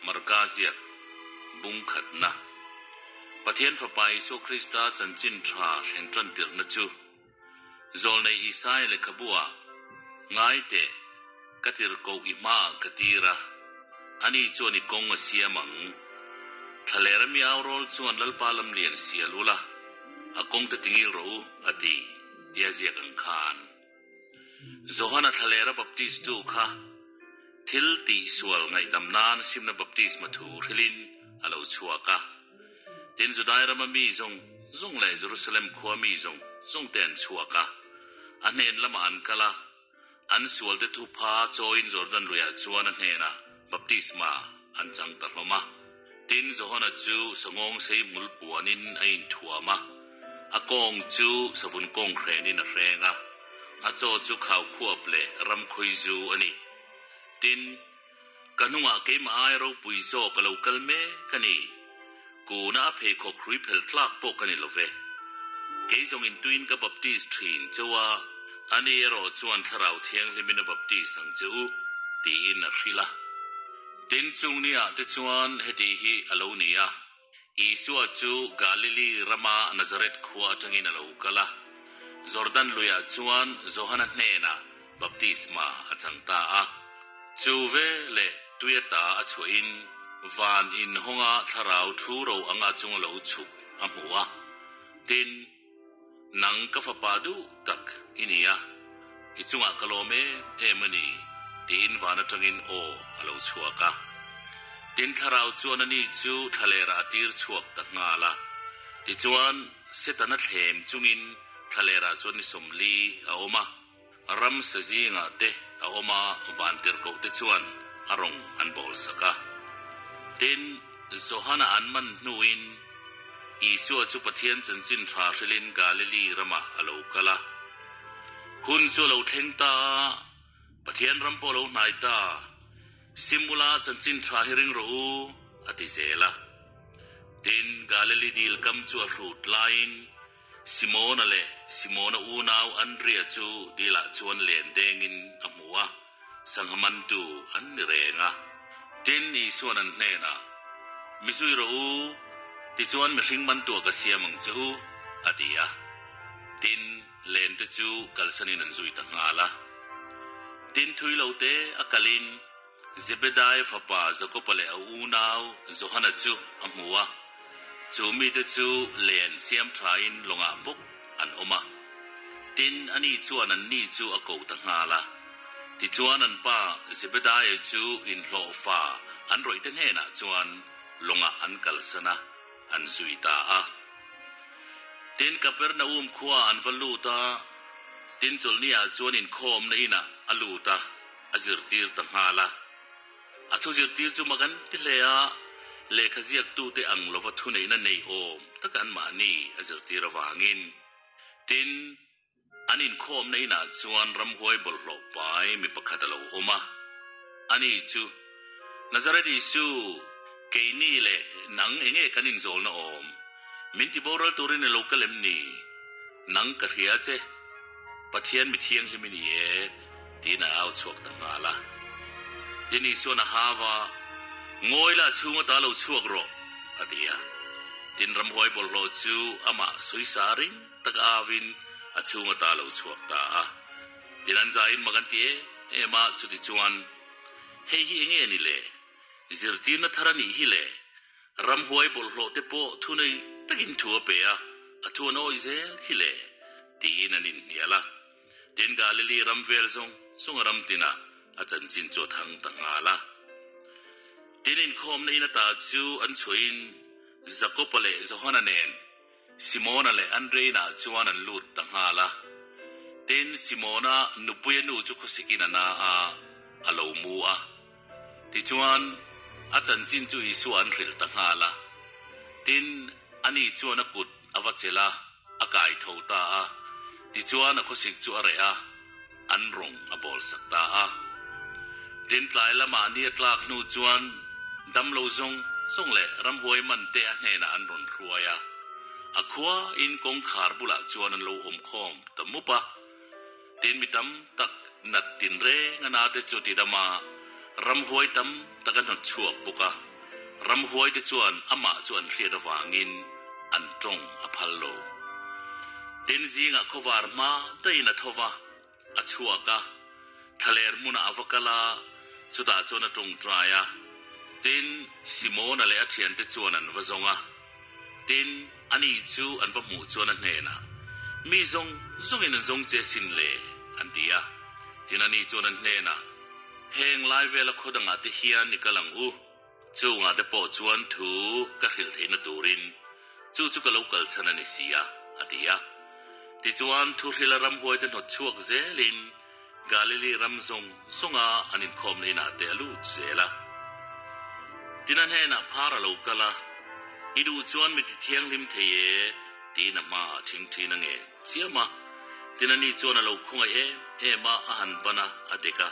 Marka ziak bung khatna. Pathian Fapa Isua Krista chanchin tha thlen tan tirhna chu Zawlnei Isaia lehkhabuah ngai teh ka tirhkoh i hmaah ka tir a, ani chuan i kawng a siam ang. Thlalera mi aurawl chuan Lalpa lamlian sial ula, a kawng te tingil rawh u, a ti, tia ziak ang khan. Johana thlalera baptistu kha thil tihsual ngaihdam nan simna baptisma thu hrilhin a lo chhuak a. Tin, Judai rama mi zawng zawng leh Jerusalem khua mi zawng zawng te an chhuak a, a hnen lamah an kal a, an sualte thupha chawiin Jordan luiah chuan a hnenah baptisma an chang ta hlawm a. Tin, Johana chu sangawng sei hmul puanin a inthuam a, a kawng chu savun kawng hrenin a hreng a, a chaw chu khaukhuap leh ramkhawizu a ni. Tin, Ka hnungah keimah ai ropui zawk a lo kal mek a ni. Kuna a pheikhawk hrui phel tlak pawh ka ni lo ve. Kei zawng in tuin ka baptis thin cheu a, ani erawh chuan Thlarau Thianghlimin a baptis ang che u, tiin a hrilh a. Tin, chung niah te chuan heti hi a lo ni a. Isua chu Galili rama Nazareth khua atangin a lo kal a, Jordan luiah chuan Johana hnenah baptisma a chang ta a. Chu ve leh tui ata a chhuahin van inhawnga thlarau thu ro anga chung a lo chhuk a hmu a, tin, Nang ka fapa duh tak i ni a, i chungah ka lawm em em a ni, tiin van atangin aw a lo chhuak a. Tin thlarau chuan ani chu thlalerah a tir chhuak ta nghal a. Tichuan, Setana thlem chungin thlalerah chuan ni 40 a awm a. Ramsa zingah te a awm a, vantirhkoh te chuan a rawng an bawl sak a. Tin, Johana an man hnuin Isua chu Pathian chanchin tha hrilhin Galili ramah a lo kal a. Hun chu a lo thleng ta a, Pathian ram pawh a lo hnai ta, Simula chanchin tha hi ring rawh u, a ti zel a. Tin, Galili dil kam chu a hrut laiin Simona leh Simona unau Andria chu dilah chuan len dengin a hmu a, sangha mantu an ni reng a. Tin, Isua'n an hnenah, Mi zui rawh u, tichuan mihring mantuah ka siam ang che u, a ti a. Tin, lente chu kalsanin an zui ta nghal a. Tin, thui lo te a kalin Zebedaia fapa Jakoba leh a unau Johana chu a hmu a, chu mite chu len siam thain lawngah bawk an awm a. Tin, ani chuan anni chu a ko ta nghal a. Tichuan an pa Zebedaia chu inhlawhfa an rawihte hnenah chuan lawngah an kalsan a, an zui ta a. Tin, Kapernaum khuaah an va lut a, tin chawlhniah chuan inkhawmna inah a lut a. A zirtir ta nghal a. A thu zirtir chu mak an ti hle a, lehkha ziaktute ang lova thuneihna nei awm taka anmahni a zirtir avangin. Tin, an inkhawmna inah chuan ramhuai bawlhhlawh pai mi pakhat a lo awm a. Ani chu, Nazareth Isu, keini leh nang enge kan inzawlna awm? Min ti boral turin i lo kal em ni? Nang ka hria che, Pathian mi thianghlim i ni e, tiin a au chhuak ta nghal a. Tin Isuan a hau a, Ngawi la chhunga ta lo chhuak rawh, a ti a. Tin ramhuai bawlhhlawh chu amah sawisa ring tak auin a chhunga ta lo chhuak ta a. Tin an zaiin mak an ti em em a, chutichuan, Hei hi enge ni le? Zirtirna thar a nih hi le? Ramhuai bawlhhlawh te pawh thunei takin thu a pe a, a thu an awih zel hi le, tiin an inhnial a. Tin, Galili ram vel zawng zawng a ram tinah a chanchin chu a thang ta nghal a. Tin, inkhawmna in ata chu an chhuahin Jakoba leh Johana nen Simona leh Andreinah chuan an lut ta nghal a. Tin, Simona nupuia nu chu khawsikin a na a, a lo mu a. Tichuan, a chanchin chu Isua an hrilh ta nghal a. Tin, ani chuan a kut a va chelh a, a kai tho ta a. Tichuan, a khawsik chu a reh a, an rawng a bawlsak ta a. Tin, tlai lamah ni a tlak hnu chuan damlo zawng zawng leh ramhuai man te a hnenah an rawn hruai a. A khua in kawngkhar bulah chuan an lo awm khawm ta mup a. Tin mi tam tak nat tin reng a nate chu ti dam a, ramhuai tam tak a hnawt chhuak bawk a. Ramhuaite chuan amah chu an hriat avangin an tawng a phal lo. Tin zingah khawvar hma daihin a tho va, a chhuak a, thlaler hmunah a va kal a, chutah chuan a tawngtai a. Tin, Simona leh a thiante chuan an va zawng a. Tin, ani chu an va hmuh chuan a hnenah, Mi zawng zawngin an zawng che sin le, an ti a. Tin, ani chuan an hnenah, Heng lai vela khaw dangah te hian i kal ang u. Chungah te pawh chuan thu ka hrilh theihna turin chu chu ka lo kal chhan a ni si a, a ti a. Tichuan, thuhrila ramhuai te hnawt chhuak zelin Galili ram zawng zawnga an inkhawmna inah te a lut zel a. Tin a hnenah phar a lo kal a, I duh chuan mi ti thianghlim thei e, tiin a hmaah ṭhingṭhin a nge chiam a. Tin ani chuan a lo khawngaih em em a, a han ban a, a dek a.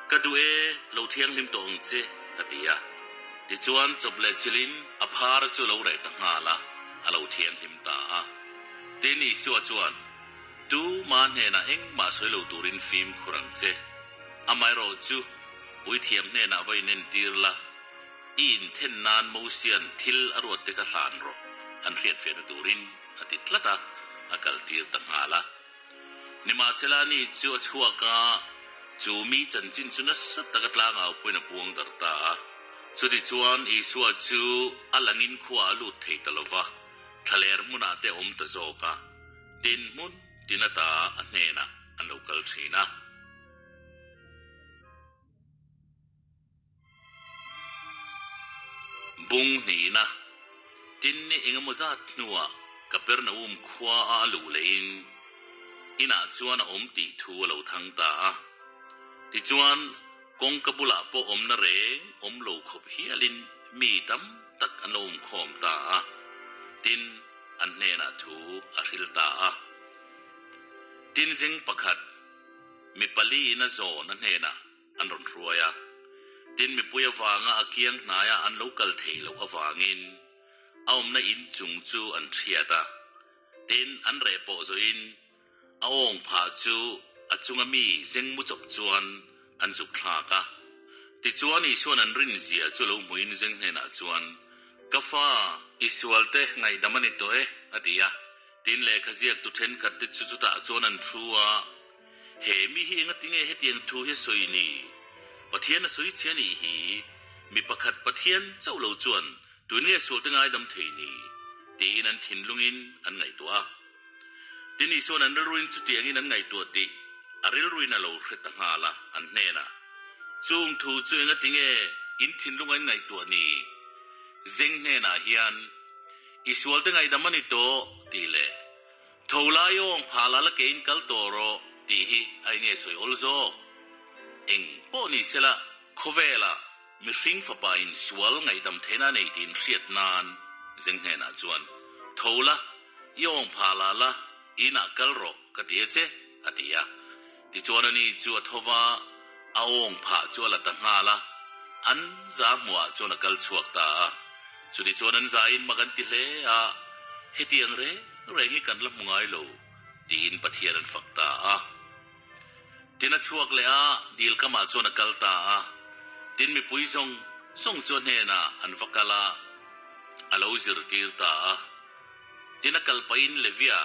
Ka duh e, lo thianghlim tawh ang che, a ti a. Tichuan chawp leh chilhin a phar chu a lo reh ta nghal a, a lo thianghlim ta a. Tin Isua chuan, Tu mah hnenah engmah sawi lo turin fimkhur ang che. Amaherawh chu, puithiam hnenah va inentir la, i inthen nan Mosian thil a ruat te kha hlan rawh, an hriatfiahna turin a ti tlat a, a kaltir ta nghal a. Nimahsela ni chu a chhuak a, chu mi chanchin chu nasa taka tlangau pawhin a puang darh ta a. Chutichuan Isua chu a langin khuaah a lut thei ta lo va, thlaler hmunah te a awm ta zawk a. Tin hmun tin ata a hnenah an lo kal thin a. Bung hnihna, Tin ni engemaw zat hnuah Kapernaum khua a a luh lehin inah chuan a awm tih thu a lo thang ta a. Tichuan, kawngka bulah pawh awmna reng awm lo khawp hialin mi tam tak an lo awmkhawm ta a. Tin, an hnenah thu a hril ta a. Tinzing pakhat, mi paliin a zawn a hnenah an rawn hruai a. Tin mipui avanga a kiang hnaia an lo kal theih loh avangin a awmna in chung chu an hriat a. Tin, an reh pawh zawhin A awng phah chu a chunga mi zeng mu chawp chuan an zuk thlak a. Tichuan Isua'n an rin zia chu lo hmuhin zeng hnenah chuan, Ka fa, i sualte ngaihdam a ni tawh e, a ti a. Tin lehkha ziaktu thenkhat te chu chutah chuan an thu a, He mi hi enga tinge hetiang thu hi sawi ni? Pathian a sawi chhe a nih hi. Mi pakhat Pathian chauh lo chuan tun nge sualte ngaidam thei ni? tiin an thinlungin an ngaihtuah a. Tin Isua'n an rilruin chutiangin an ngaihtuah tih a rilruin a lo hre ta nghal a, an hnenah, Chung thu chu engati nge in thinlung a in ngaihtuah ni? Zeng hnenah hian, I sualte ngaihdam a ni tawh, tih leh, Tho lai awng phah la la keiin kal tawh rawh, tih hi a enge sawi awl zawk? Eng pawh ni sela, khawvelah Mihring fapa in sual ngaihdam theihna a nei tih in hriat nan Zeng hnenah chuan, Tho la, i awng phah la la, inah kal rawh ka ti a che, a ti a. Tichuan ani chu a tho va, a awng phah chu a la ta nghal a, an za hmuhah chuan a kal chhuak ta a. Chutichuan an zain mak an ti hle a, Hetiang reng reng hi kan la hmu ngai lo, tiin Pathian an fak ta a. Tin a chhuak leh a, dil kamah chuan a kal ta a. Tin mipui zawng zawng chu a hnenah an va kal a, a lo zirtir ta a. Tin a kal pahin Levia,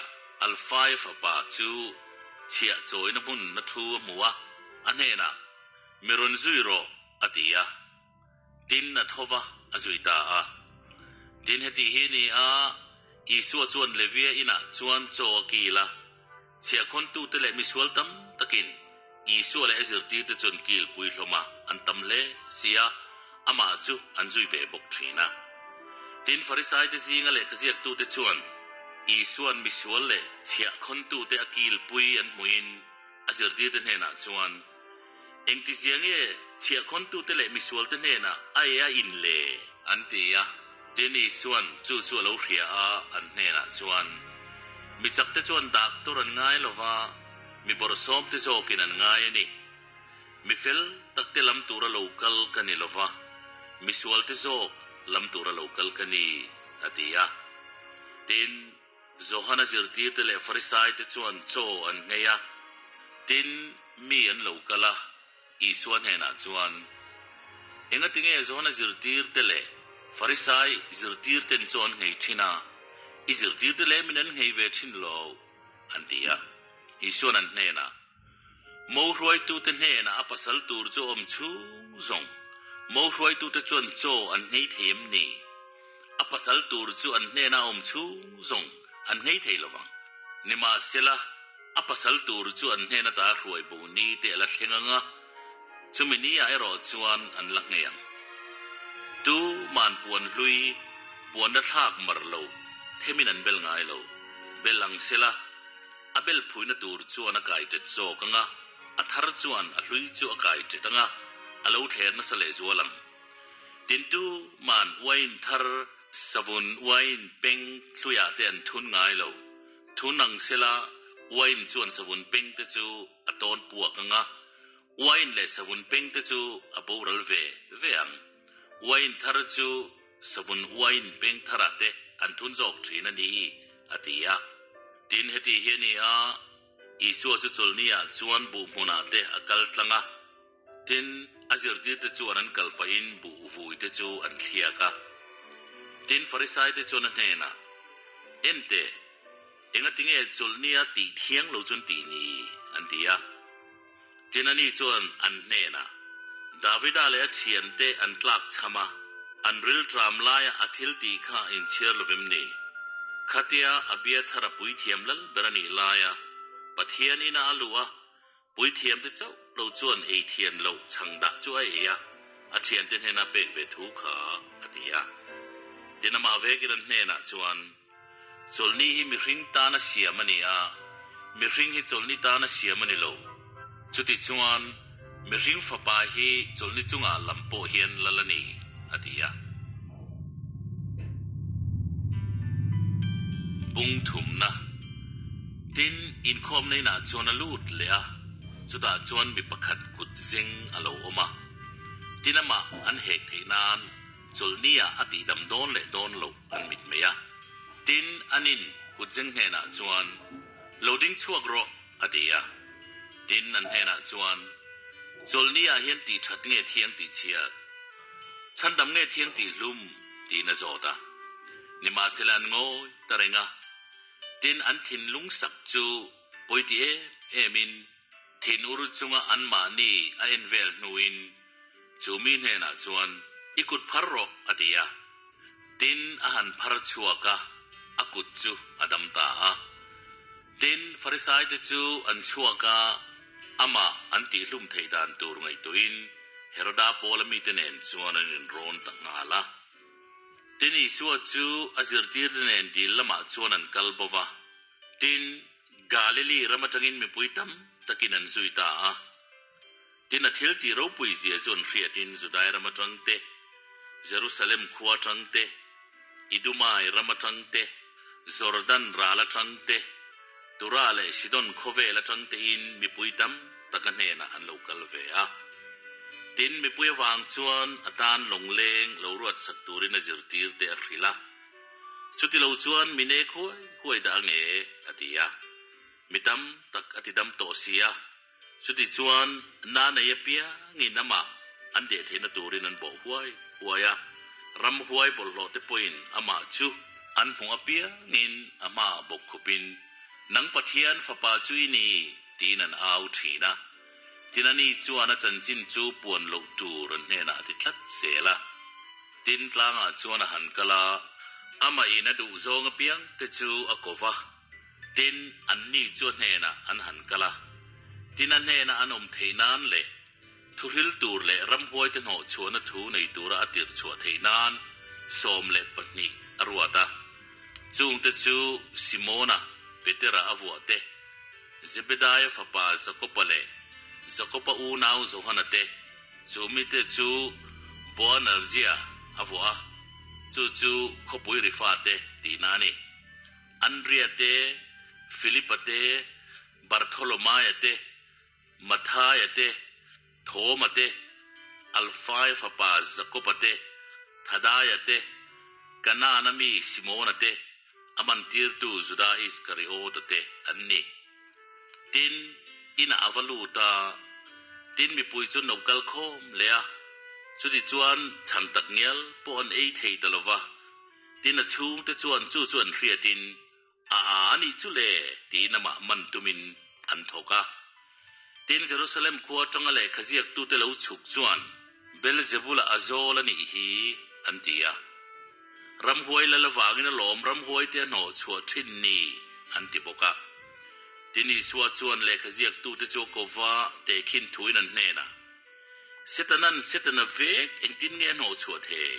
Alfaia fapa chu chhiah chawina hmun a thu a hmu a, a hnenah, Mi rawn zui rawh, a ti a. Tin a tho va, a zui ta a. Tin heti hi ni a, Isua chuan Levia inah chuan chaw a kil a. Chhiahkhawntute leh misual tam takin Isua leh a zirtirte chu an kilpui hlawm a, an tam hle si a, amah chu an zui ve bawk thin a. Tin, Farisaite zinga lehkhaziaktute chuan Isua'n misual leh chhiahkhawntute a kilpui an hmuhin a zirtirte hnenah chuan, Engtizia nge chhiahkhawntute leh misualte hnenah a e a in le? An ti a. Tin Isua'n chu chu a lo hria a, an hnenah chuan, Mi chakte chuan doctor an ngai lo va, mi bawrhsawmte zawkin an ngai a ni. Mi fel takte lam tura lo kal ka ni lo va, mi sualte zawk lam tura lo kal ka ni, a ti a. Tin, Johana zirtirte leh Farisaite chuan chaw an nghei a, tin, mi an lo kal a. Isua hnenah chuan, Engati nge Johana zirtirte leh Farisai zirtirten chu an nghei thin a, I zirtirte lemin an nghei ve thin lo, an ti a. Isuan an hnenah, Mo hruaitute hnenah a pasal tur chu awm chhung zawng, mo hruaitute chuan chaw an nghei thei em ni? A pasal tur chu an hnenah awm chhung zawng an nghei thei lo vang. Nimahsela, a pasal tur chu an hnen ata hruai bo ni te a la thleng ang a, chumi ni ah erawh chuan an la nghei ang. Tu man puan hlui, puanna thlak mar lo, themin an bel ngai lo. Bel ang sela, a bel phuina tur chuan a kai ṭet zawk ang a, a thar chuan a hlui chu a kai ṭet ang a, a lo thler nasa lehzual ang. Tintu man uain thar savun uain peng thluiah te an thun ngai lo. Thun ang sela uain chuan savun peng te chu a tawn puak ang a, uain leh savun peng te chu a boral ve ve ang. Uain thar chu savun uain peng tharah te an thun zawk thin a ni, a ti a. Tin, heti hi a ni a, Isua chu chawlhniah chuan buh hmunah te a kal tlang a. Tin, a zirtirte chuan an kal pahin buh vuite chu an thliak a. Tin, Farisaite chuan a hnenah, Ente, engatinge chawlhnia tih thiang lo chuan tih ni? an ti a. Tin, ani chuan an hnenah, Davida leh a thiante an tlak chham a, an rilṭam laia a thil tih kha inchhiar lovem ni? Khatia Abiathar a puithiam lal ber a nih laia Pathian ina a luh a, Puithiamte chauh lo chuan ei thian loh chhang dah chu a ei a, a thiante hnena pek ve thu kha a ti a. Tin amah vekin an hnenah chuan, Chawlhni hi mihring tana siam a ni a, mihring hi chawlhni tana siam a ni lo. Chuti chuan mihring fapa hi chawlhni chungah lam pawh hian lal a ni, a ti a. Bung thumna. Tin, inkhawmna inah chuan a lut leh a, chutah chuan mi pakhat kut zeng a lo awm a. Tin, amah an hek theih nan chawlhniah a tihdam dawn leh dawn loh an mitmei a. Tin, anin kut zeng hnenah chuan, Lo ding chhuak rawh, a ti a. Tin, an hnenah chuan, Chawlhniah hian tih that nge thiang tih chhiat? Chhandam nge thiang tih hlum? tiin a zawt a. Nimahsela an ngawi ta reng a. Tin, an thinlung sak chu pawi ti em emin thin ur chunga anmahni a en vel hnuin chu mi hnenah chuan, I kut phar rawh, a ti a. Tin, a han phar chhuak a, a kut chu a dam ta a. Tin, Farisaite chu an chhuak a, amah an tihhlum theih dan tur ngaihtuahin Heroda Paula mite nen chuan an inrawn ta nghal a. Tin, Isua chu a zirtirte nen dil lamah chuan an kal bo va. Tin, Galili ram atangin mipui tam takin an zui ta a. Tin, a thil tih ropui zia chu an hriatin Judai ram atang te, Jerusalem khua atang te, Idumai ram atang te, Jordan ral atang te, Tura leh Sidon khawvel atang tein mipui tam tak a hnenah an lo kal ve a. Tin, mipui avang chuan a tan lawngleng lo ruat sak turin a zirtir te a hrilh a. Chuti lo chuan mi nek huai huai dah ange, a ti a. Mi tam tak a ti dam tawh si a. Chuti chuan na nei apiangin amah an deh theihna turin an bawh huai huai a. Ramhuai bawlhhlawh te pawhin amah chu an hmuh apiangin a hmaah bawk khupin, Nang Pathian fapa chu i ni, tiin an au thin a. Tin ani chuan a chanchin chu puan loh tur an hnenah a ti tlat zel a. Tin tlangah chuan a han kal a, amahin a duh zawng apiang te chu a ko va. Tin anni chu a hnenah an han kal a. Tin a hnenah an awm theih nan leh thuhril tur leh ramhuaite hnawh chhuahna thu nei tura a tirh chhuah theih nan 12 a ruat a. Chungte chu Simona, Petera a vuah te, Zebedaia fapa Jakoba leh Jakoba unau Johana te, chu mite chu Boanergia a vuah a, chu chu khawpui ri fate tihna a ni. Andria te, Filipa te, Bartholomaia te, Mathaia te, Thoma te, Alfaia fapa Jakoba te, Thadaia te, Kanaana mi Simona te, A mantirtu Juda Iskariota te an ni. Tin, inah a va lut a, tin mipui chu no kal khawm leh a. Chutichuan chhang tak ngial pawh an ei thei ta lo va, tin a chhungte chuan chu chu an hriatin a a a nih chu le tiin amah man tumin an thawk a. Tin Jerusalem khua atanga lehkha ziaktute lo chhuk chuan Belzebula a zawl a nih hi an ti a. Ramhuai lal avangin a lawm ramhuaite a hnawh chhuah thin ni an ti bawk a. Tin Isua chuan lehkha ziaktute chu a kova tehkhin thuin an hnenah, Setanan Setana vek engtin nge a hnawh chhuah thei?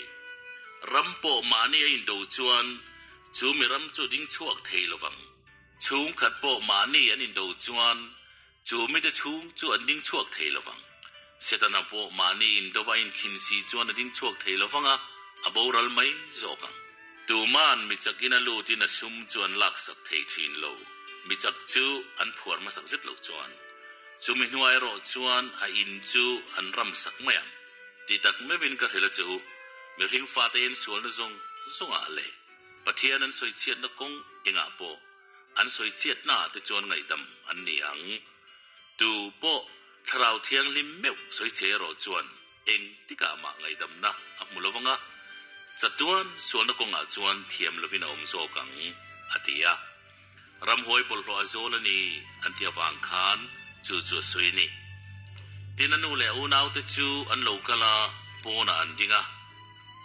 Ram pawh mahni a indo chuan chu mi ram chu ding chhuak thei lo vang. Chhungkhat pawh mahni an indo chuan chu mite chhung chu an ding chhuak thei lo vang. Setana pawh mahni indova a inkhin si chuan a ding chhuak thei lo vang a, a boral mai zawk ang. Tuman mi chakin a lutin a sum chu an laksak thei thin lo. Mi chak chu an phuar hmasak zet lo chuan. Chumi hnuai erawh chuan a in chu an ram sak mai ang. Ti tak meuhin ka hrilh a che u, mihring fate in sualna zawng zawngah leh Pathian an sawichhiatna kawng engah pawh an sawichhiatnaah te chuan ngaihdam an ni ang. Tu pawh Thlarau Thianghlim meuh sawichhe erawh chuan eng tikah mah ngaihdamna a hmu lo vang a, chatuan sualna kawngah chuan thiam lovin a awm zawk ang, a ti a. Ramhuai bawlhhlawh a zawl a ni an ti avang khan chu chu a sawi a ni. Tin a nu leh a unaute chu an lo kal a, pawnah an ding a,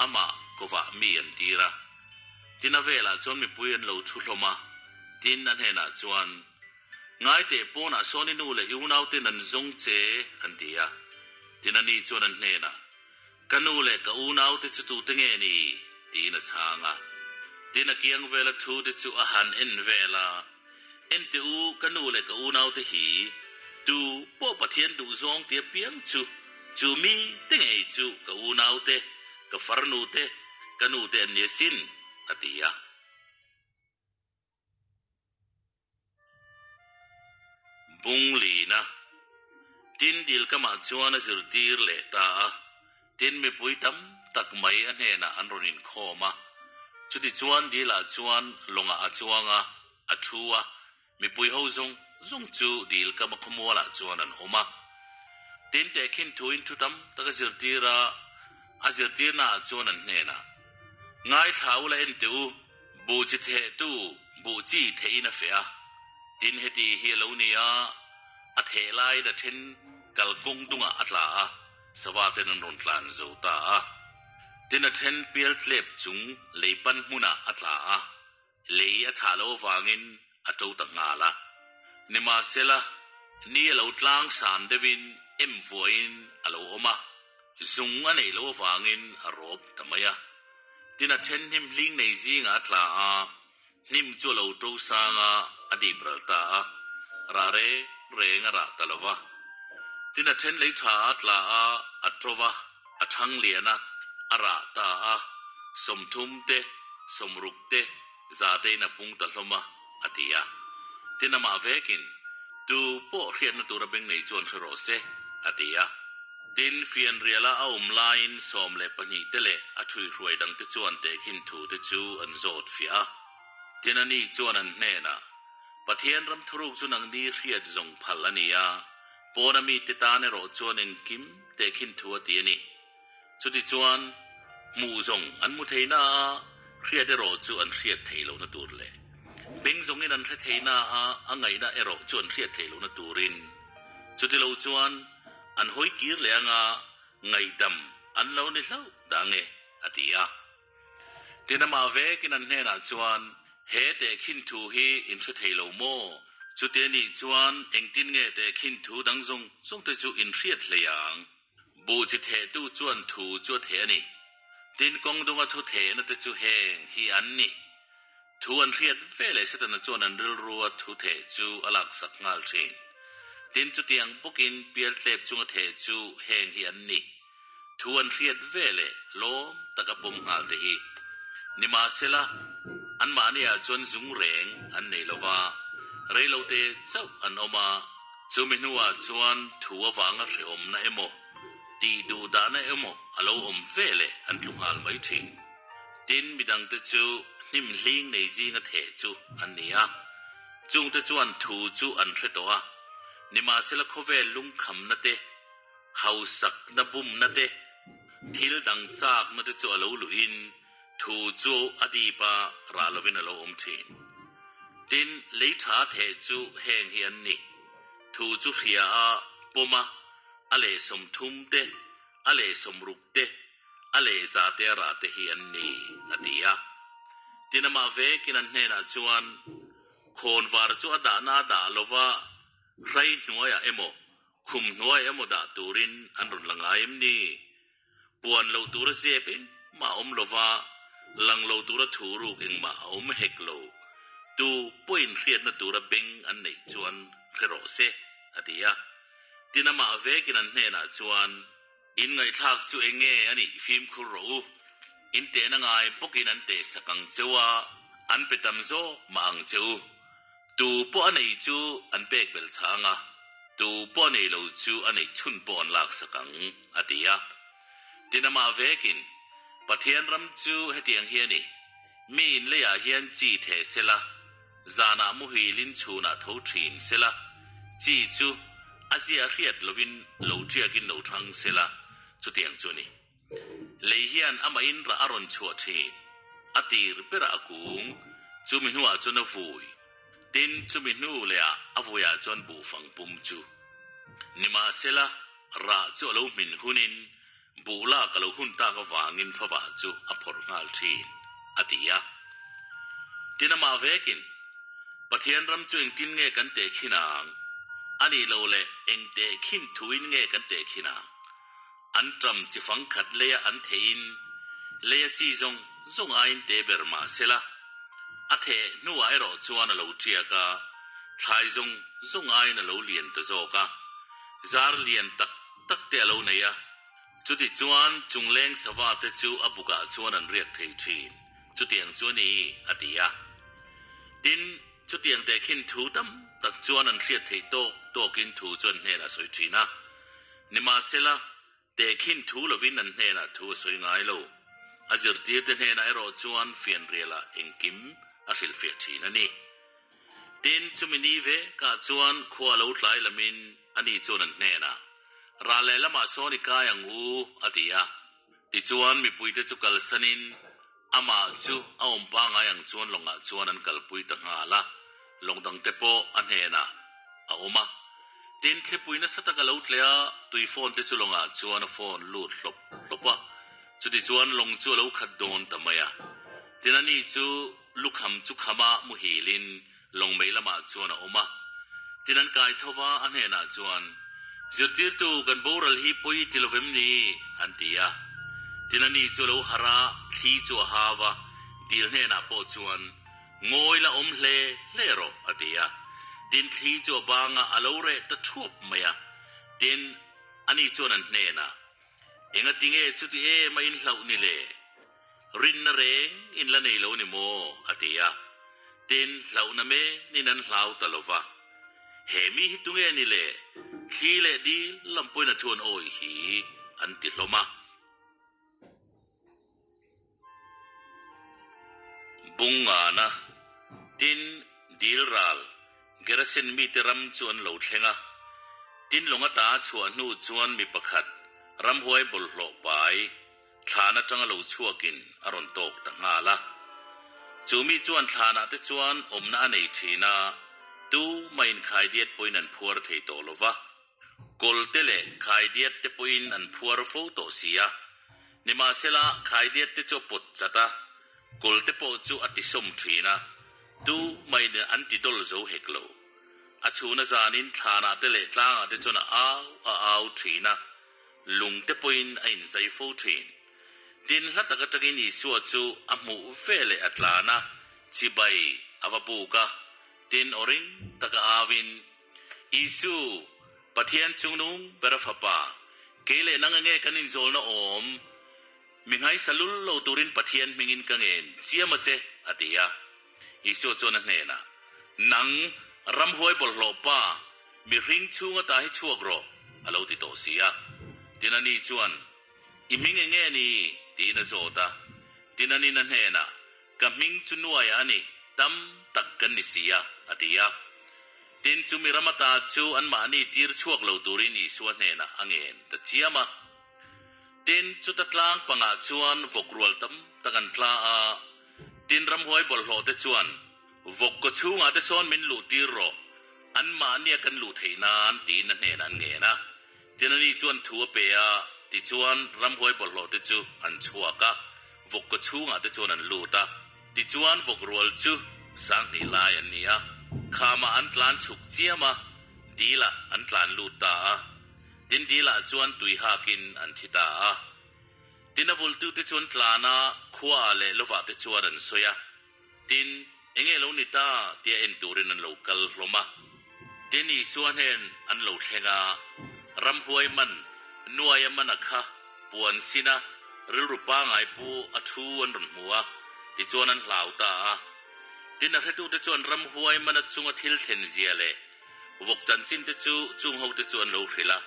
amah kovah mi an tir a. Tin a velah chuan mipui an lo thu hlawm a, tin a hnenah chuan, Ngaiteh pawnah sawn i nu leh i unauten an zawng che, an ti a. Tin a ni chuan an hnenah, Ka nu leh ka unaute chu tute nge ni? tiin a chhang a. Tin a kiang vela thute chu a han en vel a, Ente u, ka nu leh ka unaute hi tu pawh Pathian duhzawng tia piang chu, chu mi te ngei chu ka unaute, ka farnute, ka nute an ni asin, a ti a. Bung lina tin dil kamah chuan a zirtir leh ta a, tin mipui tam tak mai a hnenah an rawn inkhawm a. Chutichuan dilah chuan lawngah a chuang a, a thu a, mipui ho zawng zawng chu dil kama khawmualah chuan an awm a. Tin tehkhin thuin thu tam tak a zirtir a, a zirtirnaah chuan an hnenah, Ngaithla ula en teh u, Buh chi thehtu buh chi theihin a feh a, tin heti hi a lo ni a, a theh laiin a then kalkawng dungah a tla a, sava ten an rawn tlan zo ta a. Tin a then pial tlep chung lei pan hmunah a tla a, lei a chhah loh avangin a to ta nghal a. Nimahsela, ni a lo tlang san deuhin em vuahin a lo awm a, zung a neih loh avangin a rawp ta mai a. Tin a then hnim hling nei zingah a tla a, hnim chu a lo to sang a, a dip ral ta a, rah reng reng a rah ta lo va. Tin a then lei tha a tla a, a to va, a thang lian a, a rah ta a, 30 te, 60 te, za tein a pung ta hlawm a, a ti a. Tin amah vekin, Tu pawh hriatna tura beng nei chuan hre rawh se, a ti a. Tin, fianriala a awm laiin 12 te leh a ṭhuihruai dangte chuan tehkhin thute chu an zawt fiah a. Tin, ani chuan an hnenah, Pathian ram thuruk chu nangni hriat zawng phal a ni a, pawna mite tan erawh chuan engkim tehkhin thu a ti a ni. Chutichuan, hmuh zawng an hmu thei na a, hriat erawh chu an hriat thei lohna tur leh beng zawngin an hre thei na a, a ngaihna erawh chu an hriat thei lohna turin. Chutilo chuan an hawi kir leh anga ngaihdam an lo ni hlauh dah nge, a ti a. Tin amah vekin an hnenah chuan, He tehkhin thu hi in hre thei lo maw? Chuti a nih chuan engtin nge tehkhin thu dang zawng zawngte chu in hriat hlei ang? Buh chi thehtu chuan thu chu a theh a ni. Tin kawng dunga thu thehna te chu heng hi an ni. Thu an hriat ve leh Setana chuan an rilrua thu theh chu a laksak nghal thin. Tin chutiang bawkin pialtlep chunga theh chu heng hi an ni. Thu an hriat ve leh lawm taka pawm nghal te hi. Nimahsela, anmahniah chuan zung reng an nei lo va, reilote chauh an awm a, Chumi hnuah chuan thu avanga hrehawmna emaw, tih duh dahna emaw a lo awm ve leh an tlu nghal mai thin. Tin, midangte chu hnim hling nei zinga theh chu an ni a, chungte chuan thu chu an hre tawh a, nimahsela khawvel lungkhamna te, hausakna bumna te, Thil dang châkna te chu a lo luhin thu chu a dîp a, rah lovin a lo awm ṭhîn. Tin, lei ṭha theh chu heng hi an ni, Thu chu hria a, pawm a, a leh 30 te, a leh 60 te, a leh za te a rah te hi an ni, a ti a. Tin, amah vekin an hnenah chuan, Khawnvar chu a dahna a dah lo va, hrai hnuaiah emaw, khum hnuai emaw dah turin an rawn la ngai em ni? Puan loh tura zep engmah a awm lo va, lang lo tura thu ruk engmah a awm hek lo. Tu pawhin hriatna tura beng an neih chuan hre rawh se, a ti a. Tin amah vekin an hnenah chuan, In ngaihthlak chu eng nge a nih fimkhur rawh u, in tehna ngai bawkin an teh sak ang cheu a, an pe tam zawk mah ang che u. Tu pawh a nei chu an pek belh chhang a, tu pawh a nei lo chu a neih chhun pawh an laksak ang, a ti a. Tin amah vekin, Pathian ram chu hetiang hi a ni, mi in leiah hian chi theh sela, zanah muhilin chhunah tho thin sela, chi chu a zia hriat lovin lo tiakin lo thang sela, chutiang chu a ni. Lei hian amah in rah a rawn chhuah thin. A tir berah a kung, chumi hnuah chuan a vui. Tin, chumi hnu lehah a vuiah chuan buhfang pum chu. Nimahsela, rah chu a lo hmin hunin buh lak a lo hun tak avangin favah chu a phawrh nghal thin, a ti a. Tin, amah vekin, Pathian ram chu engtin nge kan tehkhin ang? A nih loh leh eng tehkhin thuin nge kan tehkhin ang? An ṭam chi fang khat leia an theihin leia chi zawng zawng aiin te ber mah sela, a theh hnuah erawh chuan a lo ṭiak a, thlai zawng zawng aiin a lo lian ta zawk a, zar lian tak tak te a lo nei a. Chutichuan chungleng sava te chu a bukah chuan an riak thei ṭhin, chutiang chu a ni, a ti a. Tin, chutiang tehkhin thu tam tak chuan an hriat theih tawk tawkin thu chu an hnenah a sawi ṭhin a. Nimahsela, tehkhin thu lovin an hnenah thu a sawi ngai lo. A zirtirte hnenah erawh chuan fianrialah engkim a hrilhfiah thin a ni. Tin, chumi ni vekah chuan khua lo tlai lamin ani chuan an hnenah, Ral lehlamah sawn i kai ang u, a ti a. Tichuan, mipuite chu kalsanin amah chu a awm pangngai ang chuan lawngah chuan an kalpui ta nghal a, lawng dangte pawh a hnenah a awm a. Tin, thlipui nasa tak a lo tleh a, tui phone te chu lawngah chuan a phone lut hlawp hlawp a, chutichuan lawng chu a lo khat dawn ta mai a. Tin, ani chu lukham chu khama muhilin lawng mei lamah chuan a awm a. Tin an kai tho va, a hnenah chuan, Zirtirtu, kan boral hi pawi ti lovem ni? an ti a. Tin ani chu a lo harh a, thli chu a hau a, dil hnenah pawh chuan, Ngawi la awm hle hle rawh, a ti a. Tin thli chu a bang a, a lo reh ta thuap mai a. Tin, ani chuan an hnenah, Engati nge chuti em a inhlauh ni le? Rinna reng in la nei lo ni maw? a ti a. Tin, hlauhna menin an hlau ta lo va. He mi hi tunge ni le? Thli leh dil lam pawhin a thu an awih hi an ti hlawm a. Bungngana, tin, dil ral, Gerasin mite ram chu an lo thleng a. Tin lawng ata chhuah hnu chuan mi pakhat ramhuai bawlhhlawh pai, thlan atanga lo chhuakin a rawn tawk ta nghal a. Chu mi chuan thlanah te chuan awmna a nei thin a, tu mah inkhaidiat pawhin an phuar thei tawh lo va. Kawlte leh khaidiat te pawhin an phuar fo tawh si a. Nimahsela, khaidiat te chu a pawt chat a, kawlte pawh chu a tisawm thin a, tu mahin an ti dawl zo hek lo. A chhuna zanin thlanah te leh tlangah te chuan a au a au thin a, lung te pawhin a inzai fo thin. Tin, hla tak atangin Isua chu a hmuh ve leh a tlan a, chibai a va buk a, tin aw ring taka auin, Isu, Pathian chungnung ber a fapa, kei leh nang enge kan inzawlna awm? Mi nghaisa lul lo turin Pathian hmingin ka ngen chiam a che, a ti a. Isua chuan a hnenah, Nang, ramhuai bawlhhlawh pa, mihring chhung ata hi chhuak rawh, a lo ti tawh si a. Tin ani chuan, I hming enge ni? tiin a zawt a. Tin anin a hnenah, Ka hming chu nuaia a ni, tam tak kan ni si a, a ti a. Tin, chumi ram ata chu anmahni tir chhuak lo turin Isua hnenah a ngen ta chiam a. Tin, chuta tlang pangah chuan vawk rual tam tak an tla a, tin ramhuai bawlhhlawh te chuan, Vawk kaw chhungah te sawn min luh tir rawh, anmahnia kan luh theih nan, tiin a hnenah an ngen a. Tin ani chuan thu a pe a, tichuan ramhuai bawlhhlawh te chu an chhuak a, vawk kaw chhungah te chuan an lut a. Tichuan vawk rual chu 2000 lai an ni a, khamah an tlan chhuk chiam a, dilah an tlan lut ta a. Tin dilah chuan tui hakin an thi ta a. Tin a vultute chuan tlan a, khuaah leh lovah te chuan an sawi a. Tin, enge lo ni ta tia en turin an lo kal hlawm a. Tin Isua hnen an lo thleng a, ramhuai man, nuaia mana kha puan sina rilru pangai pu a thu an rawn hmu a, tichuan an hlau ta a. Tin a hretute chuan ramhuai mana chunga thil thlen zia leh vawk chanchin te chu chung hote chu an lo hrilh a.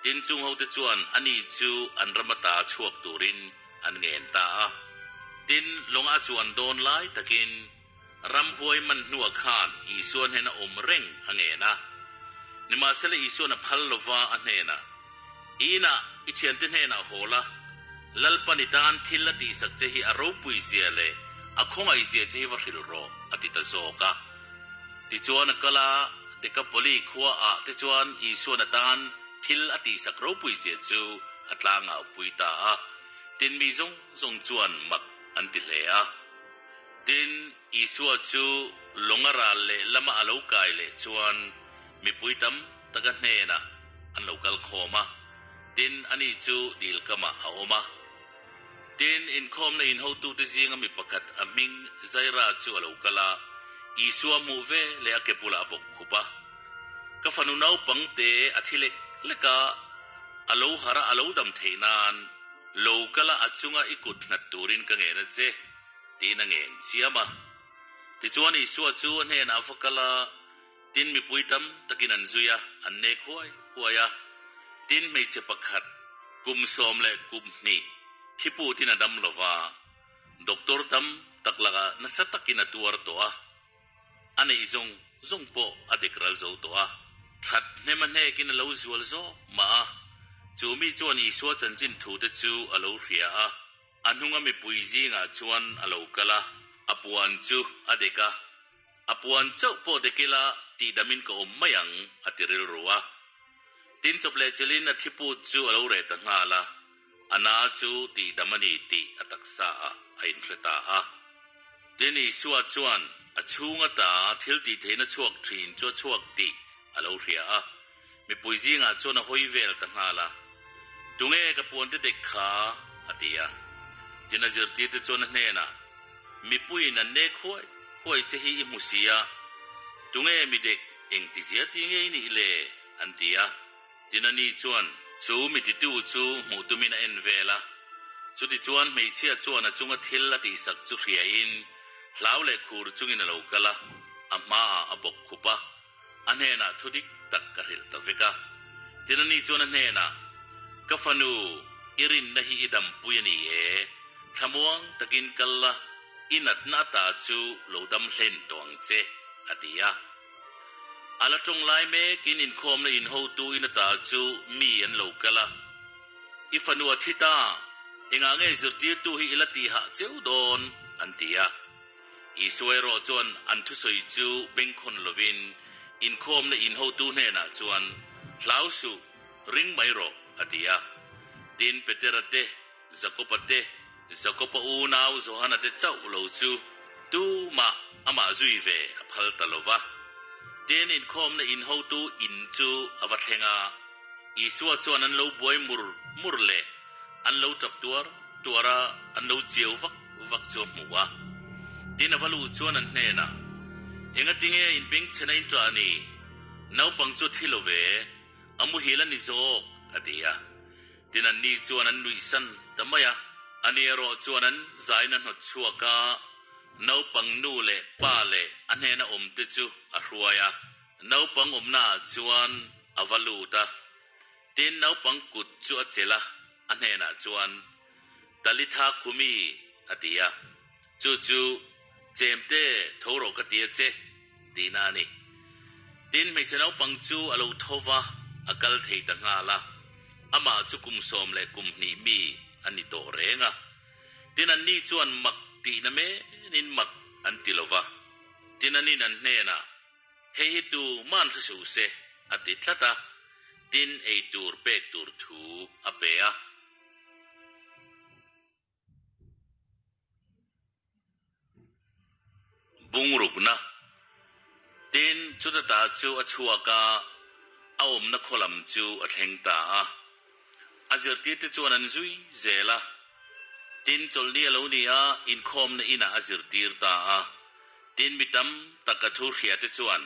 Tin chung hote chuan ani chu an ram ata chhuak turin an ngen ta a. Tin, lawng a chuan dawn lai takin ramhuai man hnuah khan Isua hnena awm reng a ngen a. Nimahsela Isua'n a phal lova a hnenah, I inah i thiante hnenah haw la, Lalpan i tan thil a tihsak che hi a ropui zia leh a khawngaih zia che hi va hrilh rawh, a ti ta zawk a. Tichuan a kal a, Dekapoli khuaah te chuan Isua'n a tan thil a tihsak ropui zia chu a tlangau pui ta a, tin mi zawng zawng chuan mak an ti hle a. Tin, Isua chu lawng a ral leh lama a lo kai leh chuan mipui tam tak a hnenah an lo kal khawm a, tin ani chu dil kamah a awm a. Tin, inkhawmna inhotute zinga mi pakhat a hming Zaira chu a lo kal a, Isua hmuh ve leh a ke bulah a bawk khup a. Ka fanu naupang te a thi lek lek a, a lo harh a a lo dam theih nan lo kal a a chunga i kut nghat turin ka ngen a che, tiin a ngen chiam a. Tichuan Isua chu a hnenah a va kal a, tin mipui tam takin an zui a, an nek huai huai a. Tin hmeichhe pakhat kum 12 thiputin a dam lo va, doctor tam tak lakah nasa takin a tuar tawh a. A neih zawng zawng pawh a dek ral zo tawh a, that hnem a hnekin a lo zual zawk mah a. Chu mi chuan Isua chanchin thute chu a lo hria a, a hnunga mipui zingah chuan a lo kal a, a puan chu a dek a, A puan chauh pawh dek ila tihdamin ka awm mai ang, a ti rilru a. Tin chawp leh chilhin a thiput chu a lo reh ta nghal a, a na chu tihdam a ni tih a taksa ah a inhre ta a. Tin Isua chuan a chhung ata thil tih theihna chhuak thin chu a chhuak tih a lo hria a, mipui zingah chuan a hawi vel ta nghal a, Tunge ka puante dek kha? a ti a. Tin a zirtirte chuan a hnenah, Mipuiin an nek huai huai che hi i hmu si a, tunge mi dek engtizia ti nge i nih le? an ti a. Tin ani chuan chu mi titu chu hmuh tumin a en vel a. Chutichuan hmeichhia chuan a chunga thil a tihsak chu hriain hlau leh khur chungin a lo kal a, a hmaah a bawk khup a, a hnenah thu dik tak ka hrilh ta vek a. Tin ani chuan a hnenah, Ka fanu, i rinna hi i dampui a ni e, thlamuang takin kal la, i natna ata chu lo dam hlen tawh ang che, a ti a. A la tawng lai mekin inkhawmna inhotu in ata chu mi an lo kal a, I fanu a thi ta, engah nge zirtirtu hi i la tihah cheu dawn? an ti a. Isua erawh chuan an thusawi chu bengkhawn lovin inkhawmna inhotu hnenah chuan, Hlau suh, ring mai rawh, a ti a. Tin, Petera te, Jakoba te, Jakoba unau Johana te chauh lo chu tumah amah zui ve a phal ta lo va. Tin, inkhawmna inhotu in chu a va thleng a, Isua chuan an lo buai mur mur leh an lo tap tuar tuar a, an lo chiau vak vak chu a hmu a. Tin, a va luh chuan an hnenah, Engatinge in bengchhena in ṭah ni? Naupang chu a thi lo ve, a muhil a ni zawk, a ti a. Tin, anni chuan an nuihsan ta mai a. Ani erawh chuan an zaina hnawt chhuak a, naupang nu leh pa leh a hnena awmte chu a hruai a. Naupang awmnaah chuan a va lut a. Tin, naupang kut chu a chelh a, a hnenah chuan, Talitha kumi, a ti a. Chu chu, Chemte, tho rawh ka ti a che, tihna a ni. Tin, hmeichhe naupang chu a lo tho va, a kal thei ta nghal a. Amah chu kum 12 mi a ni tawh reng a. Tin anni chuan mak tihna menin mak an ti lo va. Tin anin an hnenah, Hei hi tu man hre suh se, a ti tlat a. Tin ei tur pek tur thu a pe a. Bungrukna. Tin, chuta ta chu a chhuak a, a awmna khaw lam chu a thleng ta a. A zirtirte chuan an zui zel a. Tin, chawlhni a lo ni a, inkhawmna inah a zirtir ta a. Tin, mi tam tak a thu hriate chuan,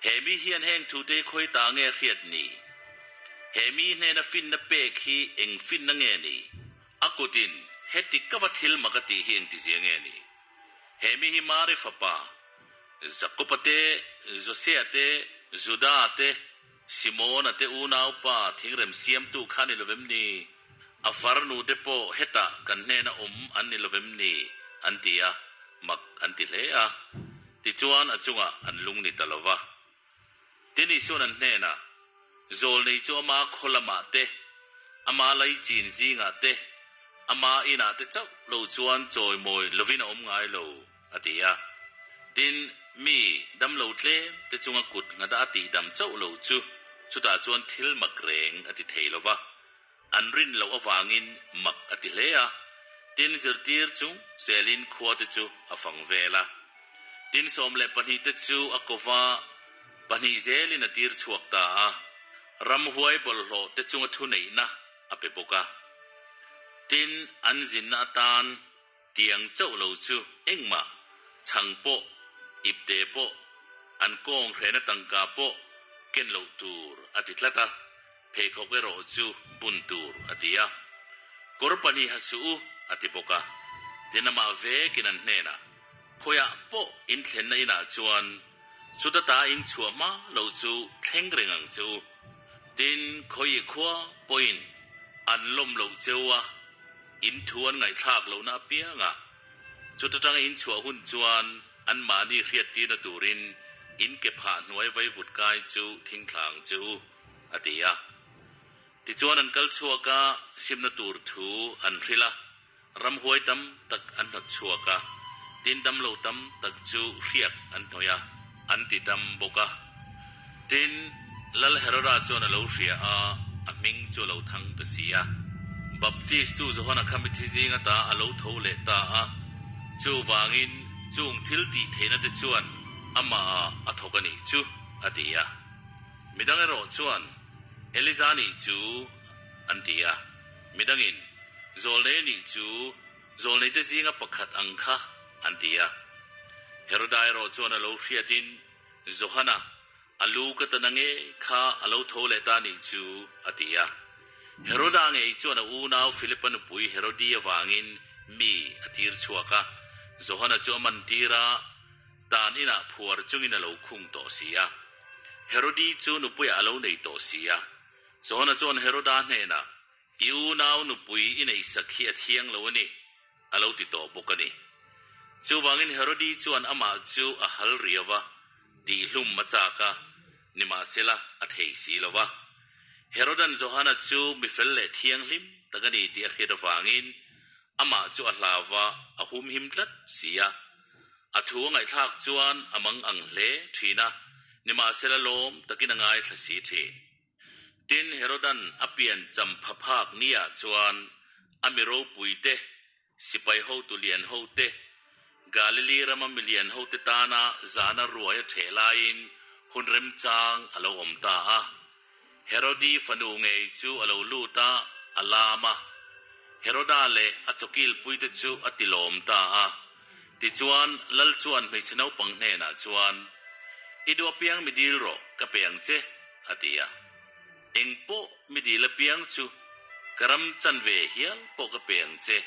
He mi hian heng thute hi khawi ta nge hriat ni? He mi hnena finna pek hi eng finna nge ni? A kutin heti ka va thil mak a tih hi engtizia nge ni? He mi hi Mari fapa, Jakoba te, Josea te, Juda te, Simona te unaupa thingrem siamtu kha ni lovem ni? A farnu te pawh hetah kan hnena awm an ni lovem ni? an ti a, mak an ti hle a. Tichuan a chungah an lung ni ta lo va. Tin Isuan an hnenah, Zawlnei chu ama khaw lamah te, ama laichin zingah te, ama inah te chauh lo chuan chawimawi lovin a awm ngai lo, a ti a. Tin, mi damlo tlem te chunga kut nghata a tihdam chauh lo chu chutah chuan thil mak reng a ti thei lo va. An rin loh avangin mak a ti hle a, tin zirtir chu zelin khua te chu a fang vel a. Tin 12 te chu a ko va, pahnih zelin a tir chhuak ta a, ramhuai bawlhhlawh te chunga thuneihna a pe bawk a. Tin an zinna atan Tiang chauh lo chu engmah, chhang pawh, ipte pawh, an kawng hrehna tangka pawh ken loh tur a ti tlat a, pheikhawk erawh chu bun tur a ti a. Kawr pahnih ha suh u a ti bawk a. Tin amah vekin an hnenah, Khawiah pawh in thlenna inah chuan chuta ta in chhuah hma lo chu thleng reng ang che u. Tin, khawi khua pawhin an lawm loh che u a, In thu an ngaihthlak lohna apiang a, chuta tanga in chhuah hun chuan anmahni hriattirna turin in ke phah hnuai vaivut kai chu thingthlang che u, a ti a. Tichuan an kal chhuak a, simna tur thu an hrilh a, ramhuai tam tak an hnawt chhuak a, tin damlo tam tak chu hriak an hnawih a, an ti dam bawk a. Tin, Lal Heroda chuan a lo hria a, a hming chu a lo thang ta si a. Baptistu Johana kha mithi zing ata a lo tho leh ta a, chuvangin chung thil tih theihna te chuan amah a thawk a nih chu, a ti a. Midang erawh chuan, Eliza nih chu, an ti a. Midangin, Zawlnei nih chu, Zawlneite zinga pakhat ang kha, an ti a. Heroda erawh chuan a lo hriatin, Johana, a lu ka tan ange kha a lo tho leh ta nih chu, a ti a. Heroda ngei chuan a unau Philipa nupui Herodi avangin mi a tir chhuak a, Johana chu a man tir a, tan inah phuar chungin a lo khung tawh si a. Herodi chu nupuiah a lo nei tawh si a. Johana chuan Heroda hnenah, I unau nupui i neihsak hi a thiang lo a ni, a lo ti tawh bawk a ni. Chuvangin Herodi chuan amah chu a hal riau a, tihhlum a chak a, nimahsela a thei si lo va. Herodan Johana chu mi fel leh thianghlim tak a ni tih a hriat avangin amah chu a hlau va, a humhim tlat si a. A thu a ngaihthlak chuan a mang ang hle thin a, nimahsela lawm takin a ngaithla si thin. Tin, Herodan a pian champha phak niah chuan a mi ropui te, sipai hotu lian ho te, Galili rama mi lian ho te tana zana ruai a ṭheh laiin hun remchang a lo awm ta a. Herodi fanu ngei chu a lo lut a, a lam a. Heroda leh a chawkilpui te chu a tilawm ta a. Tichuan, Lal chuan hmeichhe naupang hnenah chuan, I duh apiang mi dil rawh, ka pe ang che, a ti a. Eng pawh mi dil apiang chu ka ram chanve hial pawh ka pe ang che,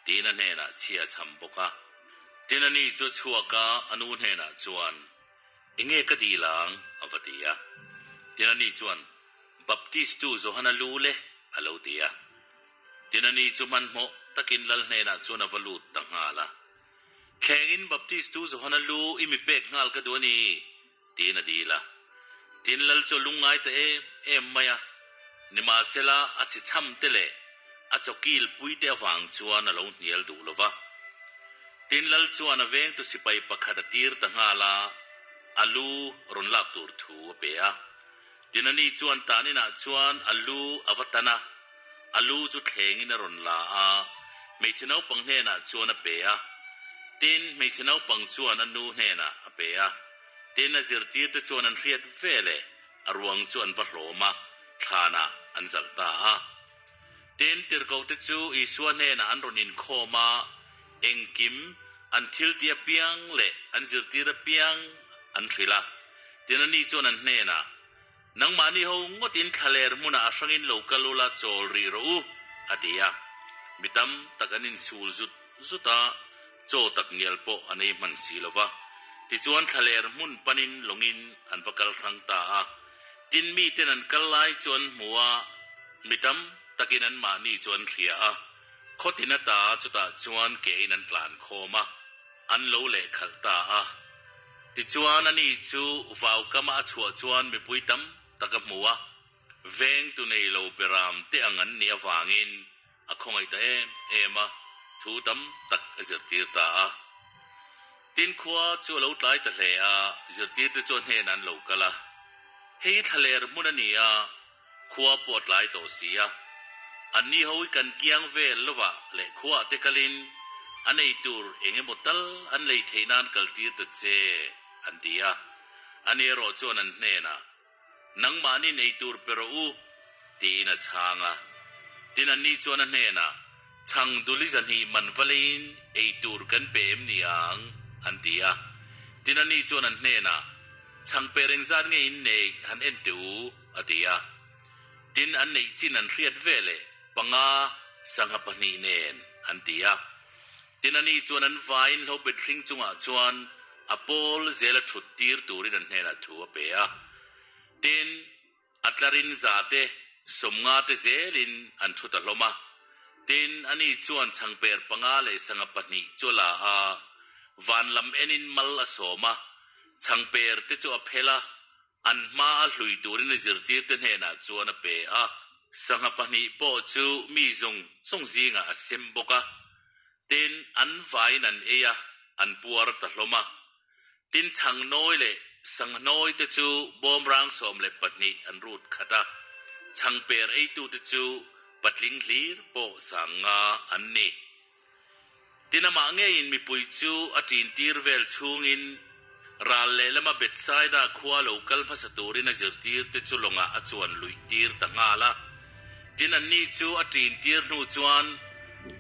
tiin a hnenah chhia a chham bawk a. Tin ani chu a chhuak a, a nu hnenah chuan, Enge ka dil ang? a va ti a. Tin ani chuan, Baptistu Johana lu le, a lo ti a. Tin ani chu hmanhmawh takin Lal hnenah chuan a va lut ta nghal a. Thlengin Baptistu Johana lu i mi pek nghal ka duh a ni, tiin a dil a. Tin Lal chu a lungngai ta em em mai a. Nimahsela, a chhichham te leh a chawkil puite avang chuan a lo hnial duh lo va. Tin, Lal chuan a vengtu sipai pakhat a tir ta nghal a, a lu rawn lak tur thu a pe a. Tin, ani chuan tan inah chuan a lu a va tan a, a lu chu thlengin a rawn la a, hmeichhe naupang hnenah chuan a pe a. Tin, hmeichhe naupang chuan a nu hnenah a pe a. Tin, a zirtirte chuan an hriat veleh a ruang chu an va hlawm a, thlanah an zalh ta a. Tin, tirhkohte chu Isua hnenah an rawn inkhawm a, engkim, an thiltih apiang leh an zirtir apiang an hrilh a. Tin, ani chuan an hnenah, Nangmahni ho ngawtin thlaler hmunah a hrangin lo kal ula chawl rih rawh u, a ti a. Mi tam tak an insul zut zut a, chaw tak ngial pawh an ei hman si lo va. Tichuan thlaler hmun panin lawngin an va kal hrang ta a. Tin miten an kal lai chu an hmu a, mi tam takin anmahni chu an hria a. Khawtin ata chutah chuan kein an tlan khawm a, an lo lehkhalh ta a. Tichuan ani chu vaukama a chhuah chuan mipui tam tak a hmu a, vengtu nei lo beram te ang an nih avangin A khawngaih ta em em a, thu tam tak a zirtir ta a. Tin khua chu a lo tlai ta hle a, zirtirte chu a hnenah an lo kal a. Hei thlaler hmun a ni a, khua pawh a tlai tawh si a. Anni ho hi kan kiang vel lovah leh khuaah te kalin a nei tur eng emaw tal an lei theih nan kaltir ta che, an ti a. Ani erawh chuan an hnenah, Nangmahni nei tur pe rawh u, tiin a chhang a. Tin anni chuan a hnenah, Chhang duli zahnih man va leiin ei tur kan pe em ni ang? an ti a. Tin anni chuan an hnenah, Chhang per engzat nge in nei han en teh u, a ti a. Tin an neih chin an hriat veleh panga sangha pahnih nen an ti a. Tin ani chuan an vaiin hlobet hring chungah chuan a pawl zela thut tir turin an hnenah thu a pe a. Tin, a tlarin za te, sawmnga te zelin an thu ta hlawm a. Tin, ani chuan chhangper panga leh sangha pahnih chu a la a, van lam enin mal a sawm a, chhangper te chu a phel a, An hma a hlui turin a zirtirte hnenah chuan a pe a. Sangha pahnih pawh chu mi zawng zawng zingah a sem bawk a. Tin, an vaiin an ei a, an puar ta hlawm a. Tin, chhang nawi leh sangha nawi te chu bawmrang 12 an rut khat a. Chhang per eitute chu patling hlir pawh 5000 an ni. Tin amah ngeiin mipui chu a ṭintir vel chhungin ral lehlama Bethsaida khua lo kal hmasa turin a zirtirte chu lawngah a chuan luih tir ta nghal a. Tin anni chu a ṭintir hnu chuan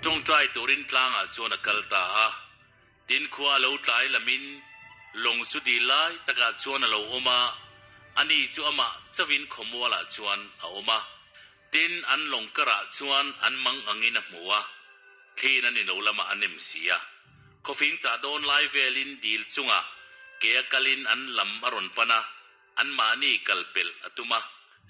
ṭawngṭai turin tlangah chuan a kal ta a. Tin khua a lo tlai lamin lawng chu dil lai takah chuan a lo awm a, ani chu amah chauhin khawmualah chuan a awm a. Tin, an lawng karah chuan an mang angin a hmu a, thliin an ino lamah a nem si a. Khawfing chah dawn lai velin dil chungah ke a kalin an lam a rawn pan a, anmahni kal pelh a tum a.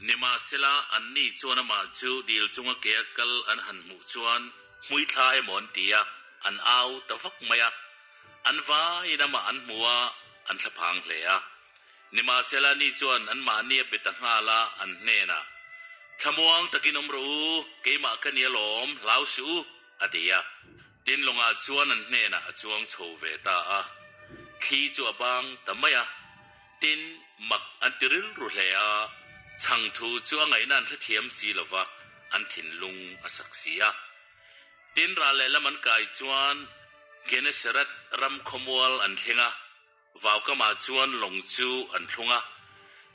Nimahsela, anni chuan amah chu dil chunga ke a kal an han hmuh chuan hmuithla emaw an ti a, an au ta vak mai a. An vaiin amah an hmu a, an thlaphang hle a. Nimahsela ni chuan anmahni a be ta nghal a, an hnenah, Thlamuang takin awm rawh u, keimah ka ni alawm, hlau suh u, a ti a. Tin lawngah chuan an hnenah a chuang chho ve ta a, thli chu a bang ta mai a. Tin, mak an ti rilru hle a, chhang thu chu a ngaihna an hrethiam si lo va, an thinlung a sak si a. Tin, ral lehlam an kai chuan Genesaret ram khawmual an thleng a, Vaukamah chuan lawng chu an thlung a.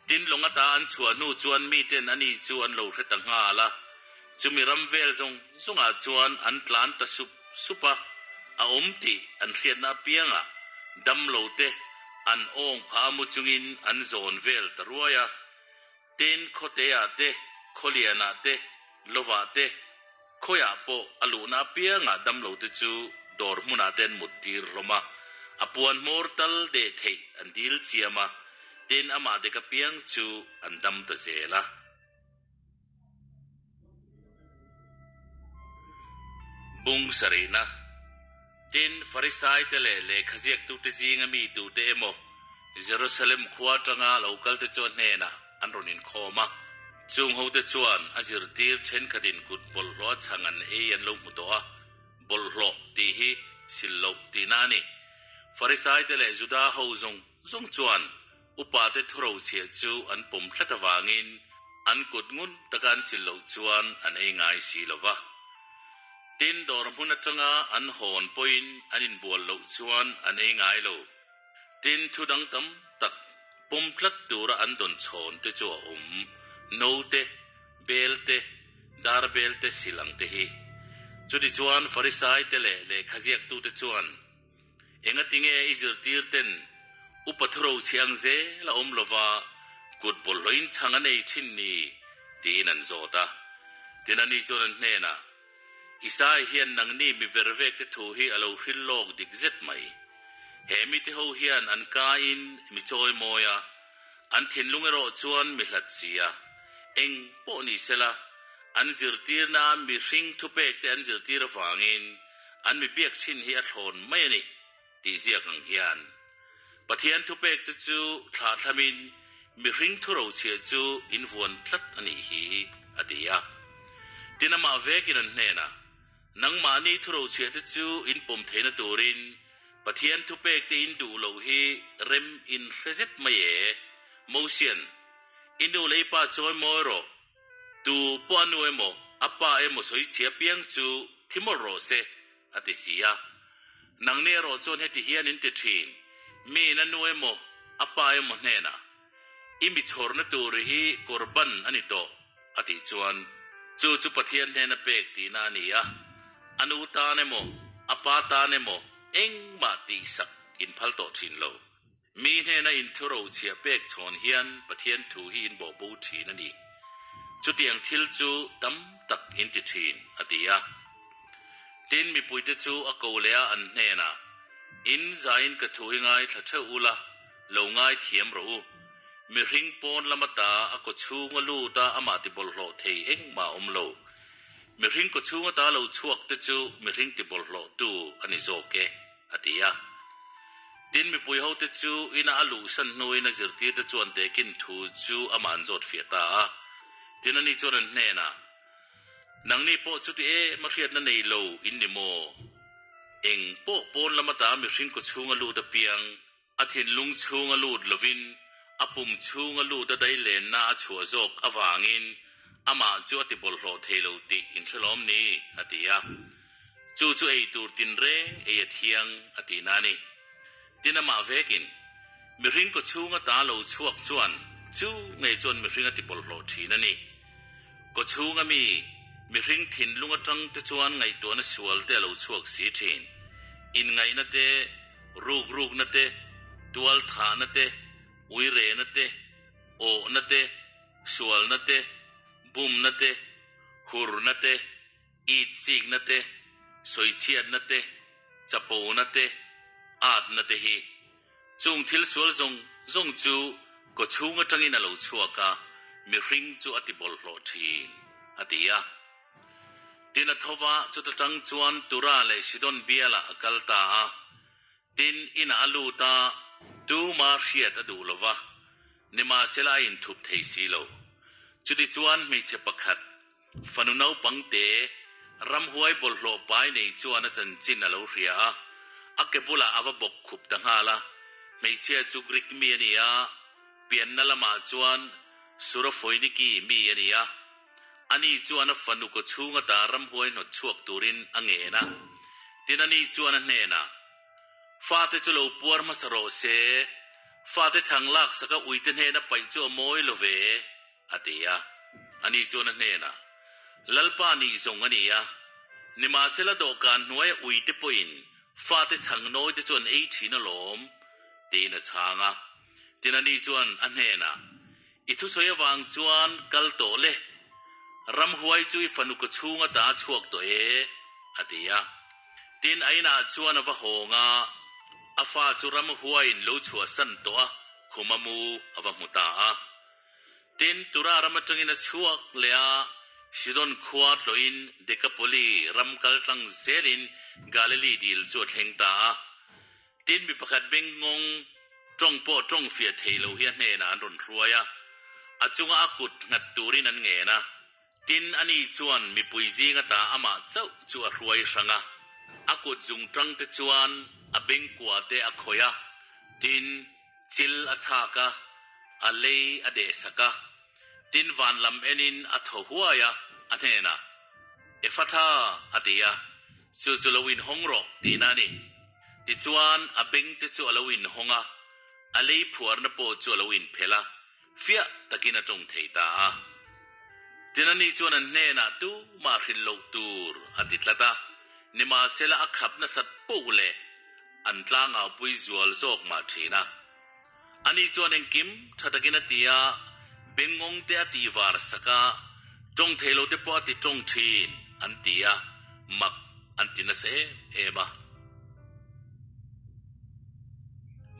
Tin, lawng ata an chhuah hnu chuan miten ani chu an lo hre ta nghal a. Chumi ram vel zawng zawngah chuan an tlan ta sup sup a, a awm tih an hriatna apiangah damlo te an awng phah a mu chungin an zawn vel ta ruai a. Tin, khawteah te, khawlianah te, lovah te, khawiah pawh a luhna apiangah damlote chu dawr hmunah te an mut tir hlawm a, a puan hmawr tal deh theih an dil chiam a, tin amah dek apiang chu an dam ta zel a. Bung sarihna, Tin, Farisaite leh lehkha ziaktute zinga mi tute emaw Jerusalem khua atanga lo kalte chu a hnenah an rawn inkhawm a. Chung hote chuan a zirtir thenkhatin kut bawlhhlawh a chhang an ei an lo hmu tawh a, bawlhhlawh tih hi sil loh tihna a ni. Farisaite leh Juda ho zawng zawng chuan upate thurochhiah chu an pawm tlat avangin an kut ngun taka an sil loh chuan an ei ngai si lo va. Tin, dawr hmun atanga an hawn pawhin an inbual loh chuan an ei ngai lo. Tin, thu dang tam tak pawm tlat tura an dawn chhawn te chu a awm, no te, bel te, dar bel te sil ang te hi. Chutichuan Farisai te leh lehkhaziaktute chuan, Engatinge i zirtir ten upa thuro chhiang zel a awm lova kut bawlhhlawhin chhang a nei thin ni? tiin an zawt a. Tin, ani chuan an hnenah, Isai hian nangni mi ber vek te thu hi a lo hril lawk dik zet mai. He mite ho hian an kain mi chawi mawi a, an thinlung erawh chuan mi hlat si a. Eng pawh ni sela, an zirtirna mihring thupek te an zirtir avangin an mi biak thin hi a thlawn mai a ni tih ziak ang hian Pathian thupek te chu thlahthlamin mihring thurochhiah chu in vuan tlat a nih hi a ti a. Tin amah vekin an hnenah, Nangmahni thurochhiah te chu in pawm theihna turin Pathian thupek te in duh loh hi rem in hre zet mai e, Mosian, i nu leh i pa chawi mawi rawh, Tu pawh a nu emaw, a pa emaw sawi chhia piang chu thi mawlh rawh se, a ti si a. Nangni erawh chuan heti hian in ti thin, Miin a nu emaw, a pa emaw hnenah, I mi chhawrna tur hi korban a ni tawh, a tih chuan, chu chu Pathian hnena pek tihna a ni a. A nu tan emaw, a pa tan emaw engmah tihsak in phal tawh thin lo. Mi hnena inthuro chhiah pek chhawn hian Pathian thu hi in bawh bo thin a ni. Chutiang thil chu tam tak in ti thin, a ti a. Tin, mipuite chu a ko leh a an hnenah, In zaiin ka thu hi ngaithla theuh ula, lo ngaithiam rawh u. Mihring pawn lama ta a kaw chhunga lut a amah ti bawlhhlawh thei engmah a awm lo. Mihring kaw chhunga ta lo chhuak te chu mihring ti bawlhhlawhtu a ni zawk e. A ti a. Tin, mipui hote chu ina a luhsan hnuin a zirtirte chuan tehkin thu chu amah an zawt fiah ta a. Tin, ani chuan an hnenah, Nangni pawh chuti em a hriatna nei lo in ni maw? Eng pawh pawn lam ata mihring kawchhunga lut apiang, a thinlung chhunga lut lovin a pum chhunga lut a dailenna a chhuah zawk avangin amah chu a ti bawlhhlawh thei lo tih in hre lawm ni? a ti a. Chu chu ei tur tinreng ei a thiang a tihna a ni. Tin amah vekin, mihring kaw chhunga ta lo chhuak chuan chu ngei chuan mihring a ti bawlhhlawh thin a ni. Kaw chhunga mi, mihring thinlung atang te chuan ngaihtuahna sual te a lo chhuak si thin. Inngaihna te, ruk rukna te, tual thahna te, uirehna te, awhna te, sualna te, bumna te, hurna te, itsikna te, sawichhiatna te, chapona te, atna te hi. Chung thil sual zawng zawng chu kaw chhung atangin a lo chhuak a, mihring chu a ti bawlhhlawh thin, a ti a. Tin a tho va, chuta tang chuan Tura leh Sidon bialah a kal ta a. Tin, inah a lut a, tuma hriat a duh lo va, nimahsela a inthup thei si lo. Chutichuan hmeichhe pakhat, fanu naupangte, ramhuai bawlhhlawh pai nei chuan a chanchin a lo hria a, a ke bulah a va bawk khup ta nghal a. Hmeichhia chu Greek mi a ni a, pianna lamah chuan Surofoiniki mi a ni a. Ani chuan a fanu kaw chhung ata ramhuai hnawt chhuak turin a ngen a. Tin ani chuan a hnenah, Fate chu lo puar hmasa rawh se, fate chhang laksaka uite hnena paih chu a mawi lo ve, a ti a. Ani chuan a hnenah, Lalpa nih zawng a ni a, nimahsela dawhkan hnuaia uite pawhin fate chhang nawite chu an ei thin alawm, tiin a chhang a. Tin ani chuan a hnenah, I thusawi avang chuan kal tawh le, ramhuai chu i fanu ka chhung ata a chhuak tawh e, a ti a. Tin, a inah chuan a va hawng a, a fa chu ramhuaiin lo chhuahsan tawh a, khum a mu a va hmu ta a. Tin, Tura ram atangin a chhuak leh a, Sidon khua tlawhin Dekapoli ram kal tlang zelin Galili dil chu a thleng ta a. Tin, mi pakhat bengngawng tawng pawh tawng fiah thei lo hi a hnenah an rawn hruai a. A chunga a kut nghat turin an ngen a. Tin, ani chuan mipui zing ata amah chauh chu a hruai hrang a, a kut zung tang te chuan a bengkua te a khawih a, tin, chil a chhak a, a lei a deh sak a. Tin, van lam enin a thaw huai a, a hnenah, Efatha, a ti a, chu chu lo inhawng rawh, tihna a ni. Tichuan, a beng te chu a lo inhawng a, a lei phuarna pawh chu a lo inphelh a, Fiah takin a tawng thei ta a. Tin ani chuan an hnenah tumah hrilh loh tur a ti tlat a, nimahsela a khap nasat poh leh an tlangaupui zual zawk mah thin a. Ani chuan engkim tha takin a ti a, bengngawng te a tih var sak a, tawng thei lo te pawh a ti tawng thin an ti a, mak an ti nasa em em a.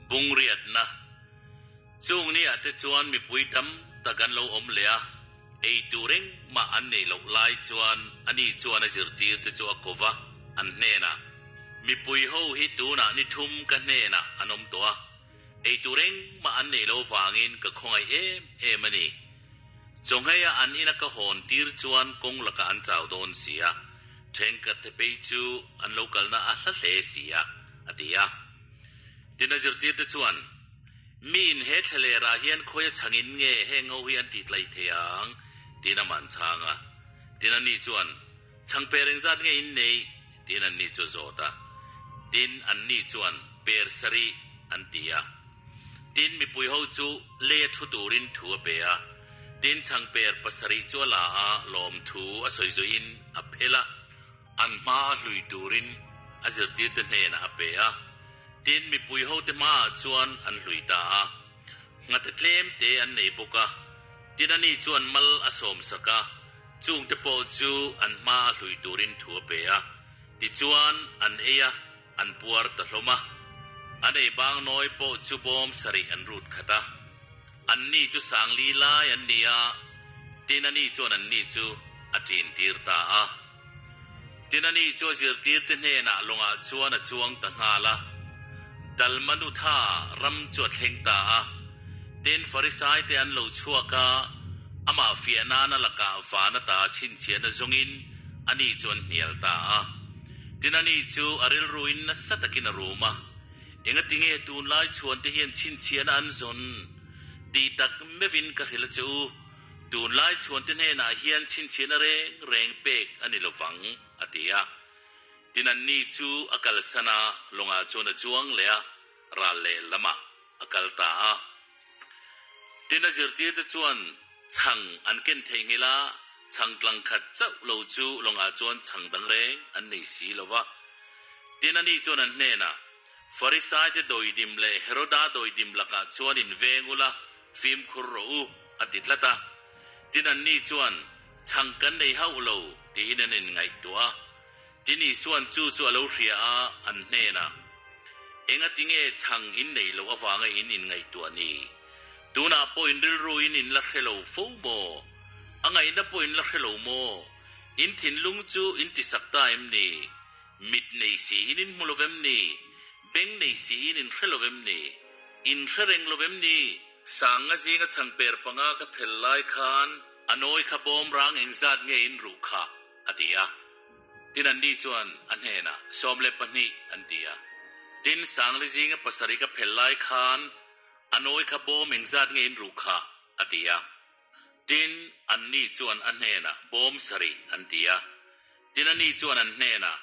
Bungriatna. Chung niah te chuan mipui tam tak an lo awm leh a, ei tur engmah an neih loh lai chuan ani chuan a zirtir te chu a ko va, an hnenah, Mipui ho hi tunah ni thum ka hnenah an awm tawh a, ei tur engmah an neih loh vangin ka khawngaih em em a ni. Chawngheia an ina ka hawn tir chuan kawng lakah an chau dawn si a, thenkhat te phei chu an lo kalna a hla hle si a, a ti a. Tin a zirtir te chuan, Miin he thlalerah hian khawi a chhangin nge heng ho hi an tih tlaih thei ang? tiin a man chhang a. Tin anni chuan, Chhang per engzat nge in neih? tiin anni chu a zawt a. Tin anni chuan, Per sarih, an ti a. Tin mipui ho chu lei a thu turin thu a pe a. Tin chhang per pasarih chu a la a, lawmthu a sawi zuiin a phel a. An hma a hlui turin a zirtirte hnenah a pe a, tin mipui hote hmaah chuan an hlui ta a. Nghate tlem te an nei bawk a, tin ani chuan mal a sawmsak a, chungte pawh chu an hma a hlui turin thu a pe a. Tichuan an ei a, an puar ta hlawm a. An ei bang nawi pawh chu bawm sarih an rut khat a. Anni chu sangli lai an ni a, tin ani chuan anni chu a ṭin tir ta a. Tin ani chu a zirtirte hnenah lawngah chuan a chuang ta nghal a, Dalmanutha ram chu a thleng ta a. Tin Farisaite an lo chhuak a, amah fiah nana lakah van ata chhinchhiahna zawngin ani chu an hnial ta a. Tin ani chu a rilruin nasa takin a rum a, Engatinge tunlai chhuante hian chhinchhiahna an zawn? Tih tak meuhin ka hrilh a che u. Tunlai chhuante hnenah hian chhinchhiahna reng reng pek a ni lovang, a ti a. Tin anni chu a kalsan a, lawngah chuan a chuang leh a, ral leh lamah a kal ta a. Tin a zirtirte chuan chhang an ken theihnghilh a, chhang tlang khat chauh lo chu lawngah chuan chhang dang reng an nei si lo va. Tin ani chuan an hnenah, Farisaite dawidim leh Heroda dawidim lakah chuan inveng ula, Fimkhur rawh u, a ti tlat a. Tin anni chuan, Chhang kan nei hauh lo, tiin an inngaihtuah a. Tin Isua'n chu chu a lo hria a, an hnenah, Engati nge chhang in neih loh avanga in inngaihtuah ni? Tunah pawh in rilruin in la hre lo fo maw? A ngaihna pawh in la hre lo maw? In thinlung chu in tisak ta em ni? Mit nei siin in hmu lo vem ni? Beng nei siin in hre lo vem ni? In hre reng lo vem ni? Sanga zinga chhangper panga ka phel lai khan a nawi kha bawm rang engzat nge in ruh kha? a ti a. Tin anni chuan a hnenah, 12 an ti a. Tin Sangli zinga pasarih ka phel lai khan a nawi kha bawm engzat nge in ruh kha? a ti a. Tin, anni chuan a hnenah bawm sarih an ti a. Tin, ani chuan an hnenah,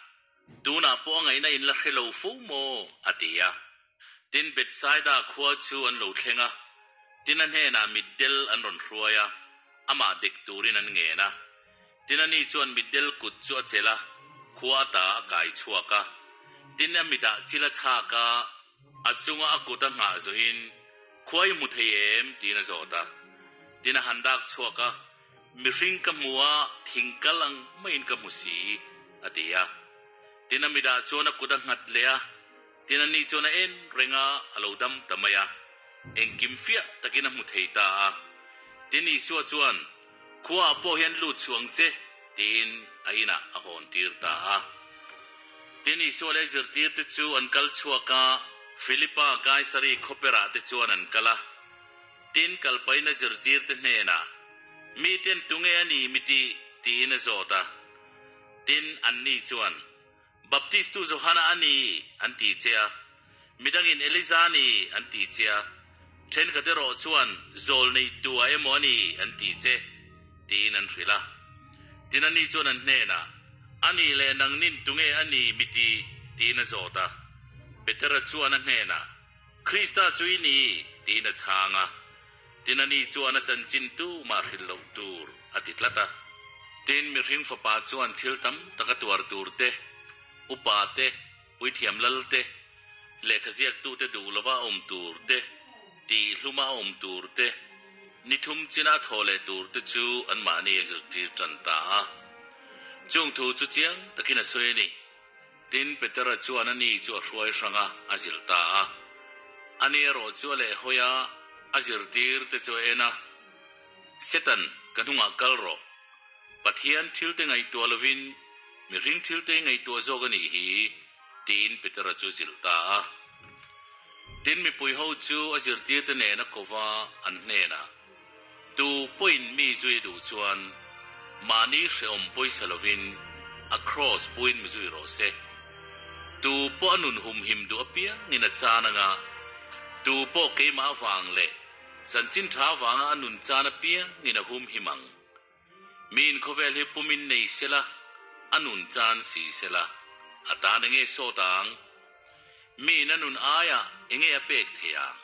Tunah pawh a ngaihna in la hre lo fo maw? a ti a. Tin, Bethsaida khua chu an lo thleng a. Tin, a hnenah mitdel an rawn hruai a, amah dek turin an ngen a. Tin, ani chuan mitdel kut chu a chelh a, khua ata a kai chhuak a. Tin, a mitah chil a chhak a. A chunga a kut a nghah zawhin, Khua i hmu thei em? tiin a zawt a. Tin a han dak chhuak a, Mihring ka hmu a, thing kal ang maiin ka hmu si, a ti a. Tin a midah chuan a kut a nghat leh a, tin ani chuan a en reng a, a lo dam ta mai a. Engkim fiah takin a hmu thei ta a. Tin Isua chuan, Khuaah pawh hian lut suh ang che, tiin a inah a hawn tir ta a. Tin Isua leh zirtirte chu an kal chhuak a, Philipa Kaisari khawperah te chuan an kal a. Tin, kalpain a zirtirte hnenah, Miten tunge a ni mi tih? tiin a zawt a. Tin, anni chuan, Baptistu Johana a ni, an ti che a. Midangin Elija a ni, an ti che a. Thenkhat erawh chuan, Zawl neihtu a emaw a ni, an ti che, tiin an hrilh a. Tin, ani chuan an hnenah, A nih leh nangnin tunge a ni mi tih? tiin a zawt a. Petera chuan a hnenah, Krista chu i ni, tiin a chhang a. Tin ani chuan a chanchin tu mah hrilh loh tur a ti tlat a. Tin, mihring fapa chuan thil tam tak a tuar tur te, upa te, puithiam lal te, lehkha ziaktute duh lova a awm tur te, tihhluma a awm tur te, ni thum china a thaw leh tur te chu anmahni a zirtir tan ta a. Chung thu chu chiang takin a sawi a ni. Tin, Petera chuan a ni chu a hruai hrang a, a zilh ta a. Ani erawh chu a lehhawi a, a zirtir te chu a en a, Setan, ka hnungah kal rawh. Pathian thil te ngaihtuah lovin mihring thil te i ngaihtuah zawk a nih hi, tiin Petera chu zilh ta a. Tin, mipui ho chu a zirtir te nen a ko va, an hnenah, Tu pawhin mi zui duh chuan mahni hrehawm pawisa lovin a kraws puin mi zui rawh se. Tu pawh a nun humhim duh apiangin a chan anga, tu pawh keimah avang leh chanchin tha avanga a nun chan apiangin a humhim ang. Miin khawvel hi pumin nei sela, a nun chan si sela, a tan enge sawt ang? Miin a nun aiah enge a pek thei ang?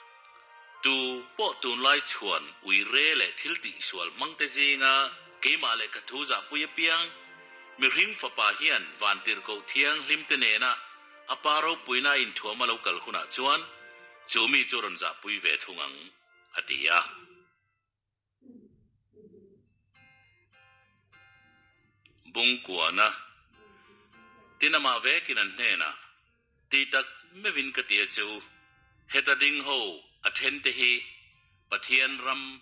Tu pawh tunlai chhuan ui re leh thil tihsual hmangte zinga keimah leh ka thu zahpui apiang, mihring fapa hian vantirhkoh thianghlimte nena a pa ropuina a inthuam a lo kal hunah chuan chu mi chu rawn zahpui ve thung ang, a ti a. Bungkuana tin amah vekin an hnenah, Ti tak meuhin ka ti a che u, heta ding ho a then te hi Pathian ram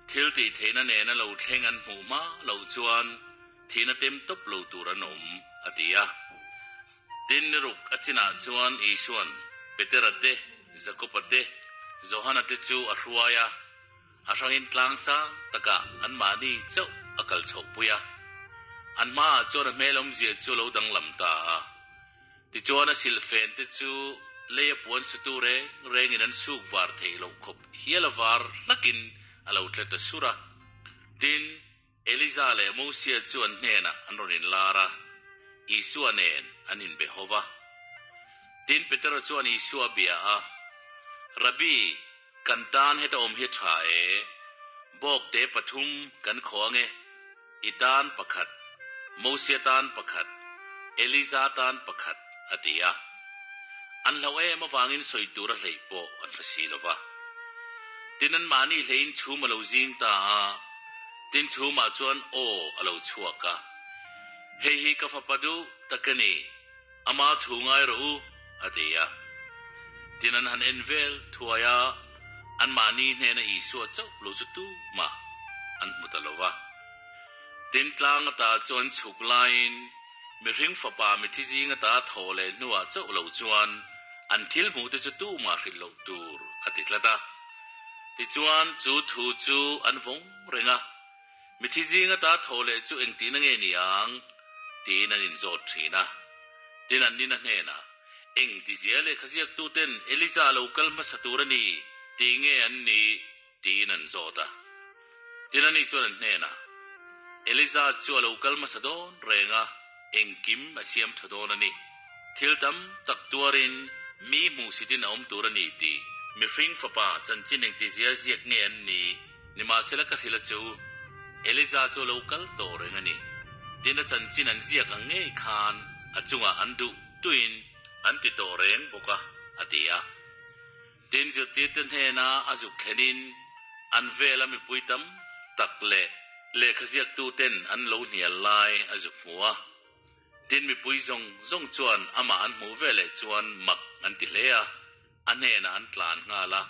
thil tih theihna nena lo thleng an hmuh hma loh chuan thihna tem tawp lo tur an awm, a ti a. Tin ni ruk a chinah chuan Isua'n Petera te, Jakoba te, Johana te chu a hruai a. A hrangin tlang sang takah anmahni chauh a kal chhoh pui a, an hmaah chuan a hmel awmzia chu a lo danglam ta a. Tichuan a silhfen te chu lei a puan sutu reng rengin an suk var theih loh khawp hial a var hlakin a lo tle ta sur a. Tin, Eliza leh Mosia chu an hnenah an rawn inlar a, Isua nen an inbe ho va. Tin, Petera chuan Isua a bia a, Rabbi, Kan tan heta awm hi tha e. Bawkte pathum kan khaw ange, i tan pakhat, Mosia tan pakhat, Eliza tan pakhat, a ti a. An hlauh em avangin sawi tur a hleih pawh an hre si lo va. Tin anmahni hleiin chhum a lo zing ta a, tin chhumah chuan aw a lo chhuak a, Hei hi ka fapa duh tak a ni. Ama thu ngai rawh u, a ti a. Tin an han en vel thuai a, anmahni hnena Isua chauh lo chu tumah an hmu ta lo va. Tin tlang ata chu an chhuk laiin mihring fapa mithi zing ata thaw leh hnuah chauh lo chuan an thil hmuhte chu tumah hrilh loh tur a ti tlat a. Tichuan chu thu chu an vawng reng a. Mithi zing ata tho leh chu engtihna nge ni ang? tiin an inzawt thin a. Tin an nina hnenah, Eng tizia lehkha ziaktuten Eliza lo kal hmasa tur a ni tih nge an nih? tiin an zawt a. Tin ani chuan an hnenah, Eliza chu a lo kal hmasa dawn reng a, engkim a siam tha dawn a ni. Thil tam tak tuarin mi hmuhsitin a awm tur a ni tih mihring fapa chanchin engtizia ziak nge an nih? Nimahsela ka hrilh a che u, Eliza chu a lo kal tawh reng a ni. Tin a chanchin an ziak ang ngei khan a chungah an duh tuin an ti tawh reng bawk a, a ti a. Tin zirtirte hnena a zuk thlenin an vela mipui tam tak leh lehkha ziaktuten an lo hnial lai a zuk hmu a. Tin mipui zawng zawng chuan amah an hmuh veleh chuan mak an ti hle a. A hnenah an tlan nghal a,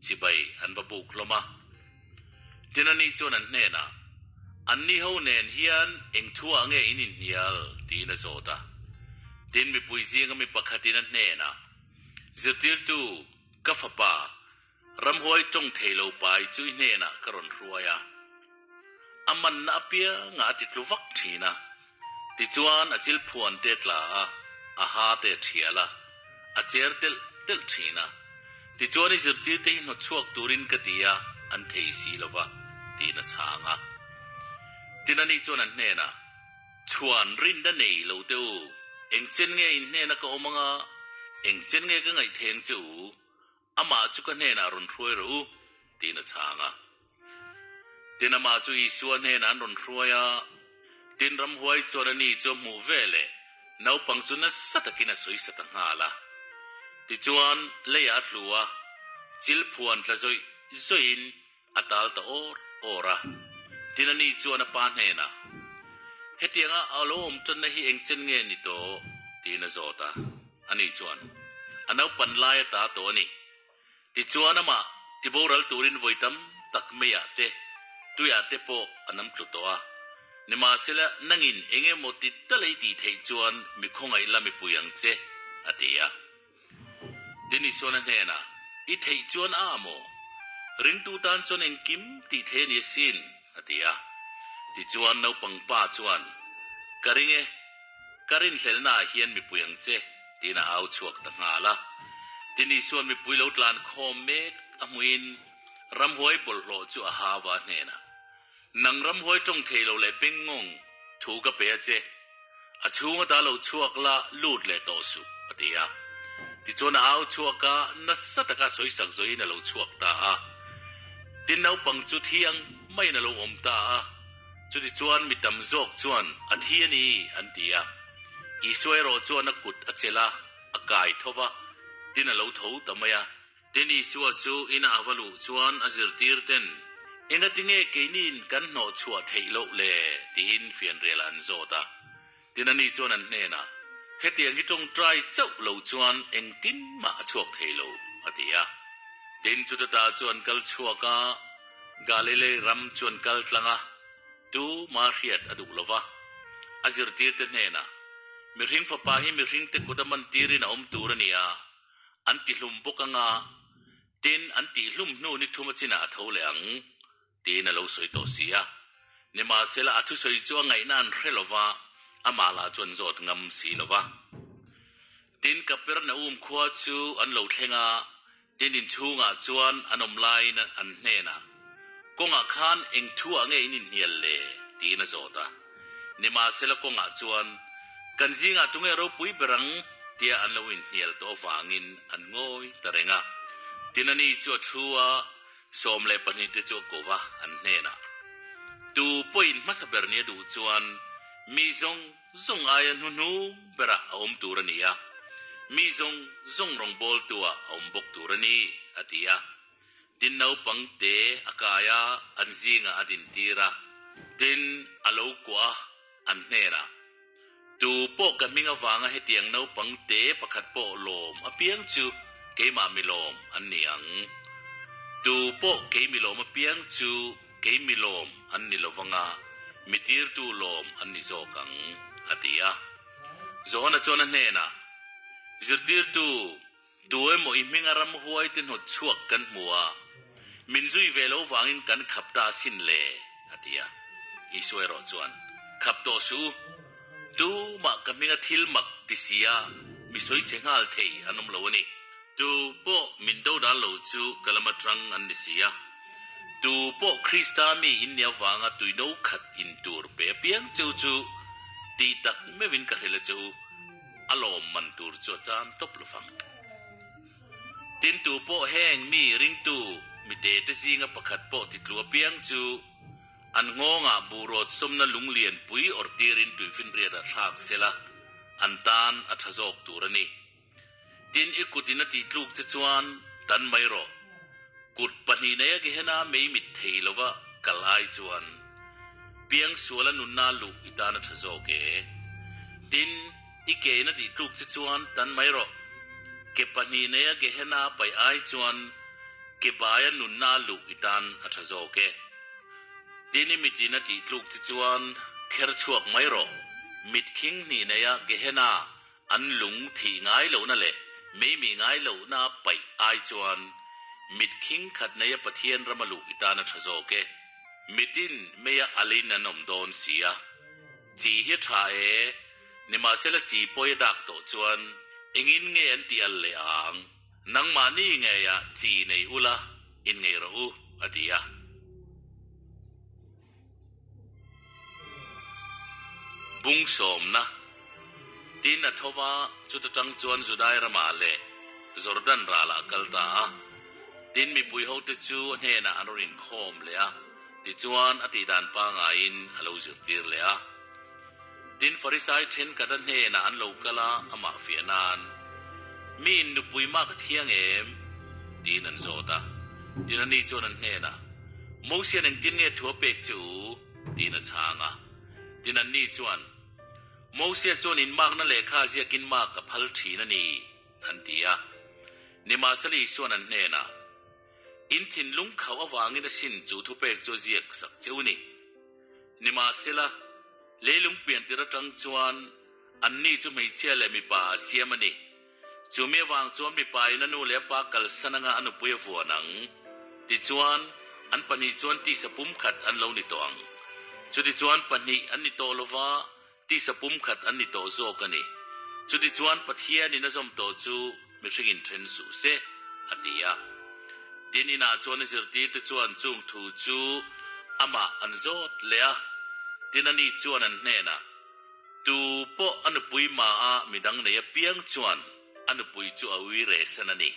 chibai an va buk hlawm a. Tin ani chuan an hnenah, Anni ho nen hian eng thuah nge in inhnial? tiin a zawt a. Tin mipui zinga mi pakhatin a hnenah, Zirtirtu, ka fapa, Ramhuai tawng thei lo pai chu i hnenah ka rawn hruai a, a manna apiangah a ti tlu vak thin a. Tichuan a chil phuan te tla a, a ha te a thial a, a cher telh telh thin a. Tichuan i zirtirte hi hnawtchhuak turin ka ti a, an thei si lo va, tiin a chhang a. Tin ani chuan an hnenah, Chhuan rinna nei lo teh u, engchen nge in hnena ka awm anga, engchen nge ka ngaihtheng che u? Amah chu ka hnenah rawn hruai rawh u, tiin a chhang a. Tin, amah chu Isua hnenah an rawn hruai a. Tin, ramhuai chuan a ni chu a hmuh ve leh naupang chu nasa takin a sawi sa ta nghal a. Tichuan, leiah a tlu a, chil phuan tla zawih zawihin a tal ta awr awr a. Tin, a ni chuan a pa hnenah, Hetianga a lo awm tanna hi engchen nge ni tawh? tiin a zawt a. Ani chuan, A naupan lai a ta tawh a ni. Tichuan amah tiboral turin vawi tam tak meiah te, tuiah te pawh a nam tlu tawh a. Nimahsela, nangin eng emaw ti tal ei tih theih chuan mi khawngaih la mipui ang che, a ti a. Tin Isuana hnenah, I theih chuan a maw? Ringtu tan chuan engkim tih thei a ni asin, a ti a. Tichuan naupang pa chuan, Ka ring e, ka rinhlelhnaah hian mipui ang che, tiin a au chhuak ta nghal a. Tin Isuan mipui lo tlan khawm mek a hmuhin ramhuai bawlhhlawh chu a hava hnenah, Nang ramhuai tawng thei lo leh bengngawng thu ka pe a che. A chhung ata lo chhuak la lut leh tawh suh, a ti a. Tichuan a au chhuak a, nasa taka sawisak zawhin a lo chhuak ta a. Tin naupang chu thi ang maiin a lo awm ta a. Chutichuan mi tam zawk chuan a thi a ni an ti a. Isua erawh chuan a kut a chelh a, a kai tho va, tin a lo tho ta mai a. Tin Isua chu ina a va luh chuan a zirtir ten, Engatinge keiniin kan hnawh chhuah theih loh le? tiin fianrial an zawt a. Tin ani chuan an hnenah, Hetiang hi tawngtai chauh lo chuan engtin mah a chhuak thei lo, a ti a. Tin chuta ta chu an kal chhuak a, Galilei ram chu an kal tlang a, tu mah hriat a duh lo va. A zirtirte hnenah, Mihring fapa hi mihringte kut a mantirin a awm tur a ni a, An tihlum bawk anga, tin an tihhlum hnu ni thuma chinah a tho leh ang, tiin a lo sawi tawh si a. Nimahsela a thusawi chu a ngaihna an hre lo va, amah lah chu an zawt ngam si lo va. Tin Kapernaum khua chu an lo thleng a, tin inchhungah chuan an awm laiin an hnenah, Kawngah khan eng thuah nge in inhnial le? tiin a zawt a. Nimahsela kawngah chuan, Kan zingah tunge ropui ber ang? tia an lo inhnial tawh avangin an ngawi ta reng a. Tin ani chu a thu a, 12 te chu a ko va an hnenah, Tu pawhin hmasa ber nia duh chuan mi zawng zawng aia hnuhnung berah a awm tur a ni a, mi zawng zawng rawngbawltuah a awm bawk tur a ni, a ti a. Tin naupang te a kai a, an zingah a dintir a. Tin a lo kuah a, an hnenah, Tu pawh ka hming avanga hetiang naupang te pakhat pawh lawm apiang chu keimah mi lawm an ni ang. Tu pawh kei mi lawm apiang chu kei mi lawm an ni lovanga mi tirtu lawm an ni zawk ang, a ti a. Johana chuan a hnenah, Zirtirtu, Tu emaw i hminga ramhuai te hnawt chhuak kan hmu a, min zui ve lo vangin kan khap ta asin le, a ti a. Isua erawh chuan, Khap tawh suh u, tumah ka hminga thil mak ti si a, mi sawi chhe nghal thei an awm lo a ni. Tu pawh min dodal lo chu ka lam atang an ni si a, tu pawh Krista mi in nia vanga tui no khat in tur pe apiang cheu chu tih tak meuhin ka hrilh a che u. A lawm man tur chu a chan tawp lo vang. Tin tu pawh heng mi ringtu mite te zinga pakhat pawh titlu apiang chu an nghawngah buhrawt sawmna lunglian pui awrh tirin tuifinriat ah thlak sela an tan a tha zawk tur a ni. Tin i kutin a tihtluk che chuan tan mai rawh. Kut pahnih neia Gehenna mei mit thei lova kal ai chuan piangsuala nunna luh i tan a tha zawk e. Tin, i kein a tih tluk che chuan tan mai rawh. Ke pahnih neia Gehenna paih ai chuan ke baia nunna luh i tan a tha zawk e. Tin, i mitin a tih tluk che chuan kher chhuak mai rawh. Mit khing hnih neia Gehenna An lung thih ngai lohna leh meimi ngai lohna paih ai chuan Mit khing khat neia Pathian rama luh i tan a tha zawk e. Mitin meia alin an awm dawn si a. Chi hi a tha e, nimahsela chi pawi a dak tawh chuan engin nge an tih al leh ang? Nangmahni ngeiah chi nei ula, inngei rawh u, a ti a. Bung sawmna Tin a tho va, chuta tang chuan Judai ramah leh Jordan ralah a kal ta a. Tin mipui hote chu a hnenah an rawn inkhawm leh a, tichuan a tihdan pangaiin a lo zirtir leh a. Tin Farisai thenkhat a hnenah an lo kal a, amah fiah nan, Miin nupui mah ka thiang em? tiin an zawt a. Tin ani chuan an hnenah, Mosian engtin nge thu a pek che u? tiin a chhang a. Tin anni chuan, Mosia chuan inmakna lehkha a ziakin mak a phal thin a ni, an ti a. Nimahsela Isuan an hnenah, In thinlung khauh avangin a sin chu thupek chu a ziak sak che u ni. Nimahsela, leilung piantir atang chuan anni chu hmeichhia leh mipa a siam a ni. Chumi avang chuan mipa in a nu leh a pa kalsan anga a nupui a vuan ang. Tichuan, an pahnih chuan tisa pumkhat an lo ni tawh ang. Chutichuan pahnih an ni tawh lova, tisa pumkhat an ni tawh zawk a ni. Chutichuan Pathianin a zawm tawh chu mihring in then suh se, a ti a. Tin inah chuan a zirtirte chuan chung thu chu amah an zawt leh a. Tin ani chuan an hnenah, Tu pawh a nupui maah midang nei apiang chuan a nupui chu a ui reh san a ni.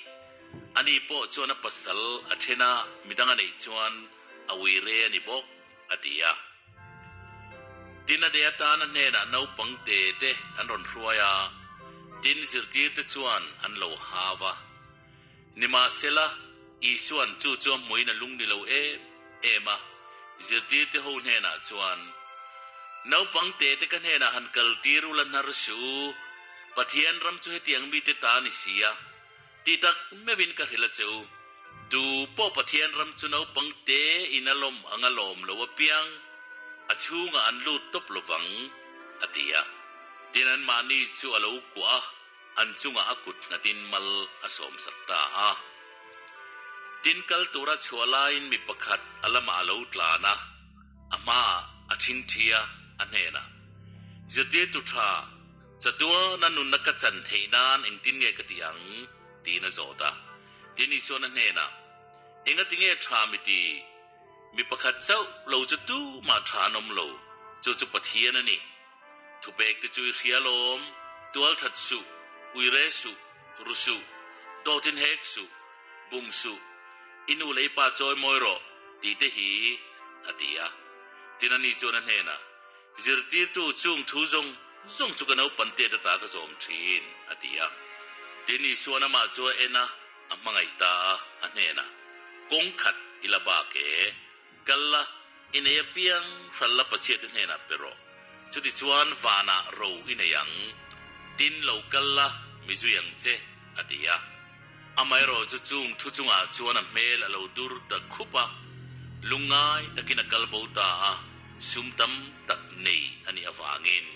Ani pawh chuan a pasal a then a, midang a neih chuan a ui re a ni bawk, a ti a. Tin a de atan a hnenah naupang te te an rawn hruai a, tin zirtirte chuan an lo hau a. Nimahsela, Isua'n chu chu a hmuin a lung ni lo em em a, zirtirte ho hnenah chuan, Naupang te te ka hnenah han kal tir ula hnar suh u, Pathian ram chu hetiang mite ta a ni si a, ti tak meuhin ka hrilh a che u. Tu pawh Pathian ram chu naupang te in a lawm ang a lawm lo apiang, a chhungah an lut tawp lovang, a ti a. Tin anmahni chu a lo kuah a. An chungah a kut nghatin mal a sawmsak ta a. Tin kal tura chhuah laiin mi pakhat a lamah a lo tlan a, a hmaah a thinthi a, a hnenah, Zirtirtu tha, chatuana nunna ka chan theih nan engtin nge ka tih ang? tiin a zawt a. Tin Isuan a hnenah, Engati nge tha mi ti? Mi pakhat chauh lo chu tumah tha an awm lo, chu chu Pathian a ni. Thupek te chu i hria lawm, tual that suh, ui re suh, ru suh, dawtin hek suh, bum suh, i nu leh i pa chawi mawi rawh, tih te hi, a ti a. Tin ani chuan a hnenah, Zirtirtu chung thu zawng zawng chu ka naupan tet ata ka zawm thin, a ti a. Tin Isuan amah chu a en a, a hmangaih ta a, a hnenah, Kawng khat i la bak e, Kal la, i nei apiang hral la Pathiate hnenah pe rawh. Chutichuan vanah ro i nei ang. Tin lo kal la, mi zui ang che, a ti a. Amaherawh chu chung thu chungah chuan a hmel a lo dur ta khup a, lungngai takin a kal bo ta a, sum tam tak nei a nih avangin.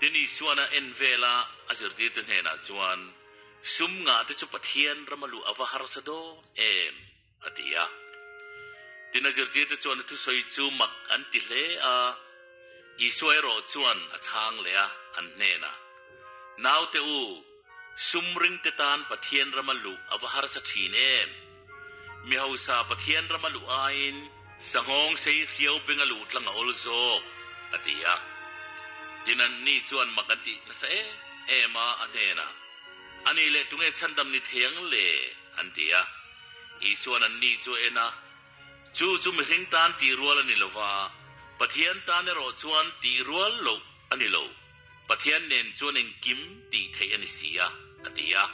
Tin Isuan a en vel a, a zirtirte hnenah chuan, Sum ngah te chu Pathian rama luh a va harsa dawn em? a ti a. Tin a zirtirte chuan a thusawi chu mak an ti hle a, Isua erawh chuan a chhang leh a, an hnenah, Naute u, sum ringte tan Pathian rama luh a va harsa thin em? Mi hausa Pathian rama luh aiin sanghawng sei hriau benga luh tlang a awl zawk, a ti a. Tin anni chuan mak an tih nasa em em a, a hnenah, Ani leh tunge chhandam ni thei ang le? an ti a. Isuan anni chu a en a, Chu chu mihring tan tih rual a ni lo va, Pathian tan erawh chuan tih rual loh a ni lo, Pathian nen chuan engkim tih theih a ni si a, a ti a.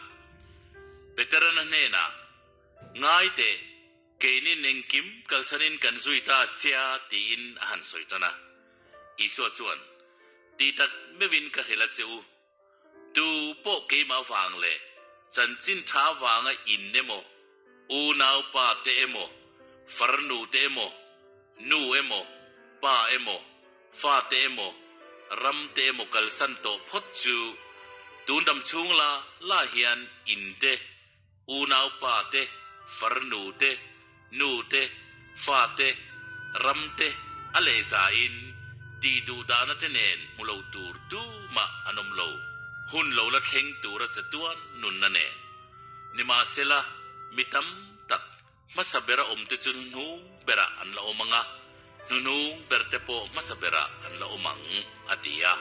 Peteran a hnenah, Ngai teh, keinin engkim kalsanin kan zui ta che a, tiin a han sawi tan a. Isua chuan, Ti tak meuhin ka hrilh a che u, Tu pawh keimah vang leh chanchin tha vanga in emaw, unaupa te emaw, farnu te emaw, nu emaw, pa emaw, fa te emaw, ram te emaw kalsan tawh phawt chu tun dam chhung la la hian in te, unaupa te, farnu te, nu te, fa te, ram te a leh zain tih duh dahna te nen hmu lo tur tumah an awm lo. Hun lo la thleng tura chatuan nunna nen. Nimahsela, mi tam tak hmasa bera awm te chu hnuhnung berah an la awm ang a, hnuhnung ber te pawh hmasa berah an la awm ang, a ti a.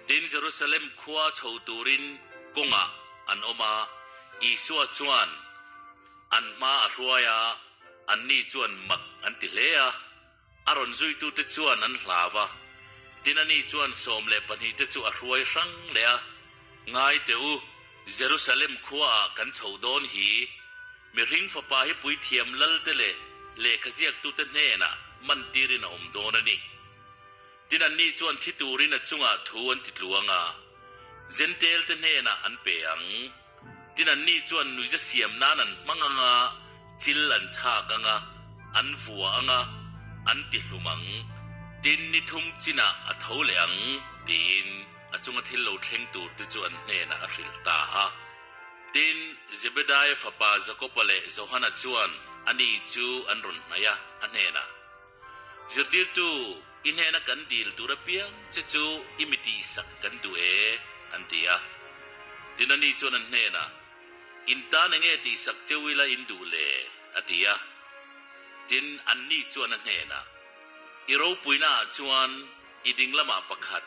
Tin, Jerusalem khua chho turin kawngah an awm a, Isua chuan an hma a hruai a, anni chuan mak an ti hle a. A rawn zuitute chuan an hlau a, tin ani chuan 12 te chu a hruai hrang leh a, Ngai teh u, Jerusalem khuaah kan chho dawn hi, mihring fapa hi puithiam lalte leh lehkha ziaktute hnenah mantirin a awm dawn a ni. Tin anni chuan thi turin a chungah thu an ti tluang a, Zentelte hnenah an pe ang. Tin anni chuan nuihza siam nan an hmang ang a, chil an chhak ang a, an vua ang a, an ti hlum ang. Tin ni thum chinah a tho leh ang, tiin a chunga thil lo thleng tur te chu an hnenah a hrilh ta a. Tin, Zebedaia fapa Jakoba leh Johana chuan ani chu an rawn hnaih a, a hnenah, Zirtirtu, i hnena kan dil tur apiang che chu i mi tihsak kan duh e, an ti a. Tin ani chuan an hnenah, In tan enge tihsak cheu ila in duh le? a ti a. Tin, anni chuan a hnenah, I ropuinaah chuan i ding lamah pakhat,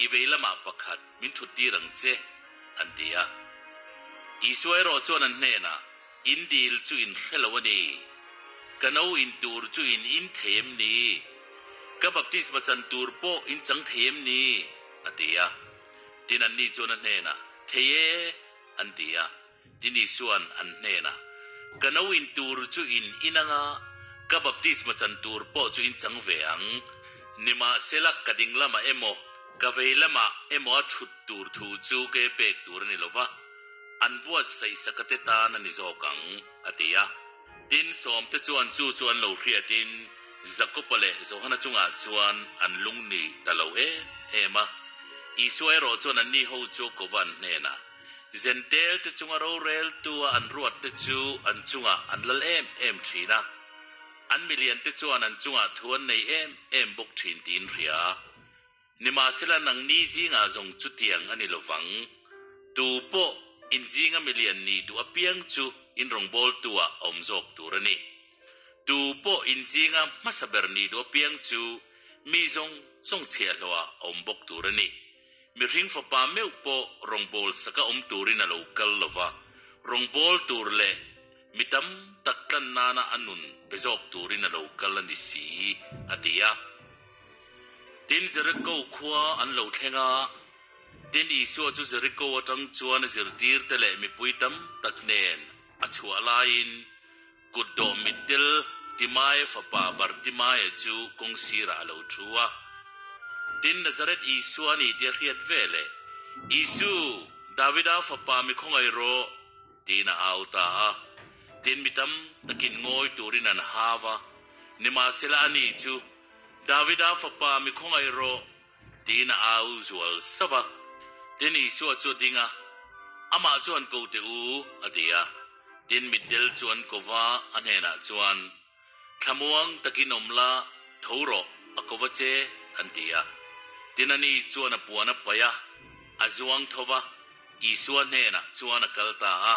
i vei lamah pakhat min thut tir ang che, an ti a. Isua erawh chuan an hnenah, In dil chu in hre lo a ni. Ka no in tur chu in in thei em ni? Ka baptisma chan tur pawh in chang thei em ni? a ti a. Tin anni chuan a hnenah, Thei e, an ti a. Tin Isua'n an hnenah, Ka no in tur chu in in ang a, ka baptisma chan tur pawh chu in chang ve ang. Nimahsela ka ding lamah emaw, ka vei lamah emaw a thut tur thu chu ke pek tur a ni lo va. An buatsaihsaka te tan a ni zawk ang, a ti a. Tin, sawmte chuan chu chu an lo hriatin Jakoba leh Johana chungah chuan an lung ni ta lo em em a. Isua erawh chuan anni ho chu kova an hnenah, Zentel te chunga roreltua an ruat te chu an chungah an lal em em thin a, an milian te chuan an chungah thu an nei em em bawk thin tiin hria. Nimahsela nangni zingah zawng chutiang a ni lovang. Tu pawh in zinga milian nih duh apiang chu in rawngbawltu-ah a awm zawk tur a ni. Tu pawh in zinga hmasa ber nih duh apiang chu mi zawng zawng chhiahhlawhah a awm bawk tur a ni. Mihring fapa meuh pawh rawngbâwl saka awm turin a lo kal lo va, rawngbâwl tur leh mi tam tak tlan nana a nun pe zawk turin a lo kal a ni si, a ti a. Tin, Jeriko khua an lo thleng a, tin Isua chu Jeriko atang chuan a zirtirte leh mipui tam tak nen a chhuah laiin kutdawh mitdel Timaia fapa Bartimaia chu kawng sirah a lo thu a. Tin, Nazareth Isua a ni tih a hriat veleh, Isu, Davida fapa mi khawngaih rawh! Tiin a au ta a. Tin, mi tam takin ngawi turin an hau a, nimahsela ani chu, Davida fapa mi khawngaih rawh, tiin a au zual sauh a. Tin, Isua chu a ding a, amah chu an ko teh u, a ti a. Tin, mitdel chu an ko va, a hnenah chuan, Thlamuang takin awm la, tho rawh, a ko va che, an ti a. Tin ani chuan a puan a paih a, a zuang tho va, Isua hnenah chuan a kal ta a.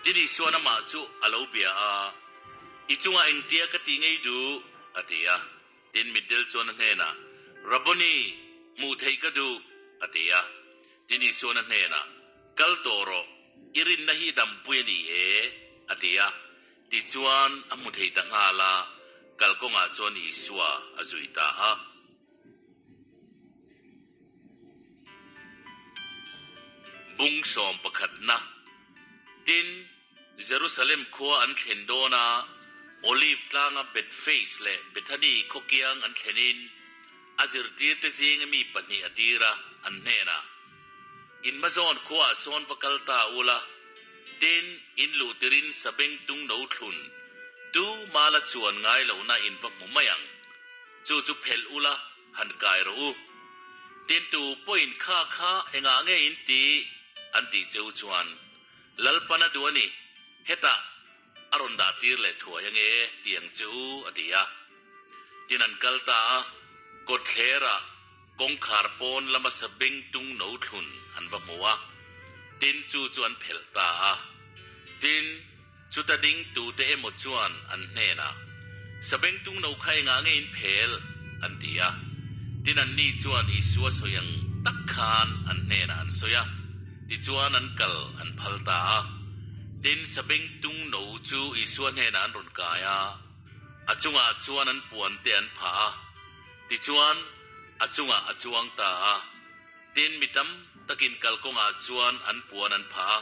Tin Isua'n amah chu a lo bia a, I chungah engtia ka tih ngei duh? a ti a. Tin mitdel chuan a hnenah, Rabboni, hmuh theih ka duh, a ti a. Tin Isua'n a hnenah, Kal tawh rawh, i rinna hi i dampui a ni e, a ti a. Tichuan, a hmu thei ta nghal a, kalkawngah chuan Isua a zui ta a. Bung sawm pakhatna, Tin, Jerusalem khua an thlen dawn a, Olive tlanga Bethphage leh Bethany khawkiang an thlenin, a zirtirte zinga mi pahnih a tir a, an hnenah, Inhmazawn khuaah sawn va kal ta ula, tin, in luh tirin sabengtung no thlun, tu mala chuan ngai lohna in va hmu mai ang. Chu chu phelh ula, han kai rawh u. Tin, tu pawhin kha kha engah nge in ti? an tih cheu chuan, Lalpan a duh a ni, hetah. A rawn dah tir leh thuai ange ti ang che u, a ti a. Tin an kal ta a, kawtthlerah kawngkhar pawn lama sabengtung no thlun an va hmu a, tin chu chu an phelh ta a. Tin, chuta ding tute emaw chuan an hnenah, Sabengtung no kha engah nge in phel? an ti a. Tin anni chuan Isua sawi ang tak khan an hnenah an sawi a, tichuan an kal an phal ta a. Tin, sabengtung no chu Isua hnenah an rawn kai a, a chungah chuan an puan te an phah a, tichuan a chungah a chuang ta a. Tin, mi tam takin kalkawngah chuan an puan an phah a,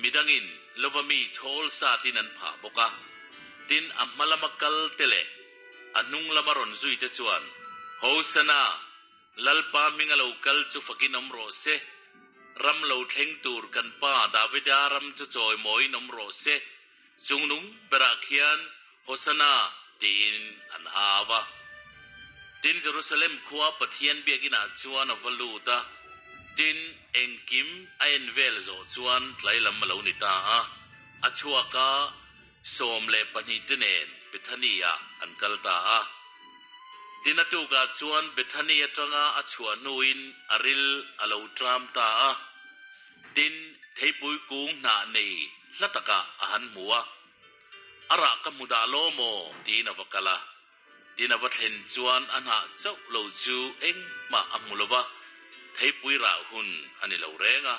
midangin lova mi chhawl satin an phah bawk a. Tin, a hma lama kal te leh a hnung lama rawn zui te chuan, Hosana! Lalpa hming a lo kal chu fakin awm rawh se, ram lo thleng tur kan pa Davida ram chu chawimawiin awm rawh se, chungnung berah khian Hosana tiin an au a. Tin, Jerusalem khua Pathian biakinah chuan a va lut a, tin, engkim a en vel zawh chuan tlai lam a lo ni ta a, a chhuak a, 12 te nen Bethany-ah an kal ta a. Tin a tukah chuan Bethany atanga a chhuah hnuin a ril a lo tram ta a. Tin, theipui kung hnah nei hla takah a han hmu a. A rah ka hmu dah law maw? tiin a va kal a. Tin a va thlen chuan a hnah chauh lo chu engmah a hmu lo va, theipui rah hun a ni lo reng a.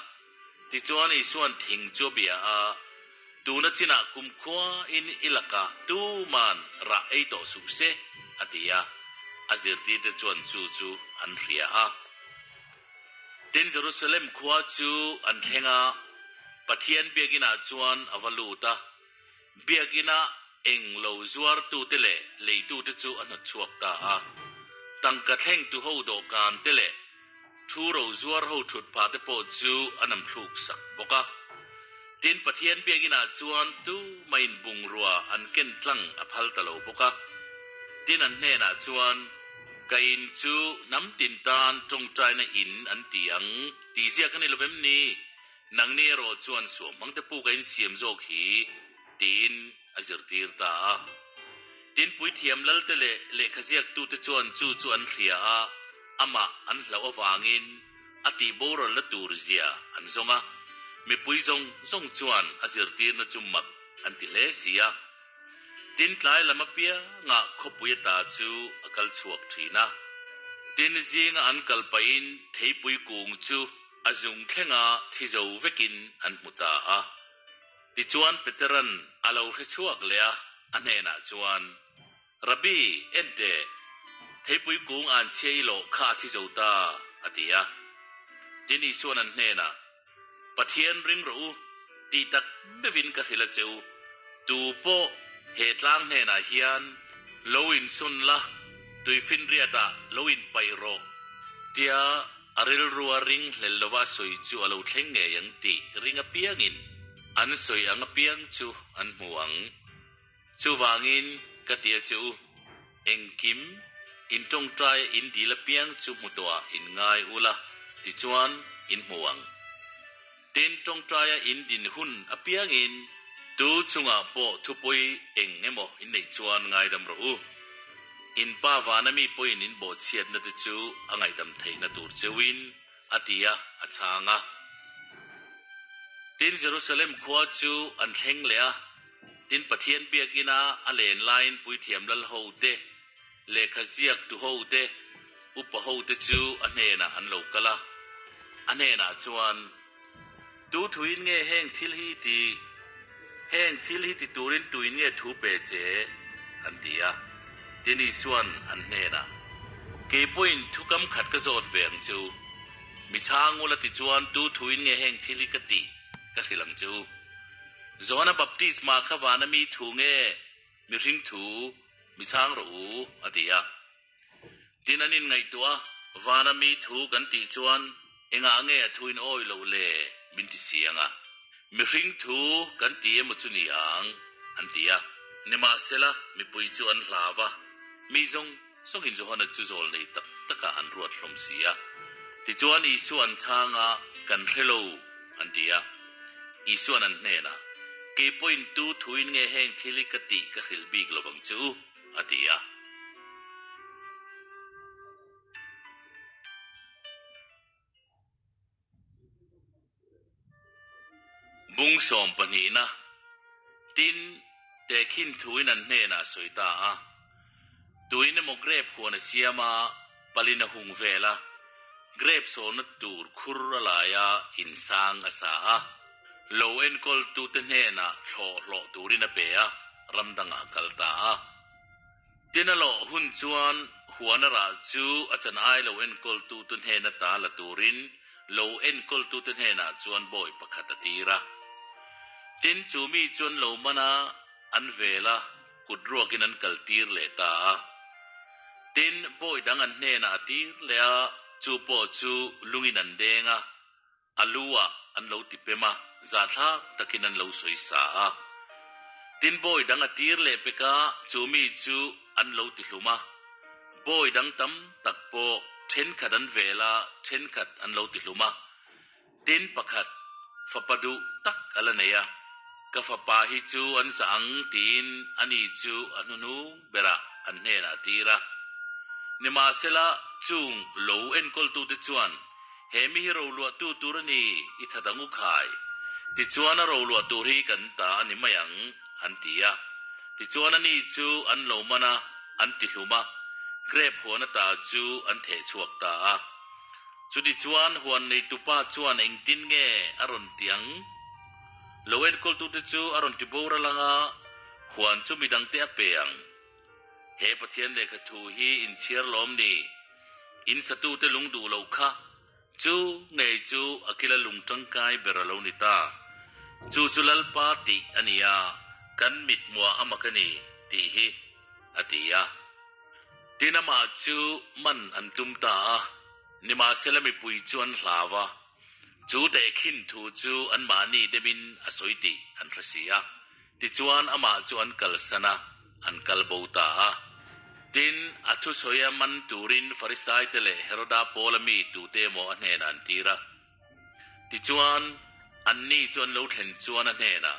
Tichuan Isua'n thing chu a bia a, Tuna chinah kumkhua in i lakah tuman rah ei tawh suh se, a ti a. A zirtirte chuan chu chu an hria a. Tin Jerusalem khua chu an thleng a, Pathian biakinah chuan a va lut a. Biakinah eng lo zuartute leh leitute chu a hnawtchhuak ta a. Tangka thlengtu ho dawhkan te leh Thu ro zuar ho thut phah te pawh chu an am thluk sak bawk a. Tin, Pathian biakinah chuan tu mahin bungrua an ken tlang a phal ta lo bawk a. Tin, an hnenah chuan, Ka in chu hnam tin tan tawngtaina in an ti ang tih ziak a ni lo vem ni? Nangni erawh chuan suamhmang te puk a insiam zawk hi, tiin a zirtir ta a. Tin, puithiam lalte leh lehkhaziaktute chuan chu chu an hria a, amah an hlauh avangin a tih boralna tur zia an zawng a. Mipui zawng zawng chuan a zirtirna chu mak an ti hle si a. Tin, tlai lam apiangah khawpui ata chu a kal chhuak thin a. Tin, zinga an kal pahin theipui kung chu a zung thlenga thi zo vekin an hmu ta a. Tichuan Petera'n a lo hre chhuak leh a, a hnenah chuan, Rabbi, en teh, theipui kung an chhia i lawh kha a thi zo ta, a ti a. Tin Isua'n an hnenah, Pathian ring rawh u, tih tak meuhin ka hrilh a che u, tu pawh he tlang hnenah hian lo insawn la, tuifinriatah lo inpaih rawh, tia A rilrua ring hlel lova sawi chu a lo thleng ngei ang tih ring apiangin an sawi ang apiang chu an hmu ang. Chuvangin ka ti a che u, engkim in tawngtaia in dil apiang chu hmu tawhah in ngai ula tichuan in hmu ang. Tin tawngtaia in din hun apiangin tu chungah pawh thupui eng emaw in neih chuan ngaidam rawh u. In pa vana mi pawhin in bawhchhiatna te chu a ngaihdam theihna tur cheuhin a ti a, a chhang a. Tin Jerusalem khua chu an thleng leh a, tin Pathian biakina a len laiin puithiam lal ho te, Lehkha ziak tu ho te, upa ho te chu a hnenah an lo kal a. A hnenah chuan, Tu thuin nge heng thil hi i ti? Heng thil hi ti turin tuin nge thu pe che? an ti a. Tin Isua'n an hnenah, Kei pawhin thu kam khat ka zawt ve ang che u. Mi chhang ula ti chuan tu thuin nge heng thil hi ka tih ka hrilh ang che u. Johana baptisma kha vana mi thu nge Mihring thu mi chhang rawh u, a ti a. Tin an inngaihtuah a, Vana mi thu kan tih chuan engah nge a thu in awi loh le min ti si ang a? Mihring thu kan ti emaw chu ni ang, an ti a. Nimahsela, mipui chu an hlau a, mi zawng zawngin Johana chu zawl nei tak takah an ruat hlawm si a. Tichuan Isua an chhang a, Kan hre lo, an ti a. Isua'n an hnenah. Kei pawhin tu thuin nge heng thil hi ka tih ka hrilh bik lo vang che u, a ti a. Bung sawm pahnihna, Tin, tehkhin thuin an hnenah a sawi ta a. Tuin emaw grep huan a siam a, palin a hung vel a, grep sawlna tur khur a lai a, insang a sa a. Lo enkawltute hnenah thlawh hlawh turin a pe a, ram dangah a kal ta a. Tin a lawh hun chuan huan a rah chu a chan ai lo enkawltute hnena ta la turin lo enkawltute hnenah chuan bawi pakhat a tir a. Tin chu mi chuan lo man a, an vel a, kut ruakin an kal tir leh ta a. Tin bawi dang an hnenah a tir leh a, chu pawh chu lungin an deng a, A lu ah an lo ti pem a, zahthlak takin an lo sawi sa a. Tin bawi dang a tir leh pek a, chu mi chu an lo ti hlum a. Bawi dang tam tak pawh thenkhat an vel a, thenkhat an lo ti hlum a. Tin pakhat, fapa duh tak a la nei a, ka fapa hi chu an zah ang tiin ani chu a hnuhnung berah an hnenah a tir a. Nimahsela, chung lo enkawltute chuan He mi hi roluahtu tur a ni, i that ang u khai. Tichuan a roluah tur hi kan ta a ni mai ang, an ti a. Tichuan ani chu an lo man a, an ti hlum a, grep huan ata chu an theh chhuak ta a. Chutichuan huan neitupa chuan engtin nge a rawn ti ang? Lo enkawltute chu a rawn ti boral ang a, huan chu midangte a pe ang. He Pathian lehkha thu hi inchhiar lawm ni? In satute lung duh loh kha chu ngei chu a kila lung tangkai ber a lo ni ta. Chu chu Lalpa tih a ni a, kan mit hmuah a mak a ni tih hi a ti a. Tin amah chu man an tum ta a, nimahsela mipui chu an hlau a, chu tehkhin thu chu anmahni demin a sawi tih an hre si a. Tichuan amah chu an kalsan a, an kal bo ta a. Tin, a thusawi a man turin Farisaite leh Heroda Paula mi tute emaw a hnenah an tir a. Tichuan, anni chu an lo thlen chuan a hnenah,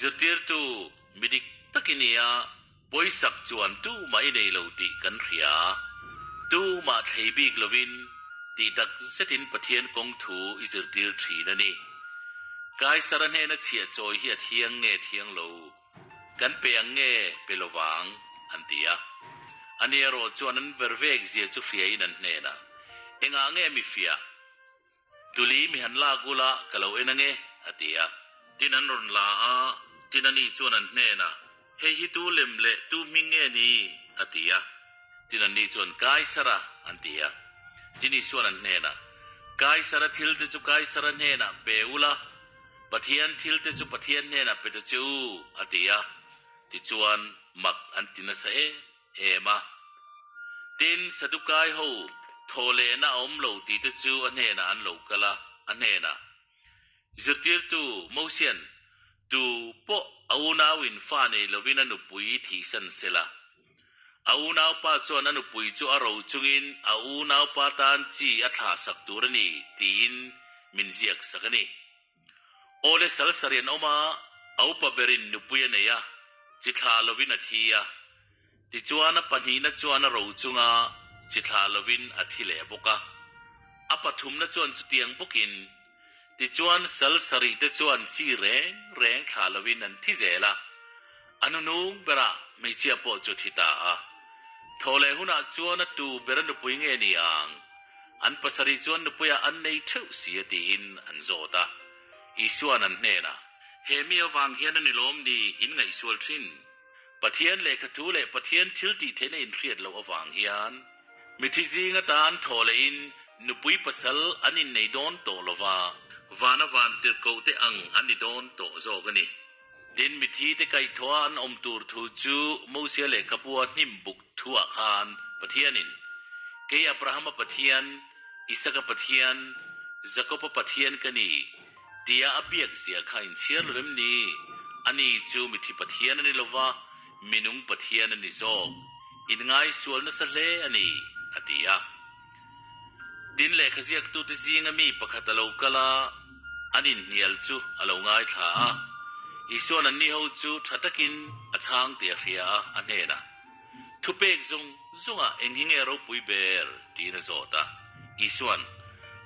Zirtirtu, mi dik tak i ni a, pawisak chuan tumah i nei lo tih kan hria. Tumah thlei bik lovin tih tak zetin Pathian kawng thu i zirtir thin a ni. Kaisara hnena chhiah chawi hi a thiang nge thiang lo? Kan pe ang nge pe lo vang? an ti a. Ani erawh chuan an ver vek zia chu hriain an hnenah, Engah nge mi fiah? Tuli mi han lak ula ka lo en ange, a ti a. Tin an rawn la a, tin ani chuan an hnenah, Hei hi tu lem leh tu hming nge ni? a ti a. Tin anni chuan, Kaisara, an ti a. Tin Isuan an hnenah, Kaisara thil te chu Kaisara hnenah pe ula, Pathian thil te chu Pathian hnenah pe ta che u, a ti a. Tichuan mak an ti nasa em em a. Tin, Sadukai ho thaw lehna a awm lo tih te chu a hnenah an lo kal a, a hnenah, Zirtirtu Mosian, tu pawh a unauin fa nei lovin a nupui thihsan se la. A unaupa chuan a nupui chu a ro chungin a unaupa tan chi a thlahsak tur a ni tiin min ziak sak a ni. Awle sal sarih an awm a, a upa berin nupui a nei a, chi thlah lovin a thi a. Tichuan a pahnihna chuan a ro chunga chi thlah lovin a thi leh bawk a. A pathumna chuan chutiang bawkin, tichuan sal sarih te chuan chi reng reng thlah lovin an thi zel a. A nunung berah hmeichhia pawh chu thi ta a. Thaw leh hunah chuan a tu ber a nupui nge ni ang? An pasarih chuan nupuiah an nei theuh si a tiin an zawt a. Isua'n an hnenah, He mi avang hian a ni lawm ni in ngaihsual thin? Pathian lehkhathu leh Pathian thil tih theihna inhriat loh avang hian mithi zing atan thaw lehin nupui pasal an innei dawn tawh lova, vana van tirhkohte ang an ni dawn tawh zawk a ni. Tin, mithite kaihthawha an awm tur thu chu Mosia lehkhabua hnim buk thuah khan Pathianin, Kei Abrahama Pathian, Isaka Pathian, Jakoba Pathian ka ni, tia a biak zia kha inchhiar lo em ni? Ani chu mithi Pathian a ni lo va, minung Pathian a ni zawk. Inngaisual nasa hle a ni, a ti a. Tin, lehkha ziaktute zinga mi pakhat a lo kal a, an inhnial chu a lo ngaithla a. Isua'n anni ho chu tha takin a chhang tih a hria a, a hnenah, Thupek zawng zawngah eng hi nge ropui ber? tiin a zawt a. Isua'n,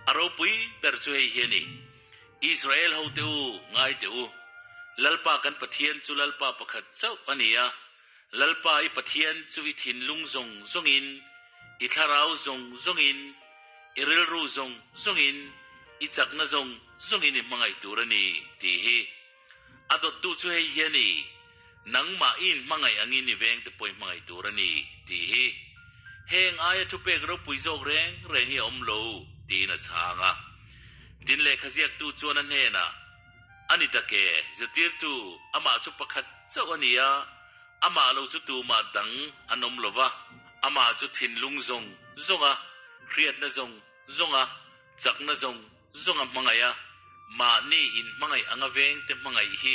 A ropui ber chu hei hi a ni, Israel hote u, ngai teh u, Lalpa kan Pathian chu Lalpa pakhat chauh a ni a, Lalpa i Pathian chu i thinlung zawng zawngin, i thlarau zawng zawngin, i rilru zawng zawngin, i chakna zawng zawngin i hmangaih tur a ni, tih hi. A dawttu chu hei hi a ni, Nangmah i inhmangaih angin i vengte pawh i hmangaih tur a ni, tih hi. Heng aia thupek ropui zawk reng reng hi a awm lo, tiin a chhang a. Tin lehkha ziaktu chuan a hnenah, A ni tak e, zirtirtu, amah chu pakhat chauh a ni a, amah lo chu tumah dang an awm lo va, amah chu thinlung zawng zawng a, hriatna zawng zawng a, chakna zawng zawng a hmangaih a, mahni inhmangaih anga vengte hmangaih hi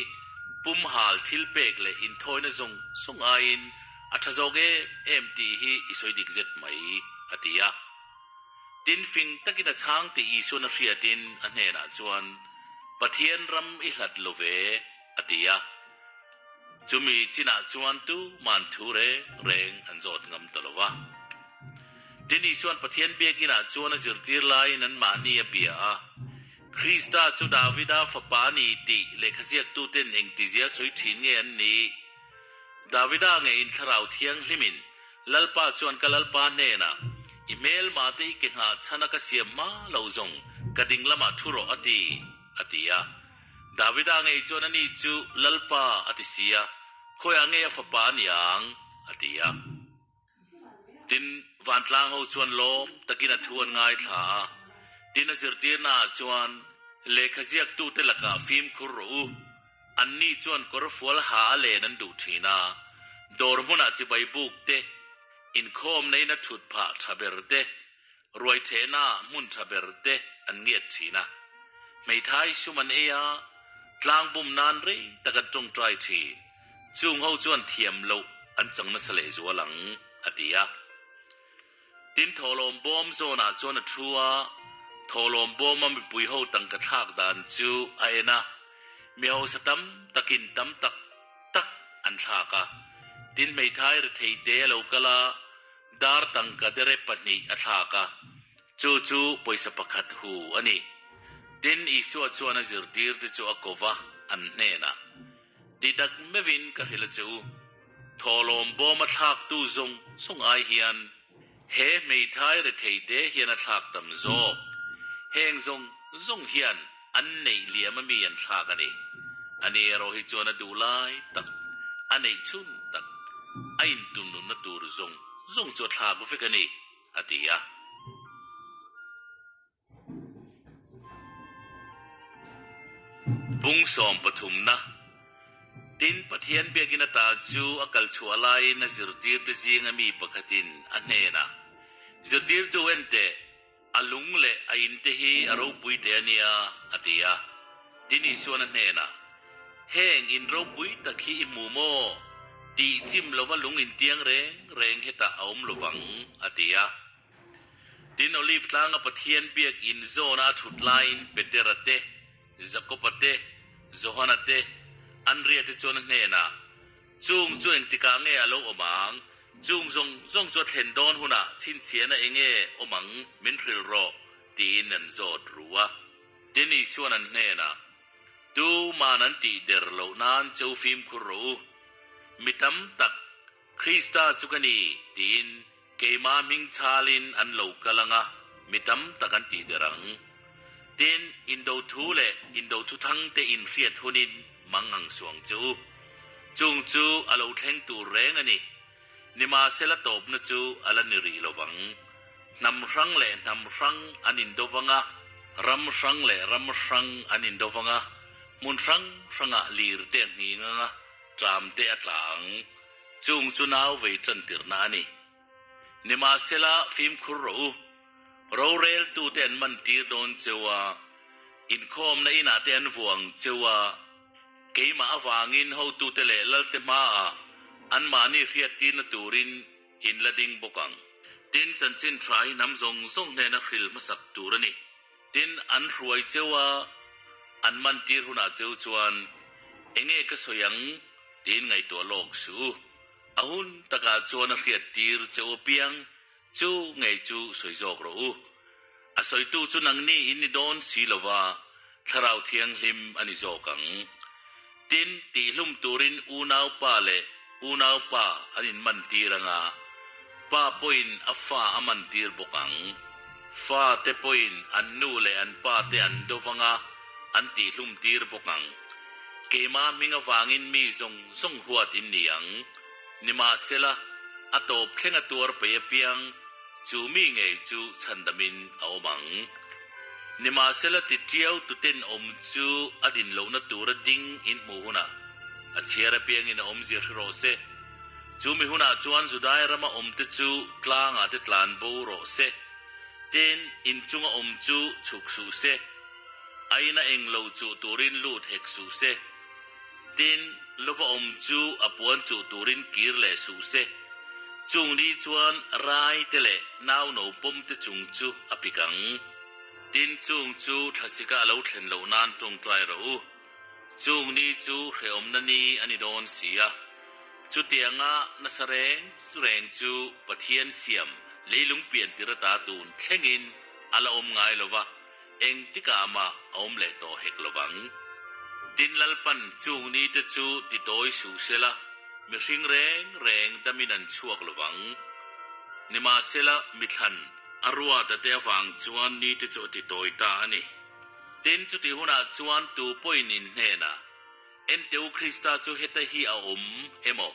pumhal thil pek leh inthawina zawng zawng aiin a tha zawk em em tih hi i sawi dik zet mai, a ti a. Tin fing takin a chhang tih Isuan a hriatin a hnenah chuan, Pathian ram i hlat lo ve, a ti a. Chumi chinah chuan tuman thu reng reng an zawt ngam ta lo va. Tin Isuan Pathian biakinah chuan a zirtir laiin anmahni a bia a, Krista chu Davida fapa a ni tih lehkhaziaktuten engtizia sawi thin nge an nih? Davida ngeiin Thlarau Thianghlimin Lalpa chuan ka Lalpa hnenah, I hmelma te i ke nghah chhana ka siam hma lo zawng ka ding lamah thu rawh a ti, a ti a. Davida ngei chuan ani chu Lalpa a ti si a, khawiah ngei a fapa a ni ang? a ti a. Tin, vantlang ho chuan lawm takin a thu an ngaithla a. Tin, a zirtirna ah chuan, Lehkha ziaktute lakah fimkhur rawh u, Anni chuan kawr fual ha a len an duh thin a, dawr hmunah chibai buk te, inkhawmna in a thut phah tha ber te, ruai thehna hmun tha ber te an ngiat thin a. Hmeithai sum an ei a, tlang bum nan rei tak an tawngtai thin. Chung ho chuan thiam loh an chang nasa lehzual ang, a ti a. Tin, thawhlawm bawm zawnah chuan a thu a, thawhlawm bawma mipui ho tangka thlak dan chu a en a, mi hausa tam takin tam tak tak an thlak a. Tin, hmeithai rethei te a lo kal a, dar tangka dere pahnih a thlak a, chu chu pawisa pakhat hu a ni. Tin, Isua chuan a zirtirte chu a ko va, an hnenah, Ti tak meuhin ka hrilh a che u. Thawhlawm bawma thlaktu zawng zawng ai hian he hmeithai rethei te hian a thlak tam zawk. Heng zawng zawng hian an neih liam a mi an thlak a ni. Ani erawh hi chuan a duh lai tak, a neih chhun tak, a intunnunna tur zawng zawng chu a thlak vek a ni, a ti a. Bung sawm pathumna, Tin, Pathian biakinn ata chu a kal chhuah laiin a zirtirte zinga mi pakhatin a hnenah, Zirtirtu en teh, a lung leh a inte hi a ropui teh a nia, a ti a. Tin, Isuan a hnenah, Heng in ropui tak hi i hmu maw? Tih chim lova lung intiang reng reng hetah a awm lovang, a ti a. Tin, Olive tlanga Pathian biak in zawna a thut laiin Petera te, Jakoba te, Johana te, Andria te chuan a hnenah, Chung chu engtikah nge a lo awm ang? Chung zawng zawng chu a thlen dawn hunah chhinchhiahna eng nge awm ang min hrilh rawh, tiin an zawt ru a. Tin, Isuan an hnenah, Tuman an tih der loh nan che u fimkhur rawh u. Mi tam tak Krista chu ka ni, tiin keimah hming chhalin an lo kal ang a, mi tam tak an tih der ang. Tin, indo thu leh indo thuthang te inhriat hunin mang ang suang che u. Chung chu a lo thleng tur reng a ni. Nimahsela tawpna chu a la ni rih lo vang. Hnam hrang leh hnam hrang an indo vang a, ram hrang leh ram hrang an indo vang a, hmun hrang hrangah lir te a nghing ang a, Tlam te a tla ang. Chung chu nau vei tan tirhna a ni. Nimahsela fimkhur rawh u. Roreltute an man tir dawn cheu a, inkhawmna inah te an vuang cheu a, keimah avangin hotute leh lalte hmaah anmahni hriattirna turin in la ding bawk ang. Tin, chanchin tha hi hnam zawng zawng hnena hril hmasak tur a ni. Tin, an hruai cheu a, an man tir hunah cheu chuan. Enge ka sawi ang tiin ngaihtuah lawk suh u. A hun takah chuan a hriat tir che u apiang chu ngei chu sawi zawk rawh u. A sawitu chu nangni in ni dawn si lova, Thlarau Thianghlim a ni zawk ang. Tin, tihlum turin unaupa leh unaupa an inmantir anga, pa pawhin a fa a mantir bawk ang. Fa te pawhin an nu leh an pa te an do vanga an tihlum tir bawk ang. Keimah hming avangin mi zawng zawng huat in ni ang. Nimahsela, a tawp thleng a tuar pei apiang chu mi ngei chu chhandamin a awm ang. Nimahsela ti tiau tuten awm chu a din lohna tura ding in hmuh hunah a chhiar apiangin a awmzia hre rawh se. Chu mi hunah chuan Judai rama awmte chu tlangah te tlan bo rawh se. Tin, inchunga awm chu chhuk suh se. A ina eng lo chuh turin lut hek suh se. Tin, lova awm chu a puan chuh turin kir leh suh se. Chung ni chuan rai te leh nau no pawm te chung chu a pik ang. Tin, chung chu thlasika a lo thlen loh nan tawngtai rawh u. Chung ni chu hrehawmna ni a ni dawn si a. Chutianga nasa reng reng chu Pathian siam leilung pian tir ata tun thlengin a la awm ngai lo va. Engtikah mah a awm leh tawh hek lovang. Tin Lalpan chung ni te chu ti tawi suh sela, mihring reng reng damin an chhuak lovang. Nimahsela mithlan a ruat a te avang chuan ni te chu a ti tawi ta a ni. Tin chutih hunah chuan tu pawhin in hnenah, Enteu Krista chu heta hi a awm emaw?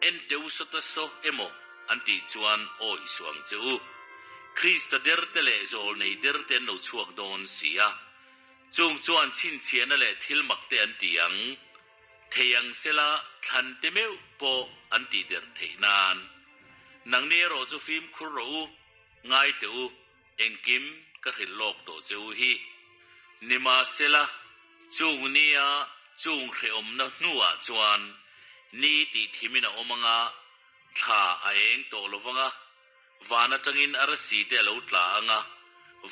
Enteu sawta saw emaw an tih chuan awih suh ang che u. Krista derte leh zawlnei derte an lo chhuak dawn si a. Chung chuan chhinchhiahna leh thil mak te an ti ang. Thei ang sela thlan te meuh pawh an tih der theih nan. Nangni erawh chu fimkhur rawh u, ngai teh u, Engkim ka hrilh lawk tawh che u hi. Nimahsela, chung nia chung hrehawmna hnuah chuan ni tih thimin a awm anga, thla a eng tawh lo vanga, van atangin arsi te a lo tla anga,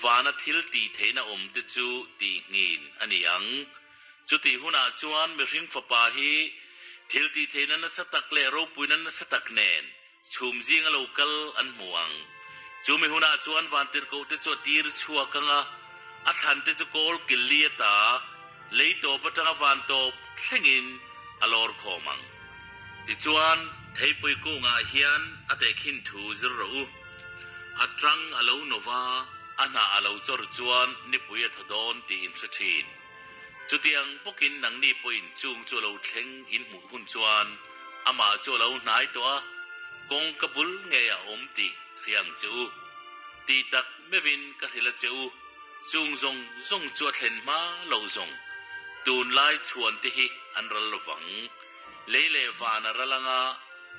vana thil tih theihna awm te chu tih nghin a ni ang. Chutih hunah chuan mihring fapa hi thil tih theihna nasa tak leh ropuina nasa tak nen Chhum zinga lo kal an hmu ang. Chu mi hunah chuan vantirhkoh te chu a tir chhuak ang a, a thlan te chu kawl kil li ata lei tawp atanga van tawp thlengin a lawr khawm ang. Tichuan, theipui kungah hian a tehkhin thu zir rawh u. A tang a lo no va, a hnah a lo chawr chuan nipui a thaw dawn tih in hre thin. Chutiang bawkin nangni pawhin chung chu a lo thleng in hmuh hun chuan amah chu a lo hnai tawh a, kawngka bul ngei a awm tih hria ang che u. Tih tak meuhin ka hrilh a che u, chung zawng zawng chu a thlen hma lo zawng tunlai chhuan te hi an ral lo vang. Lei leh van a ral anga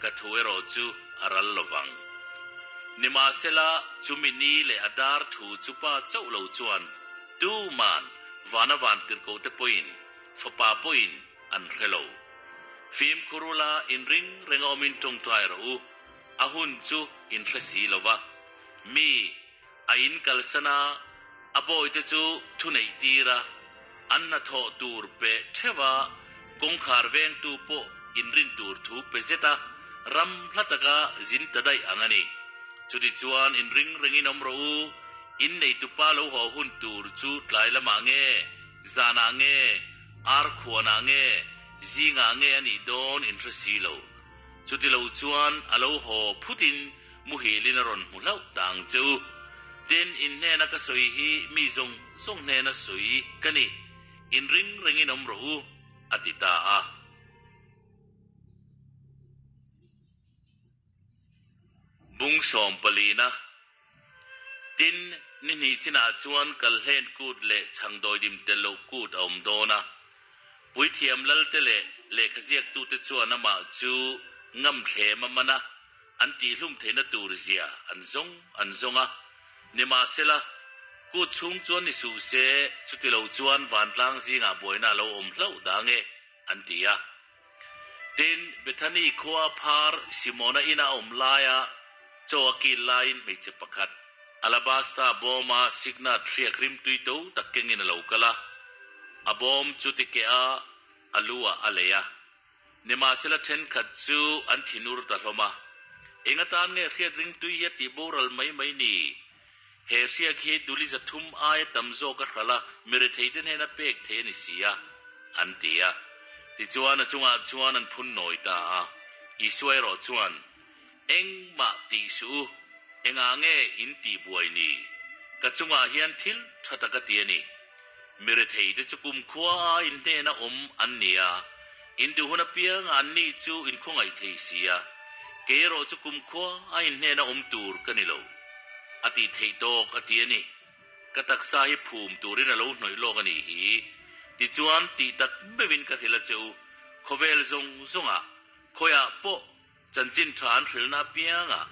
ka thu erawh chu a ral lo vang. Nimahsela chumi ni leh a dar thu chu pa chauh lo chuan Tuman vana van tirhkoh te pawhin fapa pawhin an hre lo. Fimkhur ula inring reng a awmin tawngtai rawh u, a hun chu in hre si lo va. Mi a in kalsan a, a bawihte chu thu neih tir a, an hnathawh tur pe theuh a, kawngkhar vengtu pawh inrin tur thu pe zet a, ram hla taka zin ta daih ang a ni. Chutichuan inring rengin awm rawh u, In neitupa lo haw hun tur chu tlai lamah nge, zanah nge, ar khuanah nge, zingah nge a nih dawn in hre si lo. Chuti lo chuan a lo haw phutin muhilin a rawn hmu hlauh ta ang che u. Tin, in hnena ka sawi hi mi zawng zawng hnena sawi ka ni, in ring rengin awm rawh u, a ti ta a. Bung sawmpalina Tin, ni hnih chinah chuan kalhlen kut leh chhangdawidim tel loh kut a awm dawn a. Puithiam lalte leh lehkhaziaktute chuan amah chu ngamthlem a man a, an tihhlum theihna tur zia an zawng an zawng a. Nimahsela, kut chhung chuan ni suh se, chutilo chuan vantlang zingah buaina a lo awm hlauh dang e, an ti a. Tin, Bethany khua phar Simona ina a awm laia chaw a kil laiin hmeichhe pakhat, alabasta bawma signat hriak rimtui to tak kengin a lo kal a. A bawm chu ti keh a, a lu-ah a lei a. Nimahsela thenkhat chu an thinur ta hlawm a. Eng atan nge hriat ringtui hi a tih boral mai mai ni? He hriak hi duli 300 aia tam zawk a hralh a, mi retheite hnena pek theih a ni si a, an ti a. Tichuan a chungah chuan an phun nawi ta a. Isua erawh chuan, Engmah tih suh u, engah nge in tih buai ni? Ka chungah hian thil tha tak a ti a ni. Mi retheite chu kumkhua a in hnena awm an ni a, in duh hun apiangah anni chu in khawngaih thei si a, kei erawh chu kumkhua a in hnena awm tur ka ni lo. A tih theih tawk a ti a ni. Ka taksa hi phum turin a lo hnawih lawk a nih hi. Tichuan, tih tak meuhin ka hrilh a che u, khawvel zawng zawngah, khawiah pawh Chanchin tha an hrilhna apiangah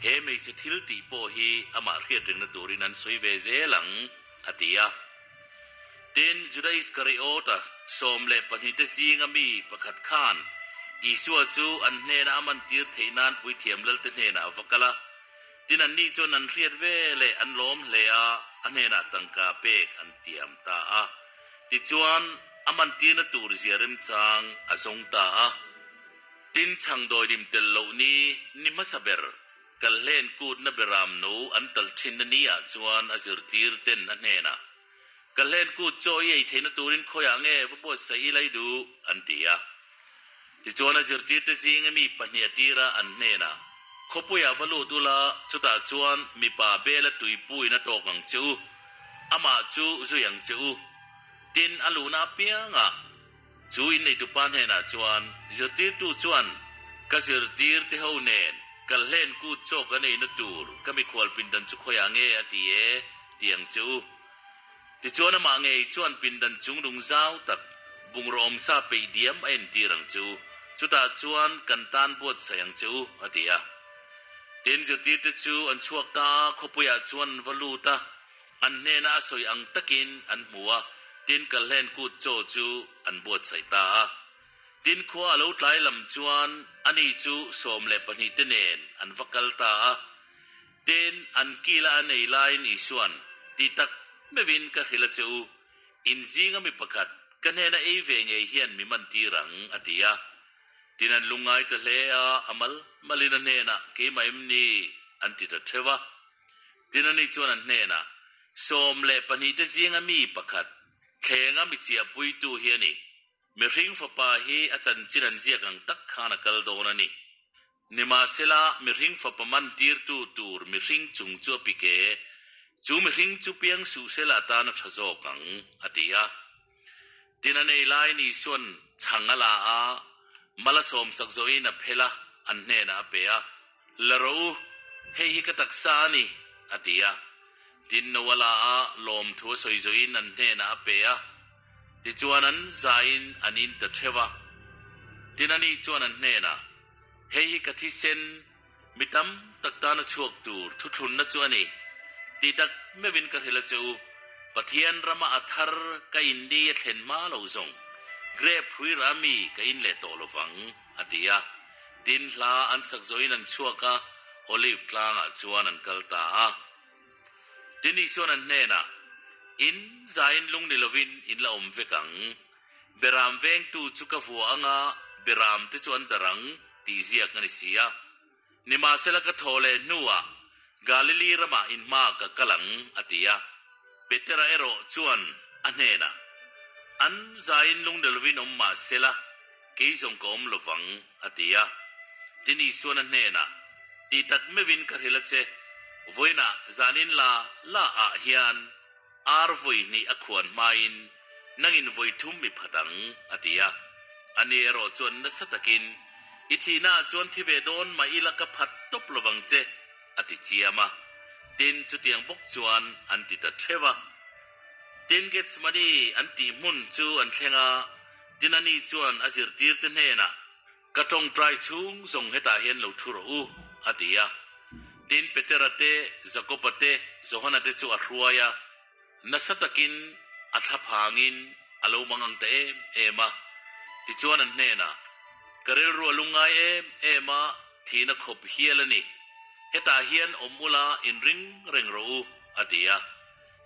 he hmeichhe thil tih pawh hi amah hriat rengna turin an sawi ve zel ang, a ti a. Tin, Juda Iskariota 12 te zinga mi pakhat khan Isua chu an hnena a mantir theih nan puithiam lalte hnenah a va kal a. Tin, anni chuan an hriat ve leh an lawm hle a, a hnenah tangka pek an tiam ta a. Tichuan, a mantirna tur zia remchang a zawng ta a. Tin, chhangdawidim tel loh ni ni hmasa ber, Kalhlen kutna beram no an talh thinna ni ah chuan a zirtir ten a hnenah, Kalhlen kut chaw i ei theihna turin khawiah nge va buatsaih i lai duh? an ti a. Tichuan a zirtirte zinga mi pahnih a tira an hnenah, Khawpuiah va lut ula, chutah chuan mipa bela tuipuiin a tawk ang che u, amah chu zui ang che u. Tin, a luhna apiangah, Chu inneitupa hnenah chuan zirtirtu chuan, Ka zirtirte ho nen Kalhlen kut chaw kan eina tur ka mikhual pindan chu khawiah nge a ti e? ti ang che u. Tichuan amah ngei chuan pindan chung lung zau tak bungraw awmsa peih diam a entir ang che u, chutah chuan kan tan buatsaih ang che u, a ti a. Tin, zirtirte chu an chhuak ta a, khawpuiah chuan an va lut a. An hnena a sawi ang takin an hmu a, tin Kalhlen kut chaw chu an buatsaih ta a. Tin khua a lo tlai lam chuan ani chu 12 te nen an va kal ta a. Tin an kila a nei laiin Isua'n, Ti tak meuhin ka hrilh a che u, in zinga mi pakhat ka hnena ei ve ngei hian mi man tir ang, a ti a. Tin an lungngai ta hle a, a mal malin a hnenah, Keimah em ni? an ti ta theuh a. Tin ani chuan an hnenah, 12 te zinga mi pakhat, thlenga mi chiahpuitu hi a ni. Mihring fapa hi a chanchin an ziak ang tak khan a kal dawn a ni. Nimahsela, mihring fapa man tirtu tur mihring chung chu a pik e, chu mihring chu piang suh sela atan a tha zawk ang, a ti a. Tin a nei lai ni chuan chhang a la a, mal a sawmsak zawhin a phel a, an hnenah a pe a. La rawh u, hei hi ka taksa a ni, a ti a. Tin no a la a, lawmthu a sawi zawhin an hnenah a pe a. Tichuan an zaiin an in ta theuh a. Tin ani chuan an hnenah, Hei hi ka thisen, mi tam tak tana chhuak tur thuthlunna chu a ni. Tih tak meuhin ka hrilh a che u, Pathian rama a thar ka in ni a thlen hma lo zawng, grape hruira mi ka in leh tawh lovang, a ti a. Tin hla an sak zawhin an chhuak a, Olive tlangah chuan an kal ta a. Tin Isuan an hnenah, In zaiin lung ni lovin in la awm vek ang. Beram vengtu chu ka vua anga beram te chu an dar ang, tih ziak a ni si a. Nimahsela ka thaw leh hnuah Galili ramah in hma ka kal ang, a ti a. Petera erawh chuan a hnenah, An zaiin lung ni lovin awm mahsela, Kei zawng ka awm lovang, a ti a. Tin Isuan a hnenah, Ti tak meuhin ka hrilh a che, vawiinah zanin la la ah hian ar vawi hnih a khuan hmain nangin vawi thum mi phat ang, a ti a. Ani erawh chuan nasa takin, I thihnaah chuan thi ve dawn mah ila ka phat tawp lovang che, a ti chiam a. Tin, chutiang bawk chuan an ti ta theuh a. Tin, Gethsemane an tih hmun chu an thleng a, Tin ani chuan a zirtirte hnenah, Ka tawngtai chhung zawng hetah hian lo thu rawh u, a ti a. Tin Petera te, Jakoba te, Johana te chu a hruai a, nasa takin a thla phangin a lo mang ang ta em em a. Tichuan an hnenah, Ka rilru a lungngai em em a, thihna khawp hial a ni. Hetah hian awm ula inring reng rawh u, a ti a.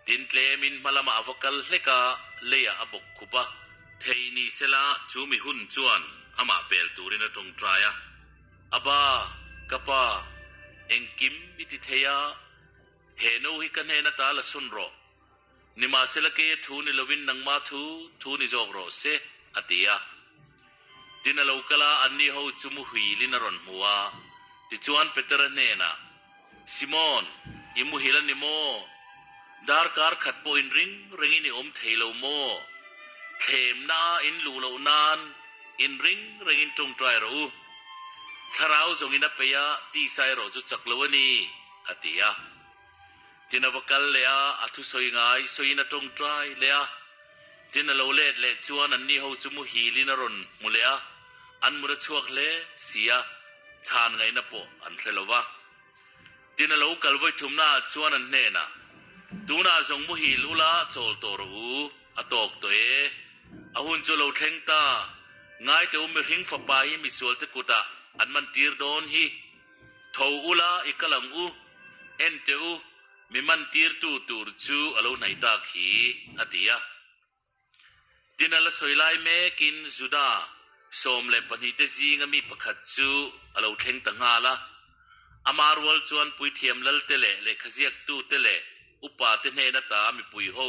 Tin tlemin hma lamah a va kal hlek a, leiah a bawk khup a. Theih ni sela chu mi hun chuan amah pel turin a tawngtai a, Abba, ka pa, engkim i ti thei a, he no hi ka hnen ata la sawn rawh. Nimahsela keia thu ni lovin nangma thu thu ni zawk rawh se, a ti a. Tin a lo kal a, anni ho chu mu huilin a rawn hmu a. Tichuan Petera hnenah, Simon, i muhil a ni maw? Darkar khat pawh in ring rengin i awm thei lo maw? Thlemna a in luh loh nan in ring rengin tawngtai rawh u. Thlarau zawngin a peih a, tisa erawh chu chak lo a ni, a ti a. Tin a va kal leh a, a thusawi ngai sawiin a tawngtai leh a. Tin a lo let leh chuan anni ho chu muhilin a rawn hmu leh a, an mut a chhuak hle si a, chhan ngaihna pawh an hre lo va. Tin a lo kal vawi thumnaah chuan an hnenah, Tunah zawng muhil ula chawl tawh rawh u, a tawk tawh e. A hun chu a lo thleng ta, ngaite u mihring fapa hi misualte kutah an man tir dawn hi. Tho ula i kal ang u, en teh u, Mi mantirtu tur chu a lo hnaih tak hi, a ti a. Tin a la sawi lai mekin Juda 12 te zinga mi pakhat chu a lo thleng ta nghal a. Ama rual chuan puithiam lalte leh lehkhaziaktute leh upate hnen ata mipui ho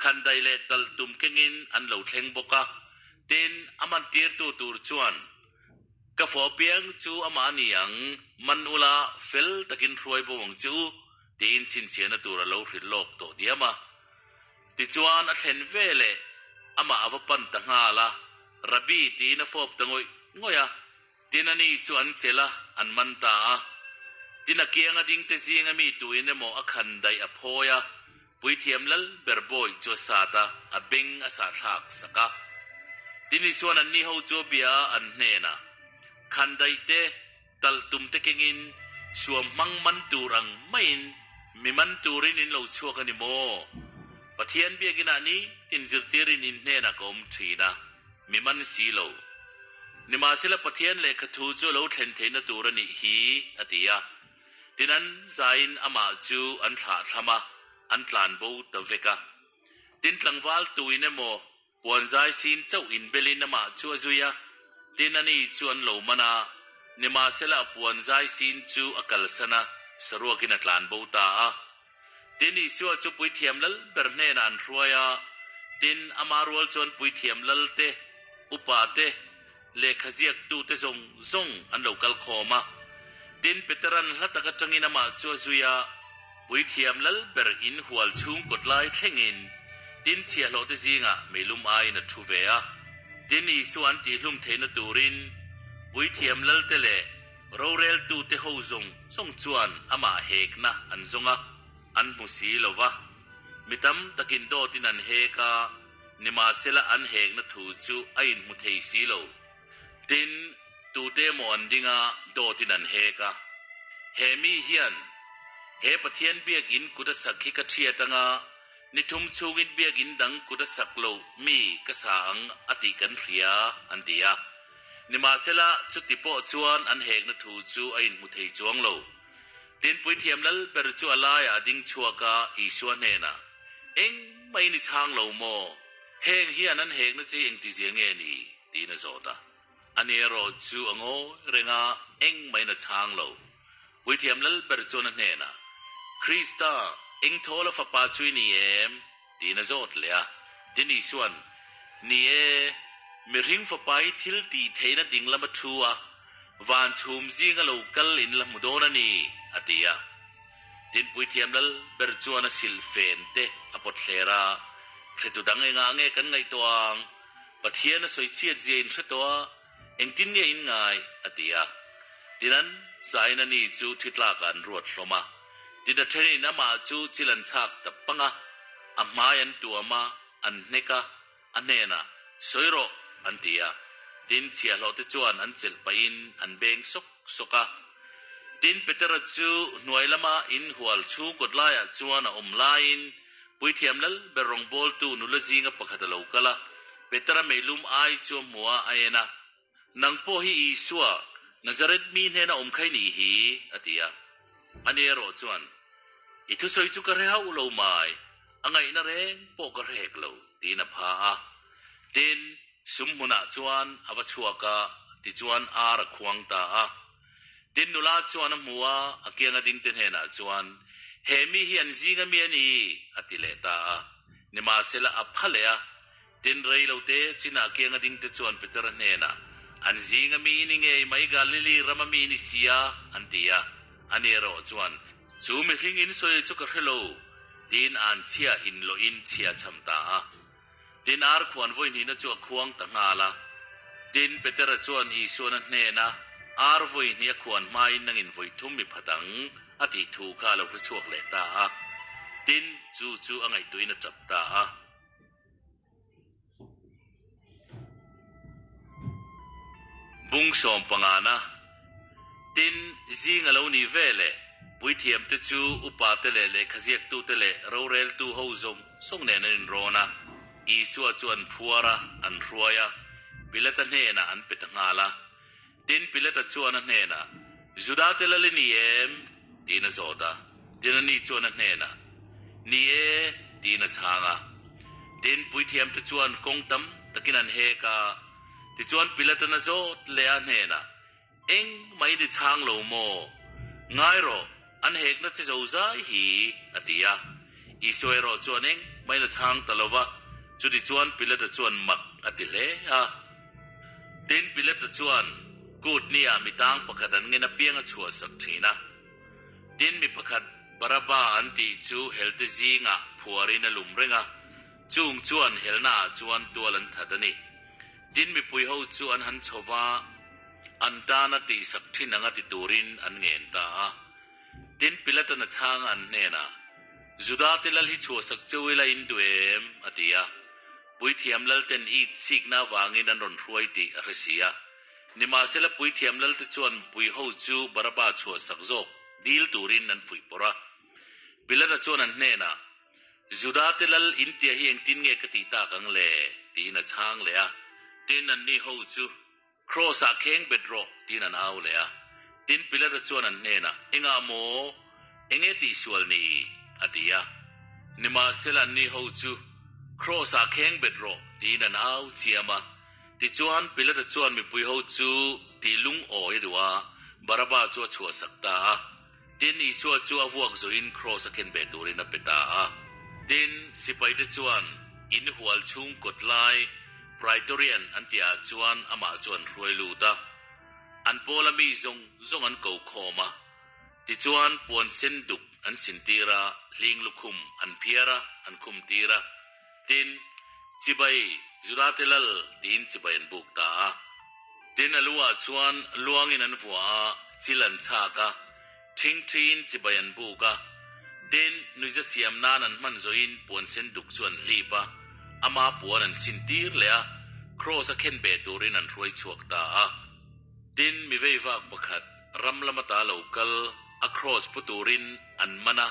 khandaih leh talh tum kengin an lo thleng bawk a. Tin, a mantirtu tur chuan Ka fawh piang chu amah a ni ang, man ula fel takin hruai bo ang che u, tiin chhinchhiahna tur a lo hrilh lawk tawh diam a. Tichuan a thlen ve leh amah a va pan ta nghal a, Rabbi tiin a fawp ta ngawih ngawih a, tin ani chu an chelh a, an man ta a. Tin a kianga dingte zinga mi tuin emaw a khan daih a phawi a, Puithiam lal ber bawi chu a sat a, a beng a sahthlak sak a. Tin Isuan anni ho chu a bia a, an hnenah, Khandaih te, talh tum te kengin, suam hmang man tur ang maiin mi man turin in lo chhuak a ni maw? Pathian biakinah ni tin zirtirin in hnenah ka awm thin a, mi man si lo. Nimahsela Pathian lehkha thu chu a lo thlen theihna tur a nih hi, a ti a. Tin an zaiin amah chu an thlah thlam a, an tlan bo ta vek a. Tin tlangval tuin emaw puan zai sin chauh inbelin amah chu a zui a, tin ani chu an lo man a, nimahsela a puan zai sin chu a kalsan a, saruakin a tlan bo ta a. Tin Isua chu puithiam lal ber hnenah an hruai a, tin ama rual chuan puithiam lal te, upa te, Lehkha ziaktute zawng zawng an lo kal khawm a. Tin, Petera'n hla tak atangin amah chu a zui a, Puithiam lal ber in hual chhung kawt lai thlengin tin chhiahhlawhte zingah meilum aiin a thu ve a. Tin, Isua an tihhlum theihna turin Puithiam lalte leh roreltute ho zawng zawng chuan amah hekna an zawng a, an hmu si lo va. Mi tam takin dawtin an hek a. Nimahsela an hekna thu chu a inhmu thei si lo. Tin, tute emaw an ding a, dawtin an hek a. He mi hian, He Pathian biakinn kut a sak hi ka thiat anga, ni thum chhungin biakinn dang kut a sak lo mi ka sa ang a tih kan hria, an ti a. Nimahsela chuti pawh chuan an hekna thu chu a inhmu thei chuang lo. Tin, Puithiam lal ber chu a laiah a ding chhuak a, Isua hnenah, Engmah in i chhang lo maw? Heng hian an hekna che engtizia nge ni? tiin a zawt a. Ani erawh chu a ngawi reng a, engmah in a chhang lo. Puithiam lal ber chuan a hnenah, Krista, engthawla fapa chu i ni em? Tiin a zawt leh a. Tin Isua'n, Ni e, mihring fapa hi thil tih theihna ding lama thu a, Van chhum zinga lo kal in la hmu dawn a ni, a ti a. Tin Puithiam lal ber chuan a silh fen te a pawt hler a, Hretu dang engah nge kan ngaihtuah ang? Pathian a sawi chhiat zia in hre tawh a, engtin nge in ngai? a ti a. Tin an zain a ni chu thi tlakah an ruat hlawm a. Tin a thenin amah chu chil an chhak ta pang a, a hmai an tuam a, an hnek a, A hnenah, Sawi rawh, an ti a. Tin, chhiahhlawhte chuan an chelh pahin an beng sawk sawk a. Tin, Petera chu hnuai lama in hual chhung kawt laiah chuan a awm laiin Puithiam lal ber rawngbawltu nula zinga pakhat a lo kal a, Petera meilum ai chu a hmu a, a en a. Nang pawh hi Isua, Nazareth mi hnena awm kha i nih hi, a ti a. Ani erawh chuan, I thusawi chu ka hre hauh lo mai, a ngaihna reng pawh ka hre hek lo, tiin a pha a. Tin, sum hmunah chuan a va chhuak a, tichuan ar a khuang ta a. Tin, nula chuan a hmu a, a kianga dingte hnenah chuan, He mi hi an zinga mi a ni, a ti leh ta a. Nimahsela a pha leh a, Tin, rei lo te chinah kianga dingte chuan Petera hnenah, An zinga mi i ni ngei mai, Galili rama mi i ni si a, an ti a. Ani erawh chuan, Chu mihring in sawi chu ka hre lo, tiin an chhia inlawhin chhia cham ta a. Tin, ar khuan vawihnihna chu a khuang ta nghal a. Tin, Petera chuan Isuan a hnena, Ar vawihnih a khuan hmain nangin vawithum mi phat ang, a tih thu kha a lo hre chhuak leh ta a. Tin, chu chu a ngaihtuahin a tap ta a. Bung sawm pangana, Tin, zing a lo nih ve leh, puithiamte chu upate leh lehkhaziaktute leh roreltu ho zawng zawng nen an inrawn a. Isua chu an phuar a, an hruai a, Pilata hnenah an pe ta nghal a. Tin, Pilata chuan a hnenah, Judate lal i ni em? tiin a zawt a. Tin, ani chuan a hnenah, Ni e, tiin a chhang a. Tin, puithiamte chuan kawng tam takin an hek a. Tichuan, Pilatan a zawt leh a hnenah, Eng mah i ni chhang lo maw? Ngai rawh, an hekna che zo zai hi, a ti a. Isua erawh chuan eng mah in a chhang ta lo va, chutichuan Pilata chuan mak a ti hle a. Tin, Pilata chuan kut nia mi tang pakhat an ngen apiang a chhuahsak thin a. Tin, mi pakhat Baraba an tih chu helte zingah phuarin a lum reng a, chung chuan helnaah chuan tual an that a ni. Tin, mipui ho chu an han chho va, an tana tihsak thin anga ti turin an ngen ta a. Tin, Pilatan a chhang an hnenah, Judate lal hi chhuahsak cheu ila in duh em? a ti a. Puithiam lalten it sikna avangin an rawn hruai tih a hre si a. Nimahsela puithiam lalte chuan mipui ho chu Baraba chhuahsak zawk dil turin an fuih pawrh a. Pilata chuan an hnenah, Judate lal in tia hi engtin nge ka tih tak ang le? tiin a chhang leh a. Tin, anni ho chu Kraws-ah kheng bet rawh, tiin an au leh a. Tin, Pilata chuan an hnenah, Engah maw? Enge tihsual ni? a ti a. Nimahsela anni ho chu, Kraws-ah kheng bet rawh, tiin an au chiam a. Tichuan, Pilata chuan mipui ho chu tih lungawi a duh a, Baraba chu a chhuahsak ta a. Tin, Isua chu a vuak zawhin Kraws a khen ve turin a pe ta a. Tin, sipaite chuan in hual chhung kawt lai Praetorian an tihah chuan amah chu an hruai lut a. An pawla mi zawng zawng an ko khawm a. Tichuan, puan sen duk an sin tir a, hling lukhum an phiar a, an khum tir a. Tin, chibai, Judate lal tiin chibai an buk ta a. Tin, a luah chuan luangin an vuah a, chil an chhak a, ṭhingṭhiin chibai an buk a. Tin, nuiza siam nan an hman zawhin puan sen duk chu an hlip a, ama puan an sin tir leh a, kraws a khen ve turin an hruai chhuak ta a. Tin, mi veivak pakhat ram lama ta lo kal a kraws pu turin an man a,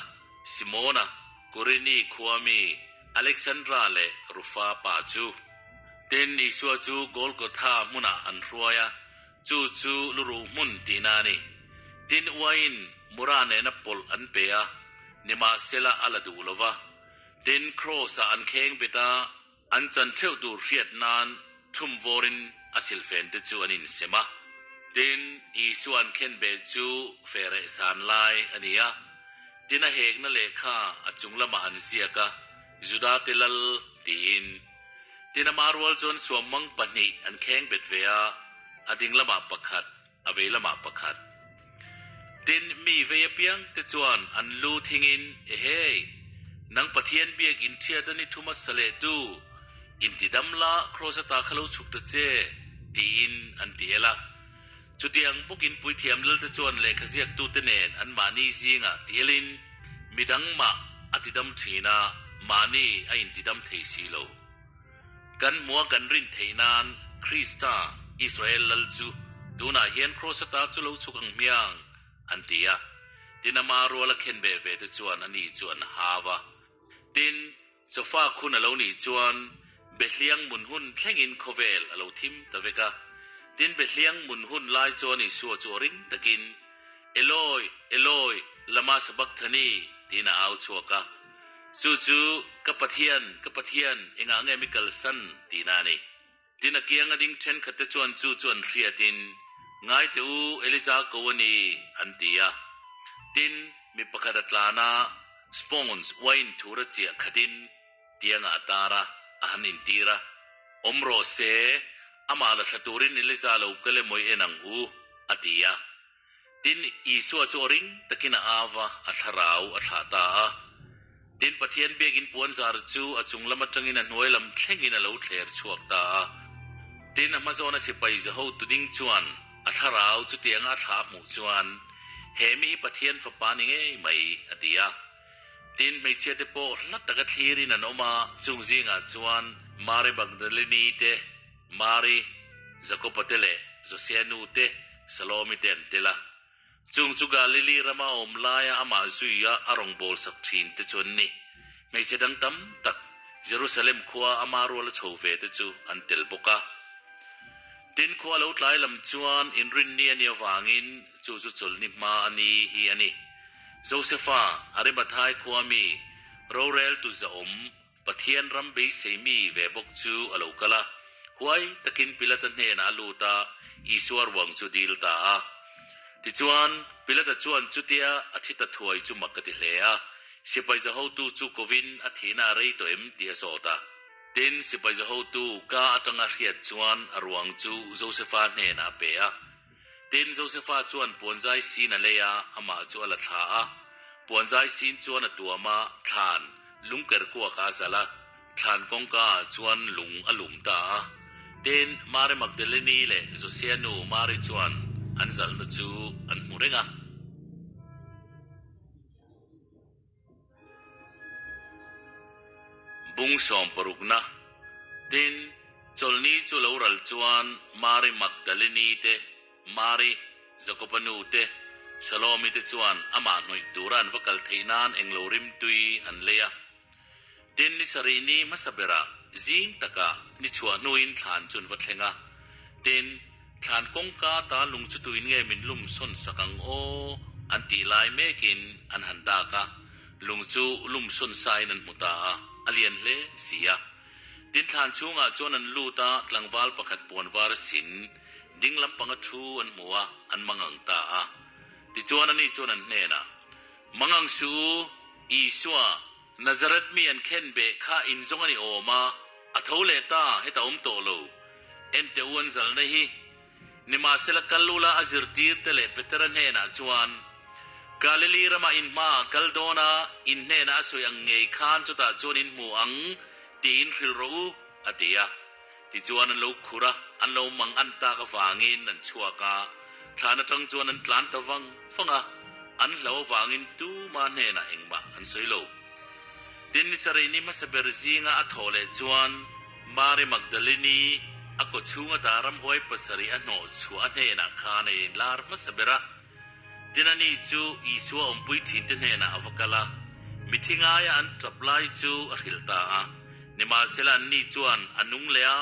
Simona, Kurini khua mi Alexandra leh Rufa pa chu. Tin, Isua chu Golgotha hmunah an hruai a, chu chu luruh hmun tihna a ni. Tin, uaiin mura nena pawlh an pe a, nimahsela a la duh lo va. Tin, Kraws-ah an kheng bet a, an chan theuh tur hriat nan thum vawrin a silfen te chu an insem a. Tin, Isua an khen beh chu fehreh san lai a ni a. Tin, a hekna lehkha a chung lamah an ziak a, Judate lal tiin. Tin, ama rual chuan suammang pahnih an kheng bet ve a, a ding lamah pakhat, a vei lamah pakhat. Tin, mi vei apiang te chuan an lu thingin, Ehei! Nang Pathian biak inthiat a ni thum a sa leh tu, intidam la, kraws ata kha lo chhuk ta che, tiin an ti el a. Chutiang bawkin puithiam lalte chuan lehkha ziaktute nen anmahni zingah tielin midang mah a tidam thin a, mahni a intidam thei si lo. Kan hmua kan rin theih nan Krista, Israel lal chu tunah hian kraws ata chu lo chhuk ang hmiang, an ti a. Tin, ama ruala khen ve ve te chuan ani chu an hau a. Tin, Chawfa khun a lo nih chuan Behliang mun hun thlengin khawvel a lo thim ta vek a. Tin, Behliang mun hun lai chuan Isua chu aw ring takin, Eloi, Eloi, lama sabachthani? tiin a au chhuak a. Chu chu, Ka Pathian, ka Pathian, engah nge mi kalsan? tihna a ni. Tin, a kianga ding thenkhatte chuan chu chu an hriatin, Ngai teh u, Eliza ko a ni, an ti a. Tin, mi pakhat a tlan a, sponge uain thur a chiah khatin tiangah a tar a, a han intir a. Awm rawh se, amah la thla turin Eliza lo kal emaw i en ang u, a ti a. Tin, Isua chu aw ring takin a au va, a thlarau a thlah ta a. Tin, Pathian biakin puanzar chu a chung lam atangin a hnuai lam thlengin a lo thler chhuak ta a. Tin, a hmazawna sipai zaho tuding chuan a thlarau chutianga a thlah a hmuh chuan, He mi hi Pathian Fapa ni ngei mai, a ti a. Tin, hmeichhia te pawh hla taka thlirin an awm a, chung zingah chuan Mari Magdalene te, Mari, Jakoba te leh Josea nu te, Salomi te an tel a. Chung chu Galili rama awm laia amah zuia a rawngbâwl sak ṭhin te chu an ni. Hmeichhe dang tam tak Jerusalem khua ama ruala chho ve te chu an tel bawk a. Tin, khua lo tlai lam chuan inrinni a nih avangin chu chu chawlhni hma a ni hi a ni. Josefa, Arimathai khua mi, roreltu zahawm, Pathian ram beisei mi ve bawk chu a lo kal a, huai takin Pilata hnenah a lut a, Isua ruang chu dil ta a. Tichuan, Pilata chuan chutia a thi ta thuai chu mak a ti hle a, sipai zahotu chu kovin a thihna a rei tawh em tih a zawt a. Tin, sipai zahotu ka atanga hriat chuan a ruang chu Josefa hnenah a pe a. Tin, Josefa chuan puanzai sin a lei a, amah chu a la thla a. Puanzai sin chuan a tuam a, thlan, lungker kuakah a zalh a, thlan kawngka ah chuan lung a lum ta a. Tin, Mari Magdalene leh Josea nu Mari chuan an zalhna chu an hmu reng a. Bung sawmparukna, Tin, chawlhni chu lo ral chuan Mari Magdalene te, Mari, Jakoba nu te, Salomi te chuan amah hnawih tura an va kal theih nan englo rimtui an lei a. Tin, ni sarih ni hmasa berah zing takah ni chhuah hnuin thlan chu an va thleng a. Tin, thlan kawngka ta lung chu tuin nge min lum sawn sak ang aw an tih lai mekin an han dak a, lung chu lum sawn sain an hmu ta a, a lian hle si a. Tin, thlan chhungah chuan an lut a, tlangval pakhat puan var sin ding lampanga thu an hmu a, an mangang ta a. Tichuan ani chuan an hnenah, Mangang suh u, Isua, Nazareth mi an khen beh kha in zawng a ni awm a, a tho leh ta, heta awm tawh lo. Ente u an zalna hi. Nimahsela kal ula a zirtir te leh Petera hnenah chuan, Galili ramah in hmaah kal dawn a, in hnenah a sawi ang ngei khan chutah chuan in hmu ang, tiin hrilh rawh u, a ti a. Tichuan an lo khur a, an lo mang an tak avangin an chhuak a, thlan atang chuan an tlan ta vang vang a, an hlo avangin tuma hnenah engmah an sawi lo. Tin, ni sarih ni hmasa ber zinga a thawh leh chuan Mari Magdalene a kaw chhunga ta ramhuai pasarih a hnawh chhuah a hnenah khan a inlar hmasa ber a. Tin ani chu Isua awmpui thinte hnenah a va kal a, mithi ngaia an tap lai chu a hrilh ta a. Nimahsela anni chuan a nung leh a,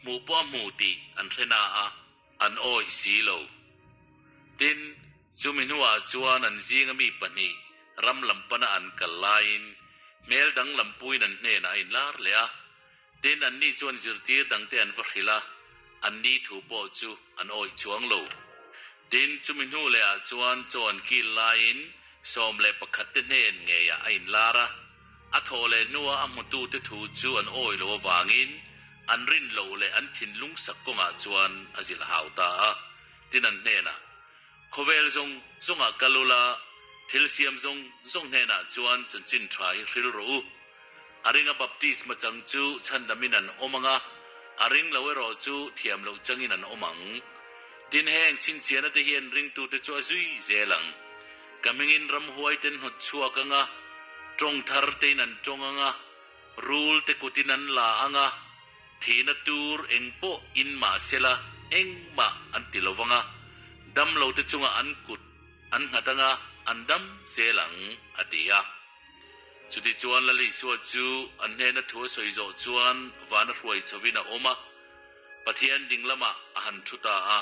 hmuh pawh a hmu tih an hre na a, an awih si lo. Tin, chumi hnuah chuan an zinga mi pahnih ram lam pana an kal laiin hmel dang lampuiin an hnenah a inlar leh a. Tin, anni chuan zirtir dangte an va hrilh a, anni thu pawh chu an awih chuang lo. Tin, chumi hnu lehah chuan chaw an kil laiin 11 te hnen ngeiah a inlar a. A thawh leh hnua a hmutute thu chu an awih loh avangin an rin loh leh an thinlung sak kawngah chuan a zilh hau ta a. Tin, an hnenah, Khawvel zawng zawngah kal ula, thil siam zawng zawng hnenah chuan chanchin tha hi hril rawh u. A ringa baptisma chang chu chhandamin an awm ang a, a ring lo erawh chu thiam loh changin an awm ang. Tin, heng chhinchhiahna te hian ringtute chu a zui zel ang. Ka hmingin ramhuai ten hnawt chhuak ang a, tawng thar tein an tawng ang a, rul te kutin an la ang a, Thihna tur eng pawh in mah sela engmah an ti lo vang a, damlo te chungah an kut an nghat anga an dam zel ang, a ti a. Chutichuan Lal Isua chu an hnena thu a sawi zawh chuan vana hruai chhovin a awm a, Pathian ding lamah a han thu ta a.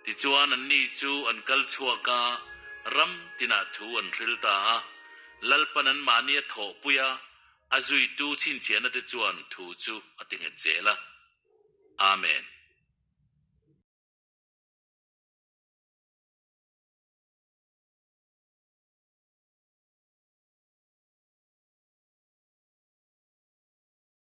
Tichuan anni chu an kal chhuak a, ram tinah thu an hril ta a. Lalpan anmahni a thawhpui a, A zuitu chhinchhiahna te chuan thu chu a ti nghet zel a. Amen.